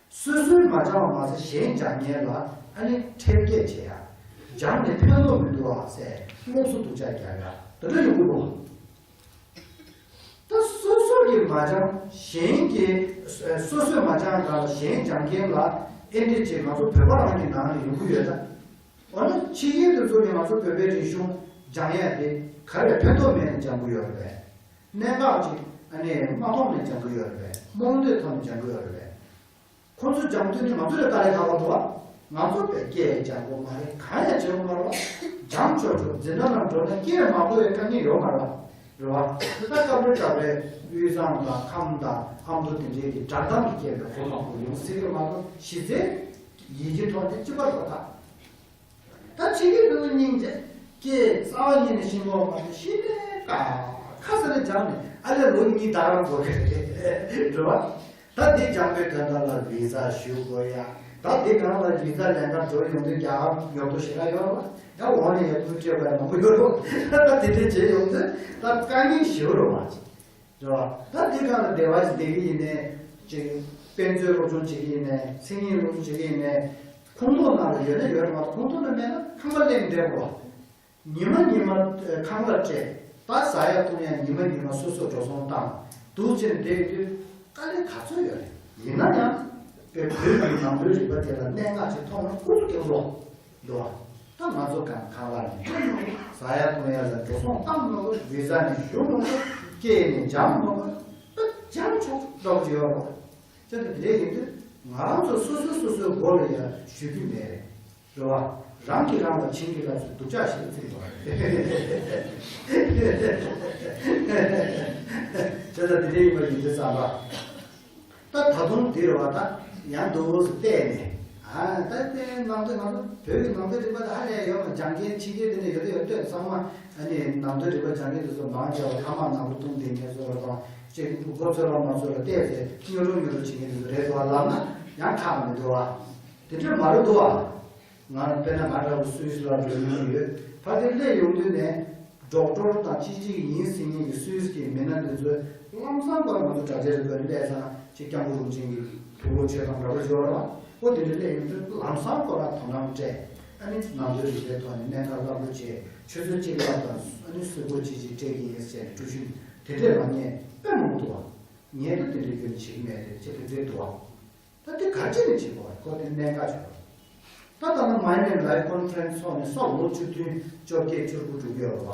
སོ་སོས་མ་སྦྱངས་པ་མ་ཟད་གཞན་སྦྱང་མཁན་ལ་ཨ་ནི་ཁྲེལ་བགད་བྱེད་ཡ། སྦྱངས་ནས་ཕན་ཐོགས་མི་འདུག་ཨ་ཟེར་སློབ་གསོ་སྡུག་ཅག་རྒྱག་ཡ་དེ་འདྲ་ཡོང་གི་འདུག་ད་སོ་སོ་གིས་མ་སྦྱངས་གཞན་གྱིས་སོ་སོས་མ་སྦྱངས་གང་ལ་གཞན་སྦྱང་མཁན་ལ་ཨེ་འདྲས་ཅིག་ང་ཚོ་བོད་པ་རང་གི་ནང་ལ་ཡོང་གི་ཡོད་ད། འོ་ན་ཕྱི་རྒྱལ་དེ་ཚོ་གིས་ང་ཚོ་བོད་པའི་རིག་གཞུང་སྦྱང་ཡ་དེ་ག་རེ་ཕན་ཐོགས་མེད་ནས་སྦྱང་གི་ཡོད་རེད་པས། གནད་འགག་ཅིག་ཨ་ནི་མ་མཐོང་ནས་སྦྱང་གི་ཡོད་རེད་པས། རྨོངས་དད་ཐོག་ནས་སྦྱང་གི་ཡོད་རེད་པས། ཁོང་ཚོ་སྦྱང་དུས་ནི་ང་ཚོ་ལས་དཀའ་ལས་ཁག་པོ་འདུག་བ། ང་ཚོ་བས་སྐད་སྦྱང་དགོས་མ་རེད། གང་ཡང་བྱེད་དགོས་མ་རེད་བ། སྦྱང་ཆོག་ཆོག་འཛིན་གྲྭ་ནང་འགྲོ་ན་སྐད་མ་གོ་བའི་དཀའ་ངལ་ཡོད་མ་རེད་བ། རེད་བ། ད་སྐབས་རེ་སྐབས་རེ་དབུས་གཙང་དང་ཁམས་དང་ཨ་མདོ་དེ་འདྲའི་གི་སྒྲ་གདངས་ཀྱི་སྐད་པའི་གོ་མང་པོ་ཡོང་སྲིད་ཀྱི་མ་གཏོགས་གཞི་རྩའི་ཡི་གེ་ཐོག་ནས་གཅིག་པ་རེད་བ་ད། ད་ཕྱི་རྒྱལ་དེ་ཚོ་སྙིང་རྗེ། སྐད་རྩ་བ་ཉིད་ནས་ཤེས་ཀྱི་ཡོད་མ་རེད། ཤེས་ནས་ཀ་ཁ་ས་ནས་སྦྱངས་ནས་ཨ་ལས་ལོ་གཉིས་ད་རང་འགོར་གི་རེད་རེད་བ། ད་འདི་སྦྱངས་པའི་དོན་དག་ལ་བི་ཛ་ཞུ་དགོས་ཡ། ད་འདི་གང་ལ་བི་ཛ་ལེན་གར་འགྲོ་ཡོང་དུས་རྒྱ་གར་ཡོང་དུས་ཞེ་དྲག་ཡོད་རེད་བ། ཡང་འོང་ནས་ཡང་ཐུག་སྤྲད་པ་མང་པོ་ཡོད་རེད་བ། ད་དེ་འདྲས་བྱས་ཡོང་དུས་ད་དཀའ་ངལ་ཞེ་པོ་རེད་བ། རེད་བ། ད་འདི་གང་ལ་སྡེ་བ་ཞིག་སྡེ་གི་ཡིན་ནའི་ཅིག་དཔེ་མཛོད་སློབ་སྦྱོང་བྱེད་ཀྱི་ཡིན་ནའི་མཚན་ཉིད་སློབ་སྦྱོང་བྱེད་ཀྱི་ཡིན་ནའི་ཁོང་ཚོ་ནང་ལ་ཡོད་ན་ཡོད་རེད་མ་གཏོགས་ཁོང་ཚོ་ལ་མེད་ན་ཁང་པ་གླེང་བསྡད་དགོས་བ། ཉི་མ་ཉི་མ་ཁང་གླ་སྤྲད། ད་ཟ་ཡ་བཏུང་ཡ་ཉི་མ་ཉི་མ་སོ་སོ་འགྲོ་སོང་བཏང་འདུག་ཅེས་བསྡད་དུས་དཀའ་ལས་ག་ཚོད་ཡོད་རེད། ཡིན་ན་ཡང་བོད་ཀྱི་ནང་དོན་རིག་པ་དེ་ལ་གནད་འགག་ཅིག་མཐོང་ན་ཁོ་ཚོ་སྐྱོ་པོ། འདུག་བ། ད་ང་ཚོ་གང་གང་ལ་ནི་ཟ་ཡ་འཐུང་ཡ་ལ་འགྲོ་སོང་བཏང་མ་དགོས། བི་ཛ་ནས་ཞུ་མ་དགོས། སྐྱེལ་ནས་འཇམ་མ་དགོས། ད་འཇམ་ཆོག་འདྲ་པོ་ཅིག་ཡོད་རེད་བ། ཅེས་དེ་འདྲ་ཡིན་དུས་ང་རང་ཚོ་སོ་སོ་སོ་སོའི་མགོ་ལ་ཡ་ཞུ་རྒྱུ་མེད་རེད། རེད་བ། རང་གིས་རང་ལ་བྱིན་གྱིས་བརླབས་སུ་སྡུག་ཅག་ཞིག་བརྩིས་པ་རེད། ཅེས་དེ་འདྲ་ཡིན་པ་ཡིན་དུས་ཙམ་པ། ད་ད་དུང་འདིར་བ་ད་ཡང་འདུག་སེ་བལྟས་ནས། ཨ་ད་དེ་ནང་དོན་ང་ཚོ་བོད་ཀྱི་ནང་དོན་རིག་པ་དེ་ཧ་ལས་ཡོད་མ། སྦྱང་མཁན་ཕྱི་རྒྱལ་དེ་ནས་ཡོད་དེ་ཡོད་ལྟོས། ཚང་མ་ཨ་ནི་ནང་དོན་རིག་པ་སྦྱང་མཁན་དེ་ཚོ་མང་ཆེ་བ་ཐ་མག་ནག་པོ་བཏུང་བསྡད་མཁན་ཚོ་རེད་དང་། ཅིག་མགོ་ཚོད་པ་མ་ཚོད་པ་བལྟས་ཚེ་སྨྱོ་རུ་སྨྱོ་རུ་བྱེད་མཁན་དེ་ཚོ་རེད་འདུག་བ། ལབ་ན་ཡང་ཁག་མི་འདུག་བ། དེ་འདྲ་མ་རེད་འདུག་བ། ང་དཔེར་ན་ང་འདྲ་བོ་སུད་སི་ལ་འགྲོ་མྱོང་ཡོད། ཕ་གིར་སླེབས་ཡོང་དུས་ནས་ཌོག་ཊར་དང་ཅི་ཅིག་ཡིན་ཟེར་མཁན་གྱི་སུད་སི་གི་མི་སྣ་འདི་ཚོས་ལམ་སང་ཁོ་རང་ཚོ་གྲྭ་ཆས་རིག་པ་སླེབས་ཙང་ཅིག་སྐྱབས་མགོན་རིན་ཆེན་གྱི་ཕུ་བོ་ཆོས་ཁང་འདྲ་བོ་ཡོད་རེད་བ། ཨོ་དེ་འདྲ་སླེབས་ཡོང་དུས་ལམ་སང་ཁོ་རང་དོ་སྣང་སྤྲད། ཨ་ནི་ནང་དོན་རིག་པའི་ཐོག་ནས་གནད་འགག་བསླབ་བྱ་བྱེད། ཆུ་ཚོད་གཅིག་ལ་དང་ཨ་ནི་གཟུགས་པོ་ཅི་ཅིག་སྤྲད་ཀྱི་ཡིན་ཟེར་ནས་ཀྲུའུ་ཞུན་དེ་འདྲས་ལ་ངས་དཔེ་མང་པོ་འདུག་བ། ངས་ད་དེ་འདྲའི་སྐྱོན་བྱེད་ཀྱི་མེད་རེད་ཅེས་དེ་འདྲའི་འདུག་བ། ད་དེ་ག་ཅི་ནས་བྱེད་དགོས་རེད། ཁོ་དེ་གནད་འགག་ཆེ་བ། ད་ལྟ་ན་མའི་ནེམ་ལའིབ་ཀོན་ཕ་རེན་སི་ཚོགས་ནས་སོགས་ལོ་བཅུ་བདུན་བཅོ་བརྒྱད་བཅུ་དགུ་འགྲོ་གི་ཡོད་རེད་བ།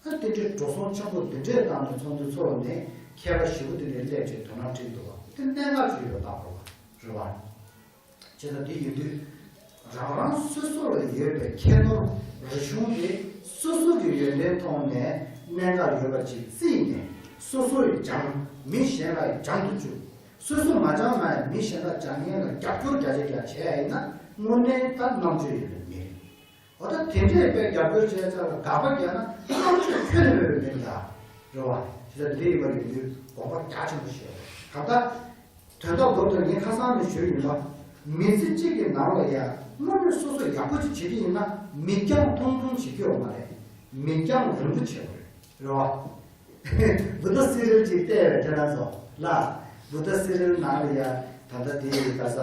ཨ་དེ་འདྲའི་འགྲོ་སོང་ཆེན་པོ་དེ་འདྲའི་བཏང་ནས་ཚོགས་འདུ་ཚོགས་ནས་མཁས་པ་ཞེ་པོ་དེ་འདྲའི་སླེབས་བྱས་དོ་སྣང་སྤྲད་འདུག་བ། དེ་གནད་འགག་ཆེ་ཡོད་པ་ལྟ་བུ་རེད་བ། བྱས་ཙང་དེ་ཡིན་དུས་རང་རང་སོ་སོ་ལ་ཡོད་པའི་ཁྱད་ནོར་རིག་གཞུང་དེ་སོ་སོ་གི་ཡོན་ཏན་ཐོག་ནས་གནད་འགག་ཡོད་པ་ཅིག་བརྩིས་ནས་སོ་སོ་ཡིས་སྦྱང་། མི་གཞན་ལ་ཡང་སྦྱང་དུ་བཅུག་སོ་སོ་མ་སྦྱངས་ན་ཡང་མི་གཞན་དག་སྦྱང་མཁན་ལ་རྒྱབ་སྐྱོར་བརྒྱ་ཆ་བརྒྱ་བྱས་ཡིན་ན་དངོས་གནས་ད་རྣམ་དཔྱོད་ཡོད་པའི་མི་རེད། འོ་ད་དེ་འདྲས་དཔེ་རྒྱབ་སྐྱོར་བྱས་ཚར་ལ་དགག་པ་རྒྱག་ན་རྣམ་དཔྱོད་ཁྱོན་ནས་མེད་པའི་མི་རེད་ད། རེད་བ། དེ་ལྟར་འདི་ཡིན་པ་ཡིན་དུས་དགོངས་པ་རྒྱ་ཆེན་པོ་བཞེས་རོགས། གང་ལྟར། དོན་དག་རྡོག་ཏུ་ངས་ཁ་སང་ནས་ཞུས་ཡིན་པ། མི་ཚེ་གཅིག་གི་ནང་ལ་ཡང་དངོས་གནས་སོ་སོ་ཡག་པོ་ཅིག་བྱེད་ཀྱི་ཡིན་ན་མིག་རྒྱང་ཐུང་ཐུང་བྱེད་རྒྱུ་ཡོད་མ་རེད། མིག་རྒྱང་རིང་པོ་བྱེད་དགོས་རེད། རེད་བ། བུདྡྷ་སི་རིལ་ཅིག་བལྟས་པས་ཁྱེད་རང་ཚོ་ལ། བུདྡྷ་སི་རིལ་ནང་ལ་ཡ་ད་ལྟ་དེ་ཡི་ག་ས།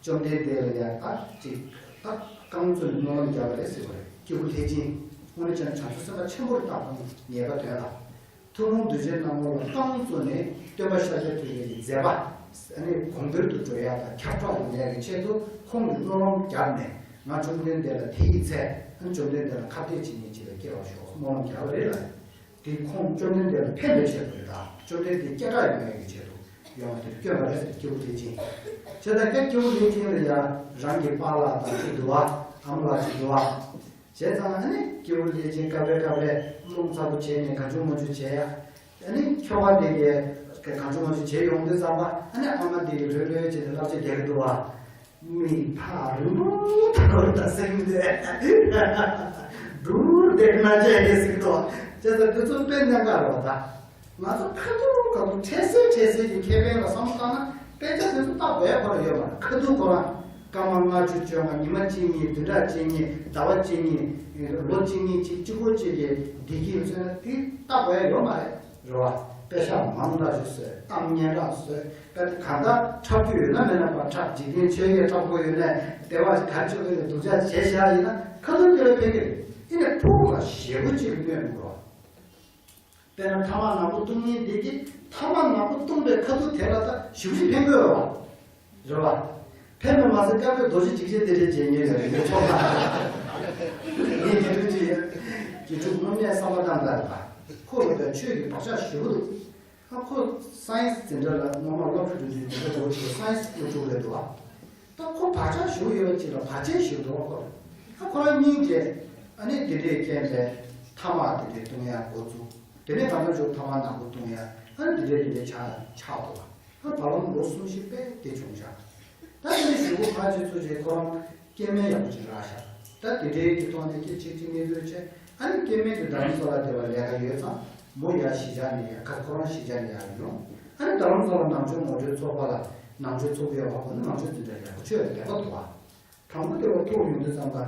བཅོམ་ལྡན་འདས་ལ་ཡ་ད་ཅིག་ད་རྐང་བཙུགས་ནས་སྨོན་ལམ་བརྒྱབ་པ་རེད་ཟེར་བ་རེད། སྐྱེས་བུ་ལྷས་སྦྱིན། དངོས་གནས་བྱས་ན་བྱང་ཆུབ་སེམས་དཔའ་ཆེན་པོ་རེད། ད་ཁོང་ངེས་པ་དོན་ལ། ཐུན་མོང་གདུལ་བྱའི་སྣང་ངོ་ལ་རྐང་བཙུགས་ནས་སྟོན་པ་ཤཱཀྱ་ཐུབ་པའི་མཛད་པ་ཨ་ནི་གོང་འཕེལ་དུ་འགྲོ་ཡག་དང་ཁྱབ་བསྒྲགས་ཡོང་ཡག་གི་ཆེད་དུ་ཁོང་གིས་སྨོན་ལམ་བརྒྱབ་ནས་ང་བཅོམ་ལྡན་འདས་ལ་དེ་ཡི་ཚེ་ཨ་ནི་བཅོམ་ལྡན་འདས་ལ་ཁ་གཏད་བྱེད་མཁན་ཅིག་ལ་སྐྱེ་བར་ཤོག་སྨོན་ལམ་བརྒྱབ་པ་རེད་ལ། དེ་ཁོང་བཅོམ་ལྡན་འདས་ལ་ཕན་པའི་ཆེད་དུ་རེད། ད་བཅོམ་ལྡན་འདས་སྐད་གྲགས་ཡོང་ཡག་གི་ཆེད་དུ། ཡོང་བ་དེར་བསྐྱོན་པ་རེད་ཟེར། སྐྱེས་བུ་ལྷས་བྱིན། བྱས་ཙང་ཀྱང་སྐྱེས་བུ་ལྷས་བྱིན་ལ་ཡང་རང་གི་པཱ་ལགས་དང་ཅིག་འདུག་བ། ཨ་མ་ལགས་ཅིག་འདུག་བ། བྱས་ཙང་ཨ་ནི་སྐྱེས་བུ་ལྷས་བྱིན་སྐབས་རེ་སྐབས་རེ་རླུང་ཚ་པོ་བྱས་ནས་གང་བྱུང་མང་བྱུང་བྱས་ཡ། ཨ་ནི་ཁྱོ་ག་དེ་གས་གང་བྱུང་མང་བྱུང་བྱས་ཡོང་དུས་ཙམ་པ། ཨ་ནི་ཨ་མ་དེ་གས་ལྷོད་ལྷོད་བྱས་ནས་བསླབ་བྱ་རྒྱག་གི་འདུག་བ། མིག་ཐག་རིང་པོ་ཐག་རིང་དང་སེམས་དེ་སྡུག་བསྡད་ན་བྱས་ནས་ཟིག་ཏོ། བྱས་ཙང་དེ་ཚོ་དཔེ་གནད་འགག་རེད་བ་ད། ང་ཚོ་ཁ་ཐུག་ཁ་ཐུག་འཕྲལ་སེལ་འཕྲལ་སེལ་གྱི་ཁེ་ཕན་ལ་བསམ་བློ་བཏང་ན། དཔེ་ཆ་དེ་ཚོ་ལྟ་དགོས་ཡ་ཁོ་རང་ཡོད་མ་རེད། ཁ་ཐུག་ཁོ་རང་སྐར་མ་ལྔ་བཅུ་བཅོ་ལྔ། ཉི་མ་གཅིག་གཉིས། བདུན་ཕྲག་གཅིག་གཉིས། ཟླ་བ་གཅིག་གཉིས། ལོ་གཅིག་གཉིས་ཅིག་གཅིག་པོ་གཅིག་གི་བདེ་སྐྱིད་ཡོད་ཚོད་དེ་ལྟ་དགོས་ཡ་ཡོད་མ་རེད། རེད་བ། པེ་ཤག་མང་དྲགས་ཤིག་བཟོས། གཏམ་སྙན་གྲགས་བཟོས། དཔེ་དེ་གང་ལྟར་འཁྲབ་རྒྱུ་ཡོད་ན་མེད་ན་པ། འཁྲབ་འཇིག་རྟེན་ཆོས་བརྒྱད་འཁྲབ་དགོས་ཡོད་ནའི་སྡེ་བ་ག་རེ་བྱེད་དགོས་ཡོད་ན་སྡུག་ཅག་བྱས་བཞག་ཡིན་ན་ཁ་ཐུག་དེ་ལ་ཕན་གི་རེད། ཡིན་ནའི་ཕྲུ་གུ་ལ་ཞེ་པོ་ཅིག་གི་གནོད་མི་དགོས། དཔེར་ན་ཐ་མག་ནག་པོ་བཏུང་མཁན་དེ་གིས་ཐ་མག་ནག་པོ་བཏུང་པའི་ཁ་ཐུག་དེ་ལ་ད་ཞེ་པོ་ཅིག་ཕན་གི་རེད་བ། རེད་བ། ཕན་པ་མ་ཟད་སྐབས་རེ་རྡོ་རྗེ་འཇིགས་བྱེད་དེ་འདྲའི་བྱེད་ཉེན་ཡོད་རེད། ངས་ཆོག་པ། ངས་དགེ་ཕྲུག་ཅིག་ཡོད། དགེ་ཕྲུག་དངོས་གནས་བསམ་པ་བཏང་དཀའ་རེད་པ། ཁོ་ལ་ད་ཆོས་ཀྱི་བག་ཆགས་ཞེ་པོ་འདུག་ཨ་ཁོ་སའེན་སི་འཛིན་གྲྭ་ལ་སྔོན་མ་སློབ་ཕྲུག་དུས་དུས་འཛིན་གྲྭ་འགྲོ་བྱས་སའེན་སི་སློབ་ཕྲུག་རེད་འདུག་ཨ། ད་ཁོ་བག་ཆགས་ཞེ་པོ་ཡོད་པ་ཅིག་ལ་བར་ཆད་ཞེ་པོ་འདུག་ཨ། ཁོ་ཨ་ཁོ་རང་སྙིང་རྗེ། ཨ་ནི་དེ་འདྲའི་རྐྱེན་པས་ཐ་མག་དེ་འདྲའི་བཏུང་ཡ་འགོ་བཙུགས། དེ་ནས་གང་ལྟར་ཅིག་ཐ་མག་ནག་པོ་བཏུང་ཡ། ཨ་ནི་དེ་འདྲའི་དེ་འདྲའི་ཆགས་ཆགས་འདུག་ཨ། ཨ་བར་ལམ་ལོ་གསུམ་བཞི་དཔེ་དེ་བྱུང་ཤག་ད་དེ་ནས་གཞུག་གུ་ཕར་ཅིག་ཚུར་ཅིག་ཁོ་རང་སྐྱེ་དམན་ཡག་པོ་ཅིག་རག་ཤག་ད་དེ་འདྲའི་གི་ཐོག་ནས་སྐད་ཅིག་ཅིག་གནས་ཚུལ་བྱས། ཨ་ནི་སྐྱེ་དམན་དེ་རྡ་རམ་ས་ལ་སྡེ་བར་ལས་ཀ་ཡོད་ཙང་། མོ་ཡར་གཞིས་ཆགས་ནས་ཡར་ཁ་ཁོ་རང་གཞིས་ཆགས་ནས་ཡར་ཡོང་། ཨ་ནི་རྡ་རམ་ས་ལ་ནང་ཆོས་ངོ་སྤྲོད་ཚོགས་པ་ལ་ནང་ཆོས་ཚོགས་པའི་འོག་ནས་ནང་ཆོས་འཛིན་གྲྭ་ཡག་པོ་ཆོས་ལས་པ་འདུག་ཨ། དང་པོ་དེ་བ་ཐུག་ཡོང་དུས་ཙམ་པ།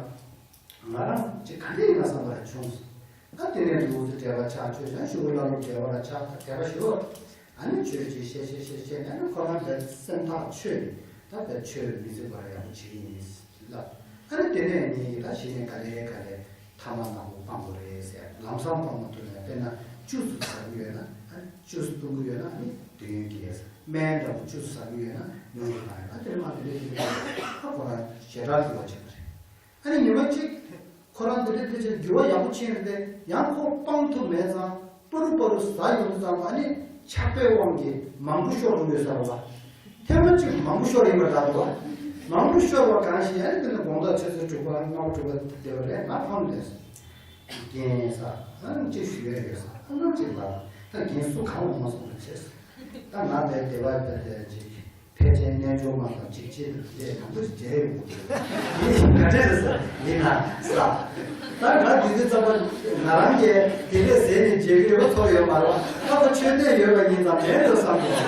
ང་རང་ཅིག་ག་འདྲ་ཡིན་ན་བསམ་པ་རེ་བྱུང་སོང་། ཨ་དེ་ནས་འདུག་སེ་འབྲེལ་བ་ཆགས། ཆོས་ཀྱང་ཞུ་བ་ལ་ལུ་འབྲེལ་བ་ལ་ཆགས། ད་དད་པ་ཞུ། ཨ་ནི་ཆོས་ཅིག་བཤད་བཤད་བཤད་བཤད་ནས། ཨ་ནི་ཁོ་རང་དཔེ་སེམས་ཐག་ཆོད་ནས། ད་དཔེ་ཆོས་མི་སྲིད་པར་ཡག་པོ་བྱེད་ཀྱི་ཡིན་ལབ། ཨ་ནི་དེ་ནས་ངས་ད་གཞི་ནས་ག་ལེ་ག་ལེ་ཐ་མག་ནག་པོ་སྤང་དགོས་རེད་ཟེར། ལམ་སང་སྤང་མ་ཐུབ་ན། དཔེར་ན་བཅུ་ཙམ་ཟ་གི་ཡོད་ན། ཨ་ནི་བཅུ་ཙམ་བཏུང་གི་ཡོད་ན། ཨ་ནི་དུས་ཡུན་གྱིས་སྨན་འདྲ་པོ་བཅུ་ཙམ་ཟ་གི་ཡོད་ན་ཉུང་རུ་བཏང་ཡོད། ཨ་དེ་ནས་མ་དེ་འདྲ་དེ་འདྲ། ཨ་ཁོ་རང་ཞེ་དྲག་འགྱུར་བ་ཕྱིན་པ་རེད། ཨ་ནི་ཉི་མ་གཅིག་ཁོ་རང་འདི་འདྲ་འདི་འདྲ་འགྱུར་བ་ཡག་པོ་ཕྱིན་རེད་དེ། ཡང་ཁོ་སྤང་ཐུབ་མེད་ཙང་། པ་རུ་པ་རུ་ཟ་ཡོང་དུས་ཙམ་པ། ཨ་ནི་ཆགས་པའི་དབང་གིས་མང་པོ་ཤོར་འགྲོ་དགོས་ས་རེད་པ། ཐེངས་མ་གཅིག་མང་པོ་ཤོར་ཡིན་པ་འདྲ་འདུག་པ། མང་པོ་ཤོར་བ་གང་ཞིག་ཨ་ནི་དེ་ནི་དགོང་དག་ཆུ་ཚོད་དྲུག་པ་ལྔ་པ་དྲུག་པ་དེ་བ་རེད། ང་ཕམ་ལས་སོང་། རྒན་ས་ཨང་ཅིག་ཞུ་ཡ་ཡོད་ས། ཨང་ཅིག་ལ་ད་རྒན་སུ་གང་འོང་མ་སོང་བ་བྱས་སོང་། ད་ང་དེ་སྡེ་བ་དེ་དེ་ཅིག་ཕལ་ཆེར་རྣལ་འབྱོར་མ་དང་ཅིག་ཅིག་དེ་མང་པོ་ཞིག་མཇལ་ཡོང་གི་འདུག་ཡིན་ག་འདྲ་རེད་ཟེར། ཡིན་ན་ས། ད་ང་དེ་དུས་ཙམ་པ་ང་རང་གིས་དེ་འདྲས་ཟེར་ནས་མཇལ་གི་ཡོད་པ་ཚོར་ཡོད་མ་རེད་པ། ད་ཁོ་ཆོས་དད་ཡོད་པ་ཡིན་ཙང་མེད་འགྲོ་བསམ་གི་འདུག་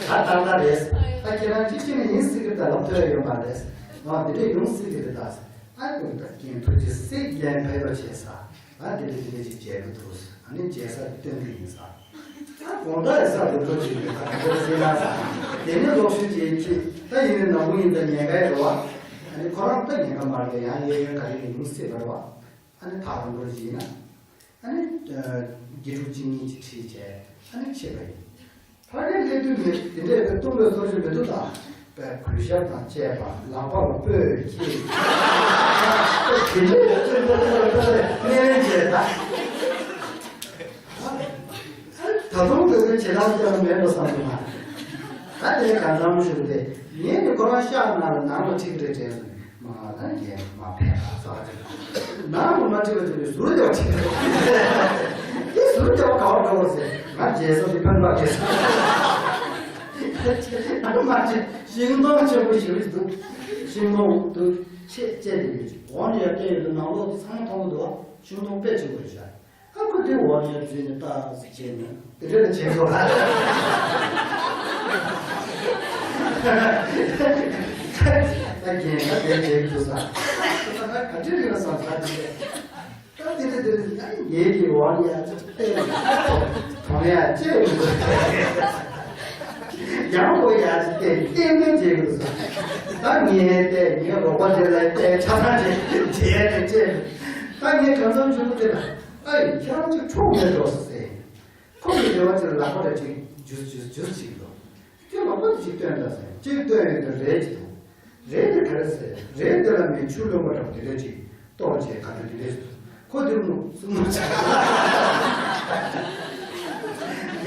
ད་ལྟ་ལྟ་རེད། ད་ཁྱེད་རང་གཅིག་ཤེས་ནས་ཡིན་སྲིད་གི། ད་ལབ་ཐུབ་ཡ་ཡོད་མ་རེད། ཨ་དེ་འདྲས་ཡོང་སྲིད་གི་རེད་ད། ཨ་ཀུན་ད་རྒན་ཐུགས་རྗེ་གཟིགས། རྒན་ཕེབས་རོགས་བྱས་ས། ཨ་དེ་འདྲས་དེ་འདྲས་ཅིག་མཇལ་གི་འདུག་ཨ་ནི་མཇལ་ས་དེ་སྟོན་གི་ཡིན་ས། ཨ་དགོང་དག་ཡི་ས་རུ་འགྲོ་བྱེད་ཀྱི་ད་ག་འདྲ་ཟེར་ན་ས། དེ་ནི་ལོག་ཤུལ་གྱི་ཁྱི་ད་ཡིན་ནི་ནམ་གུང་ཡིན་ད་ཉེན་ཁ་ཡོད་རེད་པ། ཨ་ནི་ཁོ་རང་ད་ཉེན་ཁ་མ་རེད། ཡང་གཡས་གཡོན་ག་རེ་ཡིན་སྲིད་པ་རེད་པ། ཨ་ནི་ཐག་རིང་པོ་ཞིག་ཡིན་ན། ཨ་ནི་དགེ་ཕྲུག་གཅིག་གཉིས་ཅིག་ཁྲིད་བྱས། ཨ་ནི་ཕྱིན་པ་ཡིན། ཕ་གིར་སླེབས་དུས་མི་དེ་འདྲས་དཔེ་བཏུང་བའི་སོར་ཆུད་མི་འདུག་ད། དཔེ་གུས་ཞབས་དང་བཅས་པ། ལག་པ་ལ་སྤོས་འཁྱེར། དེ་འདྲས་དཔེ་དཔེ་དཔེ་དཔེ་དཔེ་སྣེ་ལེན་བྱས་ད། ད་དུང་དེ་ཚོའི་བྱེད་སྟངས་དེ་ལ་མེད་འགྲོ་བསམ་གྱི་མ། ད་དེ་གང་འཚམ་ཞུ་སྟེ། ངས་ནི་ཁོ་རང་ཤག་ནང་ལ་ནང་ལ་ཁྲིད་ཀྱི་རེད་དྲན་སོང་། མ་ང་ད་རྒན་མ་ཕེབས་པ་ཚོ་ཨ་ཅེ། ནང་དུ་མ་ཁྲིད་པ་ཅིག་ནི་ཟུར་རྒྱག་ཁྲིད་དེ་ཟུར་རྒྱག་ག་བ་འགྲོ་བ་ཟེར། ང་རྒྱལ་ས་དེ་ཕན་པ་རྒྱལ་ས། ཨ་མ་ཅེ་ཤིང་སྡོང་ཆེན་པོ་ཞིག་འདུག་ཤིང་སྡོང་དུ་ཆེ་བཅད་དེ་ཡོད་ཅིག་འོག་ནས་ཡར་བལྟས་ཡོད་དུས་ནང་ལོགས་དེ་ཚང་མ་མཐོང་གི་འདུག་ཤིང་སྡོང་དཔེ་ཆེན་པོ་རེད་ཤག་ཨ་ཁུ་དེ་འོག་ནས་འཛུལ་ནས་ལྟ་ཟེར་བྱས་ནས་དེ་འདྲ་ལ་བྱས་སོང་། ད་རྒན་ད་དེ་བྱས་འདུག་ས། ད་ག་འདྲ་རེད་བསམ་ས་དེ། ད་དེ་འདྲ་དེ་འདྲ་ཡང་ངེད་ཀྱི་འོག་ནས་ཡར་ཅིག་བལྟས་ནས་གྲོང་ཡར་བཅད་འདུག་ཡང་འོ་ཡར་ཅིག་བལྟས་ནས་བལྟས་ནས་བྱས་འདུག་ས། ད་ངས་བལྟས། ངའི་རོགས་པ་དེ་ལ་བལྟས། ཆ་ཚང་བྱས་བྱས་ནས་བཅད། ད་ངས་གང་འཚམ་ཞུ་གི་དེ་ལ། ཨ་ཡི་ཁྱེད་རང་ཅིག་འཁྲུག་མེད་འགྲོ་ཟེར། ཁོ་གིས་སྡེ་བ་ཅིག་ལ་ལག་པ་རེ་ཅིག་འཇུ་འཇུ་འཇུ་ཅིག་འགྲོ། ཁྱོད་ལག་པ་དེ་ཅིག་སྟོན་དང་ཟེར། ཅིག་སྟོན་ཡོད་དེ་རས་ཅིག་འདུག་རས་དེ་ག་རེ་ཟེར། རས་དེ་ལ་མི་ཆུ་རློན་པ་འདྲ་པོ་དེ་འདྲ་ཅིག་གཏོར་བྱས་ག་འདྲ་དེ་འདྲ་ཟེར། ཁོ་དེ་མོ་སུ་མོ་ཅིག་རྒན་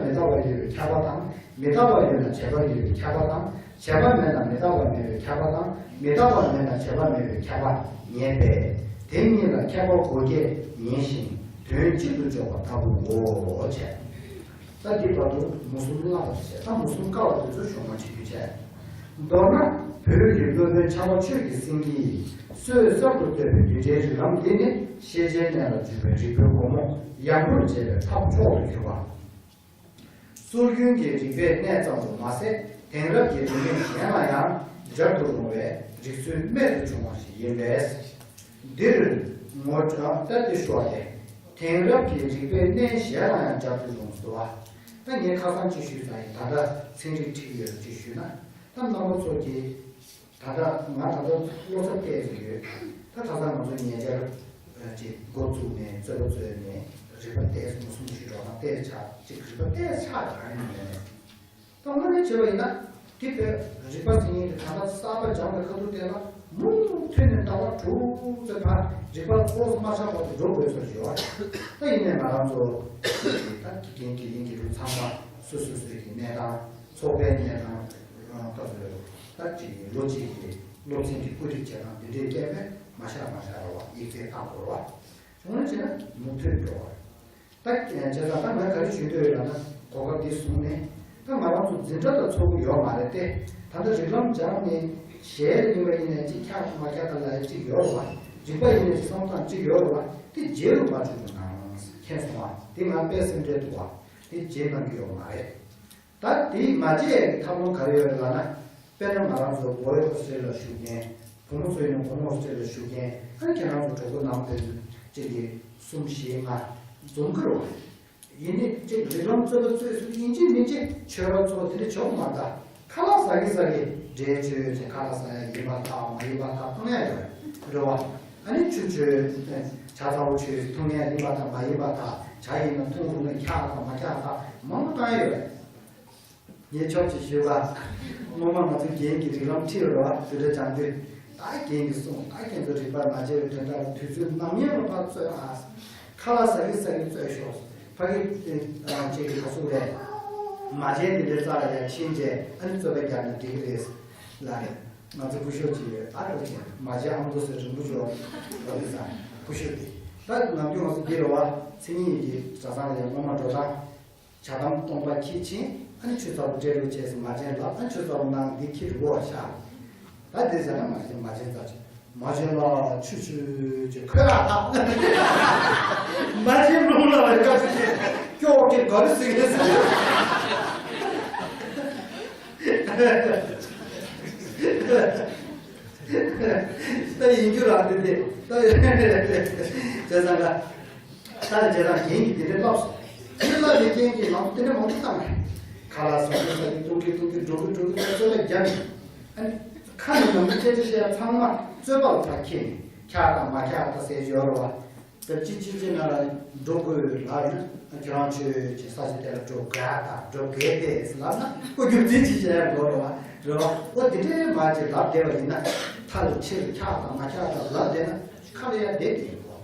ལ་མི་རྟག་པ་ཡོད་པའི་ཁྱབ་པ་དང་། མི་རྟག་པ་ཡོད་ལ་བྱས་པ་ཡོད་པའི་ཁྱབ་པ་དང་། བྱས་པ་མེད་ལ་མི་རྟག་པ་མེད་པའི་ཁྱབ་པ་དང་། མི་རྟག་པ་མེད་ལ་བྱས་པ་མེད་པའི་ཁྱབ་པ་ངེས་པས། དེ་གཉིས་ལ་ཁྱད་པར་གོ་བརྒྱད་ངེས་ཤིང་དོན་གཅིག་ཏུ་འཇོག་པ་ལྟ་བུའོ་བྱས། ད་འདི་བར་དུ་མུ་གསུམ་བསླབ་པར་བྱས། ད་མུ་གསུམ་བཀག་པ་དེ་ཚོ་ཞུ་མ་བྱེད་རྒྱུ་བྱས། མདོར་ན་བོད་ཀྱི་སློབ་དཔོན་ཕྱྭ་པ་ཆོས་ཀྱི་སེང་གེ་ཡིས་སྲོལ་གསར་དུ་བཏོད་པའི་རྒྱུད་གྲྭའི་རིགས་ལམ་འདི་ནི་ཤེས་བྱའི་གནས་ལ་འཇུག་པའི་རིགས་པའི་སྒོ་མོ་ཡངས་པོར་འབྱེད་པའི་ཐབས་མཆོག་ཏུ་གྱུར་པ། སྲོལ་རྒྱུན་གྱི་རིགས་པའི་གནས་ཙམ་དུ་མ་ཟད། དེང་རབས་ཀྱི་རིག་གནས་གཞན་ལ་ཡང་སྦྱར་དུ་རུང་བའི་རིགས་ཚུལ་རྨད་དུ་བྱུང་བ་ཞིག་ཡིན་པས། འདིར་ངོ་སྤྲོད་ལྟར་ཏེ་ཞུ་བ་ལས། དེང་རབས་ཀྱི་རིགས་པའི་གནས་གཞན་ལ་ཡང་སྦྱར་དུ་རུང་ཟེར་བ། ད་ངས་ཁ་སང་ཅིག་ཞུས་ཙང་ཡིན། ད་ལྟ་ཚན་རིག་ཁྲིད་ཀྱི་ཡོད་ཅིག་ཞུས་ན། ད་རྣམ་པ་ཚོ་གིས་ད་ལྟ་ང་ད་ལྟ་སློབ་གྲྭ་བལྟས་ཟིན་ཡོད། ད་ཁ་སང་ང་ཚོ་ཉེ་ཆར་ཅིག་འགོ་བཙུགས་ནས་རྩོད་པ་རྩོད་ནས་ རིག་པ་ཏོག་ཙམ་མུ་གསུམ་ཞིག་འགྲོ་དང་ཏོག་ཙམ་ཆགས་ཅིག་རིག་པ་ཏོག་ཙམ་ཆགས་ཡོད་རེད་མི་འདུག་ནས། ད་དངོས་གནས་བྱས་པ་ཡིན་ན་དེ་བས་རིག་པ་ཟེར་མཁན་དེ་ད་ལྟ་གསར་པ་སྦྱངས་པའི་ཁ་ཐུག་བལྟས་ན་མུ་མཐུད་ནས་ཟླ་བ་དྲུག་ཙམ་ཕར་རིག་པ་ཚོགས་སུ་མ་ཆགས་བར་དུ་འགྲོ་དགོས་ཚོད་ཡོད། ད་ཡིན་ནའི་ང་རང་ཚོ་ད་དགེ་རྒན་དགེ་རྒན་དགེ་ཕྲུག་ཚང་མ་སོ་སོ་སོའི་གི་གནས་སྟངས་ཚོགས་པའི་གནས་སྟངས་སྐབས་སུ་ད་ཅིག་ལོ་གཅིག་གི་སློབ་ཚན་གྱི་བཀོད་སྒྲིག་བྱེད་སྟངས་འདི་འདྲའི་སྐད་མེད་མ་ཤར་མ་ཤར་བ་ཡིག་ཚད་བཏང་དགོས་རེད་བ། བྱུང་བ་བྱས་ན་མུ་མཐུད་འགྲོ་བ། ད་བྱས་ཙང་ད་ང་ག་རེ་ཞུ་འདོད་ཡོད་ལབ་ན་གོ་སྐབས་འདི་བཟུང་ནས་ད་ང་རང་ཚོ་འཛིན་གྲྭ་དང་ཚོགས་ཀྱི་ཡོད་མ་རེད་དེ། ད་ལྟ་རིགས་ལམ་སྦྱངས་ནས་གཞས་ལ་ཡིན་པ་ཡིན་ནའི་གཅིག་ཁྱག་མ་ཁྱག་ད་ལ་ཡ་གཅིག་ཡོད་རེད་བ། རིག་པ་ཡིན་ནའི་བསམ་སྟངས་གཅིག་ཡོད་རེད་བ། དེ་རྗེས་ལུས་པ་བྱུང་དུ་ནང་མཁྱེན་སོང་བ་དེ་ང་དཔེ་སེམས་ཁྲལ་འདུག་བ། དེ་རྗེས་གནང་གི་ཡོད་མ་རེད། ད་དེའི་མ་བརྗེད་ཡག་གི་ཐབས་ལམ་ག་རེ་ཡོད་རེད་ལབ་ན། དཔེར་ན་ང་རང་ཚོ་བོད་ཡིག་ཧོ་སི་ཊེལ་ལ་བཞུགས་མཁན། བུ་མོ་ཚོ་ཡིན་ན་བུ་མོ་ཧོ་སི་ཊེལ་ལ་བཞུགས་མཁན། ཨ་ནི་ཁྱེད་རང་ཚོ་གྲོགས་པོ་ནང་ཕན་ཚུན་གཅིག་གིས་གསུམ་བཞི་ལྔ་འཛོམས་ཀྱི་རེད་བ། ཡིན་ནའི་གཅིག་རིགས་ལམ་རྩོད་པ་རྩོད་སྲོལ་ཡིན་གཅིག་མིན་གཅིག་ཆོས་པ་ཚོ་དེ་འདྲ་ཆོག་མ་རེད། ད་ཁ་ལག་ཟ་གི་ཟ་གི་འབྲེལ་ཆོས་ཡོད་ཅེས་ཁ་ལག་ཟ་ཡ་ཡིན་པ་དང་མ་ཡིན་པ་དག་གཏོང་ཡ་ཡོད་རེད་བ། ཨ་ནི་ཆུ་ཆོས་ཇ་ཚ་བོ་ཆོས་འཐུང་ཡ་ཡིན་པ་དང་མ་ཡིན་པ་དག་ཇ་ཡིན་ན་འཐུང་རུང་ན་འཁྱག་དང་མ་འཁྱག་དག་མང་པོ་བཏང་ཡ་ཡོད་རེད། ངས་ཆོག་ཅིག་ཞུས་པ། སྔོན་མ་ང་ཚོ་རྒན་གྱི་རིགས་ལམ་ཁྲིད་རོགས་དེ་འདྲ་སྦྱང་དུས། ད་རྒན་གྱིས་གསུངས། ད་ཁྱེད་ཚོ་རིག་པ་མ་བརྗེད་པའི་དོན་དག་ལ་དུས་ཚོད་ནམ་ཡང་ལ་ཕར་རྩོད་ཨ། ཁ་ལག་ཟ་གི་ཟ་གི་རྩོད་ཤོག་ཕ་གི་ཨ་ཅེ་གི་ག་སུ་རེད། མ་བྱན་དེ་འདྲའི་རྩ་ལ་ཡར་ཕྱིན་རྗེས་ཨ་ནི་རྩོད་པ་རྒྱག་ན་འགྲིག་གི་རེད། ལ་རེད། ང་ཚོ་སྐུ་ཞབས་ཅིག་ཡོད་ཨ་རོ་ཅེ་མ་བྱན་ཨ་མདོ་ཟེར་རིན་པོ་ཆེ་འོ་དེ་ས་སྐུ་ཞབས་དེ། ད་ནམ་རྒྱུན་ང་ཚོ་འདི་རེད་བ། མཚན་ཉིད་ཀྱི་གྲྭ་ཚང་ལ་ཡང་སྔོན་མ་འགྲོ་སྟངས། ཇ་དམ་སྟོང་པ་ཁྱི་ཆེན་ཨ་ནི་ཆུ་ཚ་པོ་སྤྲད་རོགས་བྱས་སུ་མ་བྱན་ལབ་ཨ་ཆུ་ཚ་པོ་ནང་འདི་ཁྱི་རུ་བོ་བ་ཤ། ད་འདི་ཟེར་ན་མ་བྱན་མ་བྱན་ཙག་ཅིག་མ་བྱན་ལ་ཆུ་ཆུ་ཅེས་ཁོས་ཨ་ཐག་མ་བྱན་རུང་ལ་བའི་སྐབས་སུ་ཅིག་སྐྱོག་གི་ག་རེ་ཟིག་རེད་ཟེར། ད་ཡིན་རྒྱུ་རང་དེ་དེ་ད་ཡོད་རེད་ཟེར་ས་ལ། ད་རེས་རྗེས་རང་རྒན་གྱིས་དེ་འདྲའི་བསླབས་སོང་། དེ་བསླབས་པའི་རྐྱེན་གྱིས་ང་ཚོ་དེ་འདྲ་མང་པོ་བཏང་ནས། ཁ་ལག་ཟ་གི་ཟ་གི་བཏུང་གི་བཏུང་གི་འགྲོ་གི་འགྲོ་གི་ད་རྩོད་པ་རྒྱབ་ནས། ཨ་ནི་ཁ་ནས་ནམ་རྒྱུན་སྐད་ཆ་བཤད་ཡ་ཚང་མ་རྩོད་པ་ལ་ཕར་འཁྱེར་ནས་འཁྱག་དང་མ་འཁྱག་ད་ཟེར་ཡོད་རེད་བ། ད་ཅི་ཅི་ཅི་ན་ལ་འགྲོ་དགོས་ལབ་ཡིན་ན་ཁྱེད་རང་ཆོས་ཀྱི་ས་ཆ་དེ་ལ་འགྲོ་དགོས་དང་འགྲོ་དགོས་ཏེ་ལབ་ན་ཨོ་རྒྱུ་མཚན་ཅི་བཤད་ཡ་དགོས་རེད་བ། རེད་བ། ཨོ་དེ་འདྲའི་མ་ཅིག་ལབ་བསྡད་པ་ཡིན་ན་མཐའ་ལ་ཕྱིར་འཁྱག་དང་མ་འཁྱག་དང་ལབ་བསྡད་ན་ཁ་ལ་ཡ་བསྡད་དེ་ཡིན་གོ།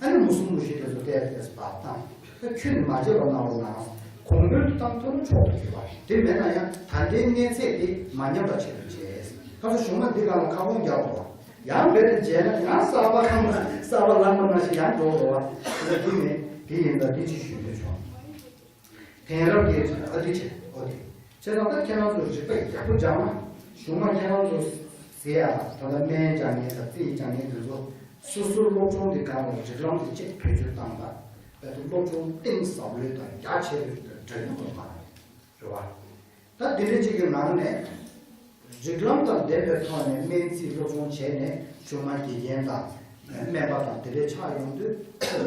ཨ་ནི་མུ་གསུམ་མུ་བཞི་དེ་ཚོ་བལྟས་བལྟས་སུ་བབས་བཏང་། ད་ཁྱོད་ནི་མ་བརྗེད་པ་གནང་རོགས་གནང་། གོང་འཕེལ་དུ་བཏང་ཐུབ་ན་མཆོག་ཏུ་གྱུར་པ་དེ་མེད་ན་ཡང་ད་ལྟའི་གནས་ཚད་དེ་མ་ཉམས་པ་ཆེད་དུ་བྱས། ཁ་སང་གཞུང་མ་འདི་སྒང་ལ་ཁ་སྐོང་རྒྱག་དགོས་པ། ཡང་རྦད་དེ་བརྗེད་ན་ཡང་གསར་པ་ཁ་མ་གསར་པ་ལམ་མ་ནང་བཞིན་ཡང་འགྲོ་དགོས་པ། དེ་འདི་མེད་དེ་ཡིན་ད་འདི་ཅིག་ཞུ་འདོད་བྱུང་། དེང་རབས་ཀྱི་ཨ་ཏི་ཆེ་ཨོ་དེ། བྱས་ཙང་ད་ཁྱེད་རང་ཚོ་རིག་པ་ཡག་པོ་སྦྱང་ན། གཞུང་མ་ཁྱེད་རང་ཚོ་ཟེར་ཡ་ད་ལྟ་སྨན་སྦྱང་མཁན་དང་རྩིས་སྦྱང་མཁན་དེ་ཚོ་སོ་སོའི་སློབ་སྦྱོང་གི་སྒང་ལ་རིགས་ལམ་དེ་གཅིག་བེད་སྤྱོད་བཏང་ད། བལ་དུ་སློབ་སྦྱོང་གཏིང་ཟབ་ལོས་དང་རྒྱ་ཆེ་ལོས་དང་འདྲ་ཡོང་དགོས་མ་རེད། རེད་བ། ད་འདི་འདྲ་གཅིག་གི་ནང་ནས། རིགས་ལམ་དང་ལྡན་པའི་ཐོག་ནས་སྨན་རྩིས་སློབ་སྦྱོང་བྱས་ནས་གཞུང་མ་དགེ་རྒན་དང་སྨན་པ་དང་དེ་འདྲའི་ཆགས་ཡོང་དུས་ཁོ་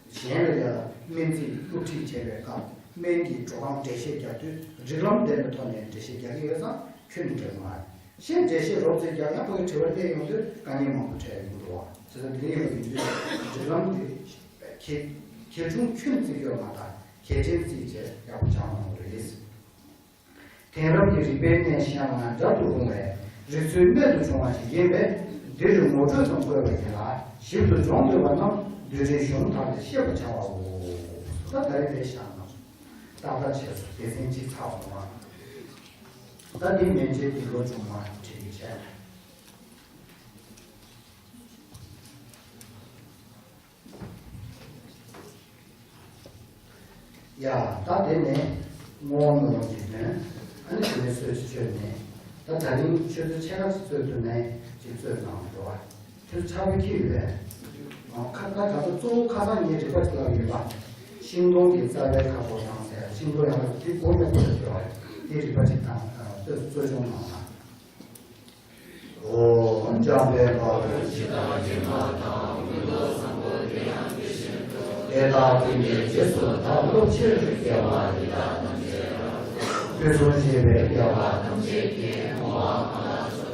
གཞན་ལ་ཡང་སྨན་རྩིས་སློབ་ཁྲིད་བྱས་པའི་སྐབས་སྨན་གྱི་བྲོ་གང་འགྲེལ་བཤད་རྒྱག་དུས་རིགས་ལམ་ལྡན་པའི་ཐོག་ནས་འགྲེལ་བཤད་རྒྱག་གི་ཡོད་ཙང་ཁྱོན་ནས་འགྲིག་མ་རེད། གཞན་འགྲེལ་བཤད་རོབ་ཙམ་རྒྱག་ཡང་ཁོ་གི་དྲི་བ་སླེབས་ཡོང་དུས་དཀའ་ངལ་མང་པོ་འཕྲད་ཡོང་གི་འདུག་བ། བྱས་ཙང་དེ་འདྲ་ཡིན་པ་ཡིན་དུས་རིགས་ལམ་དེ་གལ་གལ་ཆུང་ཁྱོན་བརྩི་གི་ཡོད་མ་ཐག་གལ་ཆེན་བརྩིས་བྱས་ཡག་པོ་སྦྱང་གནང་དགོས་རེད། དེང་རབས་ཀྱི་རིག་པའི་གནས་བཤད་ན་སྦྱར་དུ་རུང་བའི་རིགས་ཚུལ་རྨད་དུ་བྱུང་བ་ཞིག་ཡིན་པས་འདིར་ངོ་སྤྲོད་ཙམ་བཀོད་པ་ཡིན་ལ་ཞིབ་ཏུ་སྦྱོང་འདོད་པ་རྣམས་འདུལ་ཁྲིད་གཞུང་དག་ལས་ཤེས་པར་བྱ་བའོ། ད་ད་རེས་དེ་བཞག་ན་ཏག་ཏག་བྱས་སོ། སྡེ་ཚན་གཅིག་ཚར་སོང་བ། ད་འདི་མན་ཆད་ཀྱི་ལོ་ཆུང་མ་ཁྲིད་བྱས། ཡ། ད་དེ་ནས་བསྔོ་བ་སྨོན་ལམ་གྱི་དོན། ཨ་ནི་དེ་ནས་གསོལ་ཇ་མཆོད་ནས། ད་ད་རིང་ཆུ་ཚོད་ཕྱེད་ཀ་ཙམ་གསོལ་ཐུབ་ནས་ཅིག་གསོལ་གནང་འགྲོ་བ། ཆུ་ཚོད་ཕྲ་བོ་ཅིག་ཡོད་པས། ཁ་ད་ད་ལྟ་གཙོ་བོ་ཁ་སང་ངས་རིག་པ་ཅིག་བསླབས་ཡོད་པ། ཤིང་སྡོང་གི་རྩ་བའི་ཁ་སྒོ་དང་ཟེར་ཤིང་སྡོང་ཡང་དེ་སྒོ་ནས་སྒོ་ནས་ཡོད་པ་དེ་རིག་པ་ཅིག་དང་གཙོ་སྦྱོང་གནང་ན། ཨོཾ་འཇམ་དཔལ་དཔའ་བོས་ཇི་ལྟར་མཁྱེན་པ་དང་། ཀུན་ཏུ་བཟང་པོ་དེ་ཡང་དེ་བཞིན་དུ། དེ་དག་ཀུན་གྱི་རྗེས་སུ་བདག་སློབ་ཕྱིར། དགེ་བ་འདི་དག་ཐམས་ཅད་ཀྱང་། ཕུན་སུམ་ཚོགས་པའི་དགེ་བ་ཐམས་ཅད་ཀྱི། བསྔོ་བ་སྨོན་ལམ་